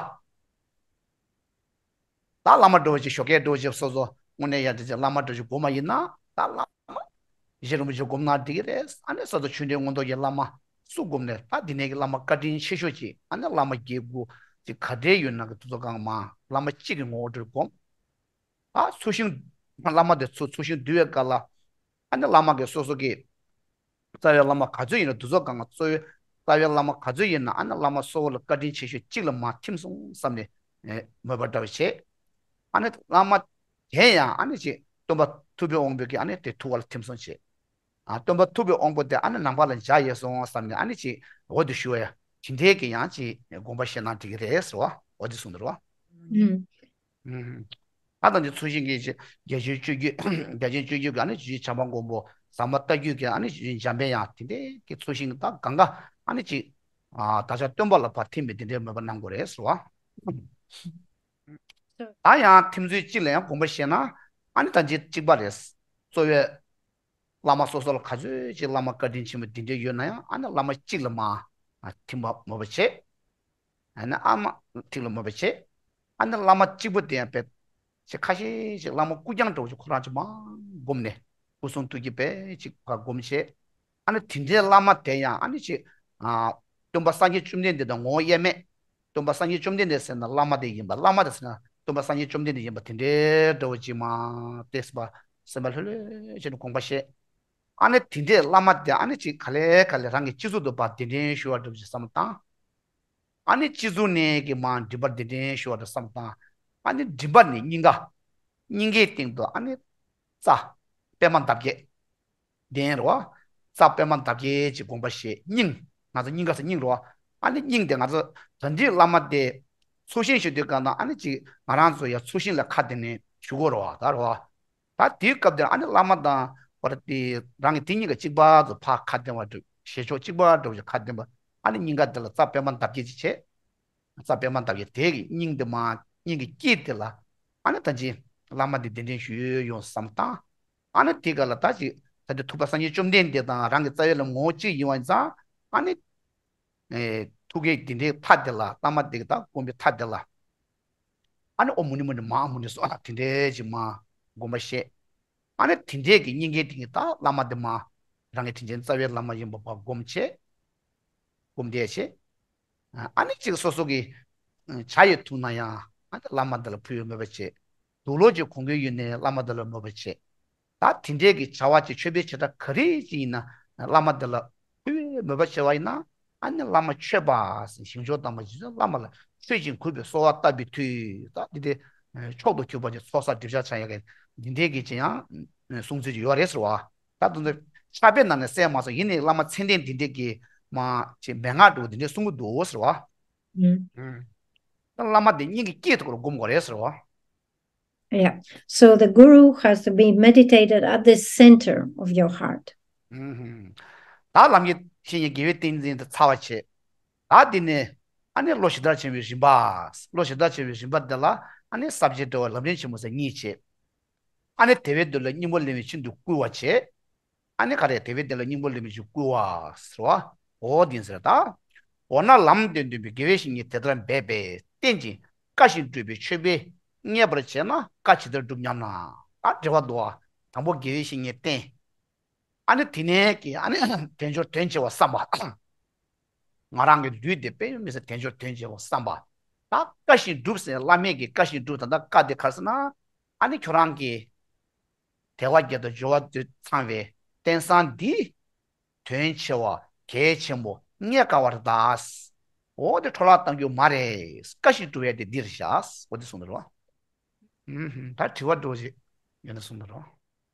ད་བླ་མ་འགྲོ་བ་ཅིག་ཞོགས་ཀས་འགྲོ་བ་ཅིག་སོ་སོ་དངོས་གནས་ཡ་དེ་ཅིག་བླ་མ་འགྲོ་ཅིག་སྒོམ་མ་ཡིན་ན་ད་བླ་མ་གཞི་རིན་པོ་ཆེ་སྒོམ་ན་འགྲིག་གི་རེད། ཨ་ནི་སོ་སོ་ཆོས་འབྲེལ་མངོན་རྟོགས་ཀྱི་བླ་མ་སུ་སྒོམ་ནས་ད་འདི་ནས་ཀྱི་བླ་མ་བཀའ་དྲིན་ཆེ་ཤོས་ཅིག་ཨ་ནི་བླ་མ་བརྒྱད་དགུ་ཅིག་ག་འདྲའི་ཡོད་ན་གི་དུས་ཚོད་གང་མ་བླ་མ་གཅིག་གི་ངོ་བོ་འདྲ་སྒོམ། ད་ཚོགས་ཞིང་བླ་མ་དེ་ཚོ་ཚོགས་ཞིང་བསྡུ་བའི་སྐབས་ལ། ཨ་ནི་བླ་མ་གིས་སོ་སོ་གི་རྩ་བའི་བླ་མ་ག་ཚོད་ཡིན་ན་དུས་ཚོད་གང་ག་གཙོ་བའི་རྩ་བའི་བླ་མ་ག་ཚོད་ཡིན་ན་ཨ་ནི་བླ་མ་སོ་སོ་ལ་བཀའ་དྲིན་ཆེ་ཤོས་གཅིག་ལ་མར་ཐིམ་སོང་བསམ་ནས་ཨེ་མོས་པ་འདྲ་བ་བྱས། ཨ་ནི་བླ་མ་དེ་ཡང་ཨ་ནི་ཅིག་སྟོན་པ་ཐུབ་པའི་དབང་པོ་གིས་ཨ་ནི་དེ་ཐུགས་ཀ་ལ་ཐིམ་སོང་བྱས། ཨ་སྟོན་པ་ཐུབ་པའི་དབང་པོ་དེ་ཨ་ནི་ནང་པ་ལ་འཇགས་ཡོད་སོང་བསམ་ནས་ཨ་ནི་ཅིག་འོ་དེ་ཞུ་བ་ཡ་དེ་འདྲའི་གི་ཡང་ཅིག་དགོངས་པ་བཞེས་ན་འགྲིག་གི་རེད་ཟེར་བ་འོ་དེ་གསུངས་འདུག་རོ། ཨུམ། ད་ལྟ་འདི་ཚོགས་ཞིང་གི་རྒྱ་ཆེན་སྤྱོད་བརྒྱུད་རྒྱ་ཆེན་སྤྱོད་བརྒྱུད་ཀྱི་ཨ་ནི་ཆོས་རྗེ་བྱམས་པ་མགོན་པོ་ཟམ་པ་ལྟ་བརྒྱུད་ཀྱི་ཨ་ནི་ཆོས་རྗེ་འཇམ་དཔལ་དབྱངས་དེ་འདྲའི་གི་ཚོགས་ཞིང་ད་གང་ག་ཨ་ནི་ཅིག་ཨ་བདག་ཅག་སྟོན་པ་ལ་ཕར་ཐིམ་པའི་དེ་འདྲའི་མོས་པ་གནང་དགོས་རེད་ཟེར་བ། ད་ཡང་ཐིམ་ཚུལ་གཅིག་ལ་ཡང་དགོངས་པ་བཞེས་ན་ཨ་ནི་ད་འདི་གཅིག་པ་རེད། གཙོ་བའི་བླ་མ་སོ་སོ་ལ་ག་ཚོད་ཅིག་བླ་མ་བཀའ་དྲིན་ཆེན་པོ་འདི་འདྲ་ཡོད་ན་ཡང་ཨ་ནི་བླ་མ་གཅིག་ལ་མ་ཐིམ་པ་མོས་པ་བྱེད། ཨ་ནི་ཨ་མ་གཅིག་ལ་མོས་པ་བྱེད། ཨ་ནི་བླ་མ་གཅིག་པོ་དེ་ཡང་བས་ཅིག་ཁ་ཤས་ཤིག་བླ་མ་སྐུ་རྐྱང་འདྲ་བོ་ཅིག་ཁོ་རང་ཅིག་མར་བསྒོམས་ནས་སྐུ་གསུང་ཐུགས་ཀྱི་བས་ཅིག་ཕར་བསྒོམས་བྱས། ཨ་ནི་དེ་འདྲའི་བླ་མ་དེ་ཡང་ཨ་ནི་ཅིག་ཨ་སྟོན་པ་སངས་རྒྱས་བཅོམ་ལྡན་འདས་དང་ངོ་བོ་དབྱེར་མེད། སྟོན་པ་སངས་རྒྱས་བཅོམ་ལྡན་འདས་ཟེར་ན་བླ་མ་དེ་ཡིན་པ་བླ་མ་དེ་ཟེར་ན་སྟོན་པ་སངས་རྒྱས་བཅོམ་ལྡན་འདས་ཡིན་པ་དེ་འདྲའི་འདྲ་བོ་ཅིག་མར་བལྟས་པ་སེམས་པ་ལྷོད་ལྷོད་བྱས་ནས་དགོངས་པ་བཞེས། ཨ་ནི་དེ་འདྲས་བླ་མ་དེ་ཨ་ནི་ཅིག་ག་ལེ་ག་ལེ་རང་གི་སྤྱི་གཙུག་ཏུ་ཕར་གདན་འདྲེན་ཞུ་བ་འདྲ་པོ་ཅིག་བསམ་བློ་བཏང་། ཨ་ནི་སྤྱི་གཙུག་ནས་ཀྱི་མར་མགྲིན་པར་གདན་འདྲེན་ཞུ་བ་འདྲ་བསམ་བློ་བཏང་། ཨ་ནི་མགྲིན་པ་ནས་སྙིང་ག་སྙིང་གའི་སྟེང་དུ་ཨ་ནི་རྩ་པདྨ་འདབ་བརྒྱད་ལྡན་རེད་བ། རྩ་པདྨ་འདབ་བརྒྱད་ཅིག་བསྒོམ་པ་བྱས། སྙིང་། ང་ཚོ་སྙིང་ག་ཟེར་སྙིང་རེད་བ། ཨ་ནི་སྙིང་དེ་ང་ཚོ་དོན་འདི་བླ་མ་དེ་ཚོགས་ཞིང་ཞུ་དུས་གང་ན་ཨ་ནི་ཅིག་ང་རང་ཚོ་ཡང་ཚོགས་ཞིང་ལ་ཁ་གཏད་ནས་ཞུ་དགོས་རེད་བ། ད་རེད་བ། ད་དེའི་སྐབས་དེར་ཨ་ནི་བླ་མ་དང་བར་དེ་རང་གི་དེ་གཉིས་ཀ་གཅིག་པ་ཚོ་ཕར་ཁ་གཏད་པ་འདྲ། ཞལ་ཕྱོགས་གཅིག་པ་འདྲ་བོ་ཞིག་ཁ་གཏད་པ། ཨ་ནི་སྙིང་ག་དེ་ལ་རྩ་པདྨ་འདབ་བརྒྱད་ཅིག་བྱས། རྩ་པདྨ་འདབ་བརྒྱད་དེ་གི་སྙིང་དེ་མར་སྙིང་གི་དཀྱིལ་དེ་ལ་ཨ་ནི་ད་ཅི་བླ་མ་དེ་གདན་འདྲེན་ཞུས་ཡོང་བསམ་བཏང་། ཨ་ནི་དེ་ག་ལ་ད་ཅི་ད་དེ་ཐུབ་པ་སངས་རྒྱས་བཅོམ་ལྡན་འདས་དང་རང་གི་རྩ་བའི་བླ་མ་ངོ་བོ་གཅིག་ཡིན་པ་ཡིན་ཙང་། ཨ་ནི་ཨེ་ཐུགས་ཀའི་དེ་འདྲའི་མཐའ་དེ་ལ་བླ་མ་དེ་གི་ད་བསྒོམ་པའི་མཐའ་དེ་ལ་ཨ་ནི་ཨོཾ་མུ་ནེ་མུ་ནེ་མ་ཧཱ་མུ་ནེ་སྭཱ་ཧཱ་དེ་འདྲའི་ཅིག་མར་བསྒོམ་པ་བཤད། ཨ་ནི་དེ་འདྲའི་གི་སྙིང་གའི་སྟེང་གི་ད་བླ་མ་དེ་མར་རང་གི་དྲིན་ཅན་རྩ་བའི་བླ་མ་ཡིན་པ་ཕར་བསྒོམ་བྱས། བསྒོམ་བསྡད་བྱས། ཨ་ནི་ཅིག་སོ་སོ་གི་ཇ་ཡི་འཐུང་ན་ཡང་ཨ་ནི་བླ་མ་དེ་ལ་ཕུལ་བའི་མོས་པ་བྱས། དུག་ལོག་ཅིག་གོན་གྱི་ཡོད་ནའི་བླ་མ་དེ་ལ་མོས་པ་བྱས། ད་དེ་འདྲའི་གི་བྱ་བ་ཅིག་མཆོད་པའི་བྱེ་བྲག་ག་རེ་ཅིག་ཡིན་ན་བླ་མ་དེ་ལ་ཕུལ་བའི་མོས་པ་བྱས་པ་ཡིན་ན། ཨ་ནི་བླ་མ་མཆོད་པ་ཟེར། ཞིང་མཆོག་དམ་པ་རྗེ་བཙུན་བླ་མ་ལ་མཆོད་ཅིང་གུས་པས་གསོལ་བ་བཏབ་པའི་མཐུས། ད་འདི་དེ་མཆོག་ཏུ་གྱུར་པ་ཅིག་ཚོགས་བསགས་སྒྲིབ་སྦྱང་བྱ་ཡག་གི་འདི་འདྲའི་གི་ཅིག་ཡང་གསུང་ཚུལ་ཅིག་ཡོད་རེད་ཟེར་བ། ད་དེ་ཚོ་ཕྱག་དཔེ་ནང་ནས་གསལ་མ་སོང་། ཡིན་ནའི་བླ་མ་མཚན་ལྡན་འདི་འདྲའི་གི་མར་ཅིག་མན་ངག་འདྲ་བོ་འདི་འདྲའི་གསུང་གི་འདུག་ཟེར་བ། ཨུམ། ད་བླ་མ་དེ་སྙིང་གི་དཀྱིལ་དུ་སྒོམ་དགོས་རེད་ཟེར་བ། Yeah. So the guru has to be meditated at the center of your heart. ཨུམ། ད་ལམ་གྱི་བཤེས་གཉེན་དགེ་བའི་ཏིང་འཛིན་དེ་ཚར་བ་བྱས། ད་འདི་ནས་ཨ་ནི་བློ་ཞི་དུལ་ཆེན་པོའི་རིམ་པ། བློ་ཞི་དུལ་ཆེན་པོའི་རིམ་པ་འདི་ལ་ཨ་ནི་ས་བཅད་བྲལ་བ་ལམ་རིམ་ཆེན་མོ་ཟེར་གཉིས་བྱས། ཨ་ནི་དེ་བའི་མདོ་ལས་སྙིང་པོ་ལེན་པའི་ཆེད་དུ་བསྐུལ་བ་བྱས། ཨ་ནི་ག་རེ། དེ་བའི་མདོ་ལས་སྙིང་པོ་ལེན་པའི་ཆེད་དུ་བསྐུལ་བ་ཟེར་བ། འོ་དེ་ཟེར་ད། འོ་ན་ལམ་དེ་སྟོན་པའི་དགེ་བའི་བཤེས་གཉེན་དེ་ལྟར་འབད་པས་བསྟེན་ཅིང་བཀའ་བཞིན་སྒྲུབ་པའི་མཆོད་པས་མཉེས་པར་བྱས་ན་བཀའ་ཇི་ལྟར་སྒྲུབ་སྙམ་ན། ད་འགྲེལ་པ་འདུག་བ། དང་པོ་དགེ་བའི་བཤེས་གཉེན་བསྟེན། ཨ་ནི་དེ་ནས་ཀྱི་ཨ་ནི་དལ་འབྱོར་དོན་ཆེ་བ་བསམ་པ། ང་རང་གི་ལུས་འདི་དཔེ་མི་སྲིད་དལ་འབྱོར་དོན་ཆེ་བ་བསམ་པ། ད་བཀའ་བཞིན་སྒྲུབ་ཟེར། བླ་མེད་ཀྱི་བཀའ་བཞིན་སྒྲུབ། ད་ལྟ་བཀའ་དེ་ག་རེ་ཟེར་ན། ཨ་ནི་ཁྱོད་རང་གི་དལ་བ་བརྒྱད་དང་འབྱོར་བ་བདུན་ཚང་བའི་རྟེན་བཟང་འདི་དོན་ཆེ་བ་གལ་ཆེན་པོ་རྙེད་དཀའ་བ་རེད་ད། འོ་དེ་འཕྲོ་བརླག་གཏང་རྒྱུ་མ་རེད། བཀའ་བཞིན་སྒྲུབ་ཡ་དེ་འདི་རེད་ཤག་འོ་དེ་གསུངས་འདུག་རོ། ཨུམ། ད་དྲི་བ་འདྲ་བོ་ཞིག་ཡོད་ན་གསུངས་འདུག་རོ།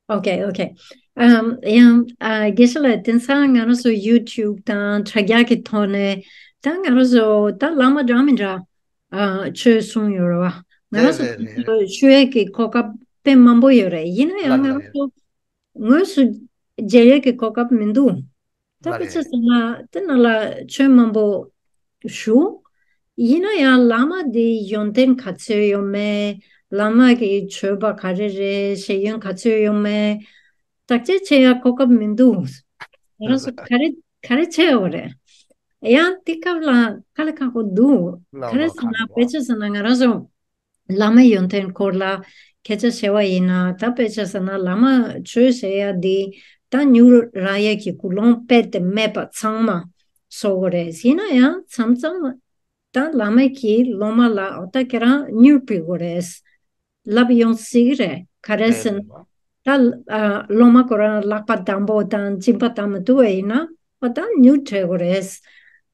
Okay, okay. ཨམ། ཡང་། ཨ། དགེ་བཤེས་ལགས། དེང་སང་ང་རང་ཚོ་ཡུ་ཊུབ་དང་དྲ་རྒྱ་གི་ཐོག་ནས་ད་ང་རང་ཚོ་ད་བླ་མ་འདྲ་མི་འདྲ། ཨ། ཆོས་གསུང་ཡོད་རེད་བ། ང་རང་ཚོ་ཞུ་ཡས་ཀྱི་གོ་སྐབས་དཔེ་མང་པོ་ཡོད་རེད། ཡིན་ན་ཡང་ང་རང་ཚོ་དངོས་སུ་མཇལ་ཡས་ཀྱི་གོ་སྐབས་མི་འདུག་ད་ལ་དཔེ་ཆ་རེད། བཞག་ན་དེ་ནང་ལ་ཆོས་མང་པོ་ཞུ། ཡིན་ན་ཡང་བླ་མ་འདི་ཡོན་ཏན་ག་ཚོད་ཡོད་མེད། བླ་མ་གི་མཆོད་པ་ག་རེ་རེད། ཤེས་ཡོན་ག་ཚོད་ཡོད་མེད། བརྟག་དཔྱད་བྱེད་ཡ་གོ་སྐབས་མི་འདུག་ང་རང་ཚོ་ག་རེ་ག་རེ་བྱེད་ཡོད་རེད། ཡང་དེ་སྐབས་ལ་དཀའ་ལས་ཁག་པོ་འདུག་ལ་ག་རེ་ལ་ཟེར་ན་ཁག་པོ། དཔེ་ཆ་བཞག་ན་ང་རང་ཚོ་བླ་མའི་ཡོན་ཏན་སྐོར་ལ་སྐད་ཆ་བཤད་པ་ཡིན་ན། ད་དཔེ་ཆ་བཞག་ན་བླ་མ་ཆོས་བཤད་ཡ་འདི་ད་མྱུར་རག་ཡ་གི་ཀུན་སློང་རྦད་དེ་མེད་པ་ཚང་མ་བཟོ་དགོས་རེད། ཡིན་ན་ཡང་མཚམས་མཚམས་ད་བླ་མ་གིས་སློབ་མ་ལ་འོ་ད་ཁྱེད་རང་མྱུར་ཕུལ་དགོས་རེད། ལབ་ཡོང་སྲིད་ཀྱི་རེད། ག་རེ་རེད་ཟེར་ན། རེད་བ། ད་ཨ་སློབ་མ་ཁོ་རང་ལག་པ་དམ་པོ་དང་སྦྱིན་པ་བཏང་མི་ཐུབ་པ་ཡིན་ན། འོ་ད་མྱུར་སྤྲད་དགོས་རེད།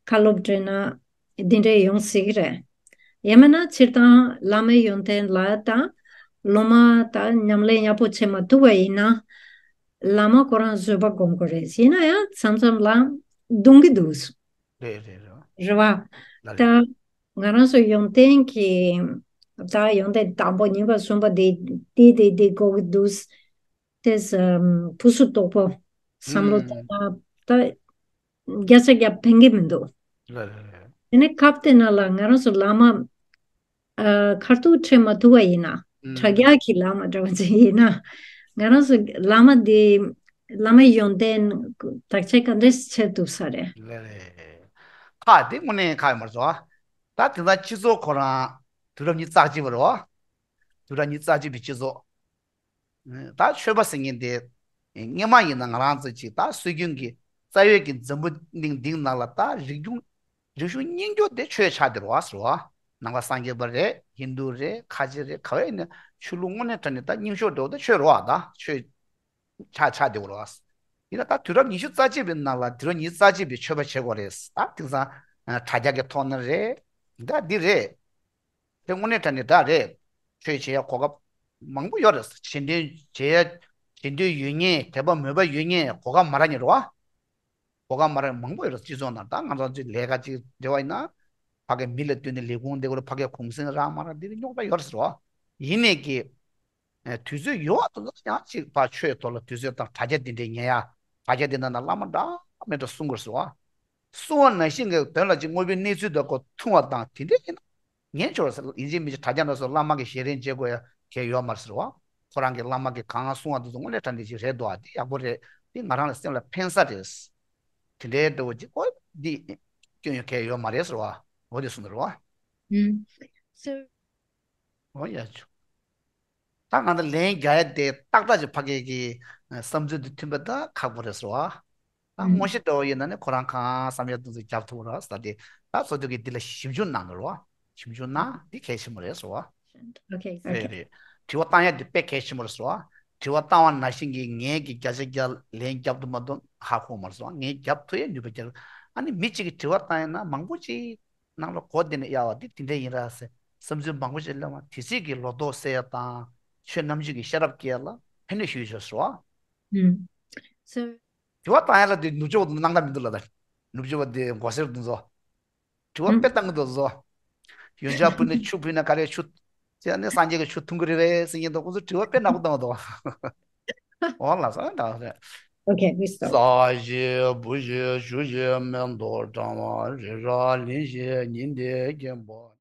ཁ་ལོ་བསྒྲིལ་ན་འདི་འདྲས་ཡོང་སྲིད་ཀྱི་རེད། ཡང་མིན་ན་སྤྱིར་བཏང་བླ་མའི་ཡོན་ཏན་ལ་ད་སློབ་མ་ད་ཉམས་ལེན་ཡག་པོ་བྱེད་མ་ཐུབ་པ་ཡིན་ན། བླ་མ་ཁོ་རང་བཟོད་པ་སྒོམ་དགོས་རེད། ཡིན་ན་ཡང་མཚམས་མཚམས་ལ་གདུང་གི་འདུག་རེད་རེད་རེད། རེད་བ། ལ་ད་རེད། ང་རང་ཚོ་ཡོན་ཏན་གྱི་ད་ཡོན་ཏན་དང་པོ་གཉིས་པ་གསུམ་པ་དེ་དེ་དེ་དེ་དགོས་ཀྱི་འདུག་དེ་ཕུན་སུམ་ཚོགས་པོ་བསམ་བློ་ཨུམ། བཏང་ན་ད་བརྒྱ་ཆ་བརྒྱ་ཕན་གྱི་མི་འདུག་ལ་ལ་ལ། དེ་ནས་སྐབས་དེ་ན་ལ་ང་རང་ཚོ་བླ་མ་ཨ་ཁ་ཐུག་འཕྲད་མ་ཐུབ་པ་ཡིན་ན། ཨུམ། དྲ་རྒྱ་གི་བླ་མ་འདྲ་བ་ཅིག་ཡིན་ན། ང་རང་ཚོ་བླ་མ་དེ་བླ་མའི་ཡོན་ཏན་བརྟག་དཔྱད་ག་འདྲས་བྱེད་ཐུབ་ས་རེད། ལེ་ལེ། ཁག་དེ་དངོས་གནས་ཁག་ཡོད་མ་རེད་བ། ད་དེང་སང་སྤྱི་ཚོགས་ཁོ་རང་དུས་རབས་ཉི་ཤུ་རྩ་གཅིག་པ་རེད་བ། དུས་རབས་ཉི་ཤུ་རྩ་གཅིག་པའི་སྤྱི་ཚོགས། ད་ཆོས་པ་ཟེར་མཁན་དེ། སྔོན་མ་ཡིན་ན་ང་རང་ཚོ་ཅིག་ད་སྲོལ་རྒྱུན་གྱི་རྩ་བའི་གི་འཛམ་བུ་གླིང་འདིའི་ནང་ལ་ད་རིག་གཞུང་། རིག་གཞུང་རྙིང་རྒྱུ་དེ་ཆོས་ཆགས་བསྡད་རེད་བ་ཟེར་བ། ནང་པ་སངས་རྒྱས་པ་རེད། ཧིན་རྡུ་རེད། ཁ་ཆེ་རེད། ག་བས་ནས་ཆོས་ལུགས་དངོས་གནས་དྲང་གནས་ད་རྙིང་ཤོས་འདྲ་བོ་ད་ཆོས་རེད་བ། ད་ཆོས་ཆགས་ཆགས་བསྡད་རེད་བ། ཡིན་ན་ད་དུས་རབས་ཉི་ཤུ་རྩ་གཅིག་པའི་ནང་ལ་དུས་རབས་ཉི་ཤུ་རྩ་གཅིག་པའི་ཆོས་པ་བྱེད་དགོས་རེད། ད་དེང་སང་དྲ་རྒྱ་གི་ཐོག་ནས་རེད། ད་འདི་རེད། དེ་དངོས་གནས་དྲང་གནས་ད་རེད། ཆོས་བྱེད་ཡ་གོ་སྐབས་མང་པོ་ཡོད་རེད། བྱེད་འདུན་བྱེད་ཡ་བྱེད་འདུན་ཡོད་མཁན། དད་པ་མོས་པ་ཡོད་མཁན་གོ་སྐབས་མ་རག་མཁན་རེད་བ། གོ་སྐབས་མ་རག་མཁན་མང་པོ་ཡོད་རེད། སྤྱི་ཚོགས་ནང་ད་ང་ཚོ་ཚོའི་ལས་ཀ་ཅིག་འབྲེལ་བ་ཡིན་ན། ཕ་གི་མི་ལ་བསྟུན་ནས་ལས་ཁུངས་འདི་གོ་ལ་ཕ་གི་གུང་སེང་རག་མ་རག་འདི་རིགས་རྙོག་དྲ་ཡོད་རེད་ཟེར་བ། ཡིན་ནས་ཀྱི། ཨེ། དུས་ཚོད་ཡོད་པ་དེ་ཚོ་ཡང་ཅིག་ཕར་ཆོས་ཐོག་ལ་དུས་ཚོད་དང་དྲ་རྒྱ་འདི་འདྲའི་ཉན་ཡ། དྲ་རྒྱ་འདི་ནང་ན་བླ་མ་འདྲ་མི་འདྲ་གསུང་དགོས་ཟེར་བ། གསུང་བ་ནང་བཞིན་གྱི་དོན་ལ་ཅིག་དངོས་པོའི་གནས་ཚུལ་དང་གོ་མཐུན་པ་དང་དེ་འདྲའི་ཡིན་ན། ཉན་ཆོག་ཟེར། ཡིན་གཅིག་མིན་གཅིག་དྲ་རྒྱ་འདྲ་སོགས་བླ་མ་གི་ཞལ་རས་མཇལ་དགོས་ཡ་གལ་ཡོད་མ་རེད་ཟེར་བ། ཁོ་རང་གི་བླ་མ་གི་གང་གསུང་བ་དེ་ཚོ་དངོས་གནས་དྲང་གནས་ཅིག་རེད་འདུག་ཨ། འདི་ཡག་པོ་རེད། འདི་ང་རང་ལ་སེམས་ལ་ཕན་ས་རེད། དེ་འདྲའི་འདྲ་བོ་ཅིག་ཨོ་འདི་སྐྱོན་ཡོད་གལ་ཡོད་མ་རེད་ཟེར་བ། འོ་དེ་གསུངས་འདུག་རེད་བ། ཨུམ། So། འོ་ཡ་ཆུ། ད་ང་ཚོ་ལན་རྒྱག་ཡ་དེ་ཏག་ཏག་ཅིག་ཕ་གི་གི་བསམ་ཚུལ་དེ་མཐུན་པ་ད་ཁག་པོ་རེད་ཟེར་བ། ད་ཨུམ། དངོས་གཞི་འདྲ་བོ་ཡིན་ན་ནི་ཁོ་རང་གང་བསམ་ཡ་དེ་ཚོ་རྒྱབ་ཐུབ་ར་ཟེར་ཏེ། ད་སོ་སོ་གི་འདི་ལ་ཞིབ་འཇུག་གནང་དགོས་རེད་བ། ཞིབ་འཇུག་གནང་འདི་གལ་ཆེན་པོ་རེད་ཟེར་བ། Okay, རེད། Okay. རེད། དྲི་བ་བཏང་ཡ་འདི་དཔེ་གལ་ཆེན་པོ་རེད་ཟེར་བ། དྲི་བ་བཏང་བ་ནང་བཞིན་གྱི་ངས་ཀྱི་བརྒྱ་ཆ་བརྒྱ་ལན་རྒྱབ་ཐུབ་མ་ཐུབ་ཧ་གོ་མ་རེད་ཟེར་བ། ངས་རྒྱབ་ཐུབ་ཡ་ནུས་པ་རྒྱབ། ཨ་ནི་མི་གཅིག་གིས་དྲི་བ་བཏང་ཡ་ན་མང་པོ་ཅིག་ནང་ལ་གོ་བདེ་ནས་གཡར་བ་འདི་དེ་འདྲ་ཡིན་ར་ཟེར་བསམ་ཚུལ་མང་པོ་ཅིག་སླེབས་མ། དེ་ཚིག་གི་ལོ་ཏོག་སེལ་ཡ་དང་ཆོས་རྣམ་འབྱེད་ཀྱི་ཤེས་རབ་སྐྱེ་ཡ་ལ་ཕན་ནུས་ཞུས་ཆོག་ཟེར་བ། ཨུམ། So། དྲི་བ་བཏང་ཡ་ལ་དེ་ནུབ་ཕྱོགས་པ་དེ་སྣང་དག་མི་འདུག་ལ། ད་ནུབ་ཕྱོགས་པ་དེ་མགོ་སེར་དེ་ཚོ། དྲི་བ་ཨུམ། དཔེ་བཏང་གི་འདུག་བཟོ། ཡོན་ཆབ་ཕུལ་ནས་ཆུ་ཕུལ་ན་ག་རེ་ཆུ། ཅེས་ནས་སངས་རྒྱས་ཀྱི་ཆུ་འཐུང་གི་རེད་པས་ཟེར་མཁན་འདུག་ཁོ་ཚོ་དྲི་བ་དཔེ་ནག་པོ་བཏང་གི་འདུག་འོ་ལགས་སོ། ད་རེད། Okay, we stop. ས་གཞི་བུ་གཞི་ཆུ་གཞི་མེ་ཏོག་བཀྲ་བ་རི་རབ་གླིང་བཞི་ཉི་ཟླའི་སྐྱེ་འཕོ།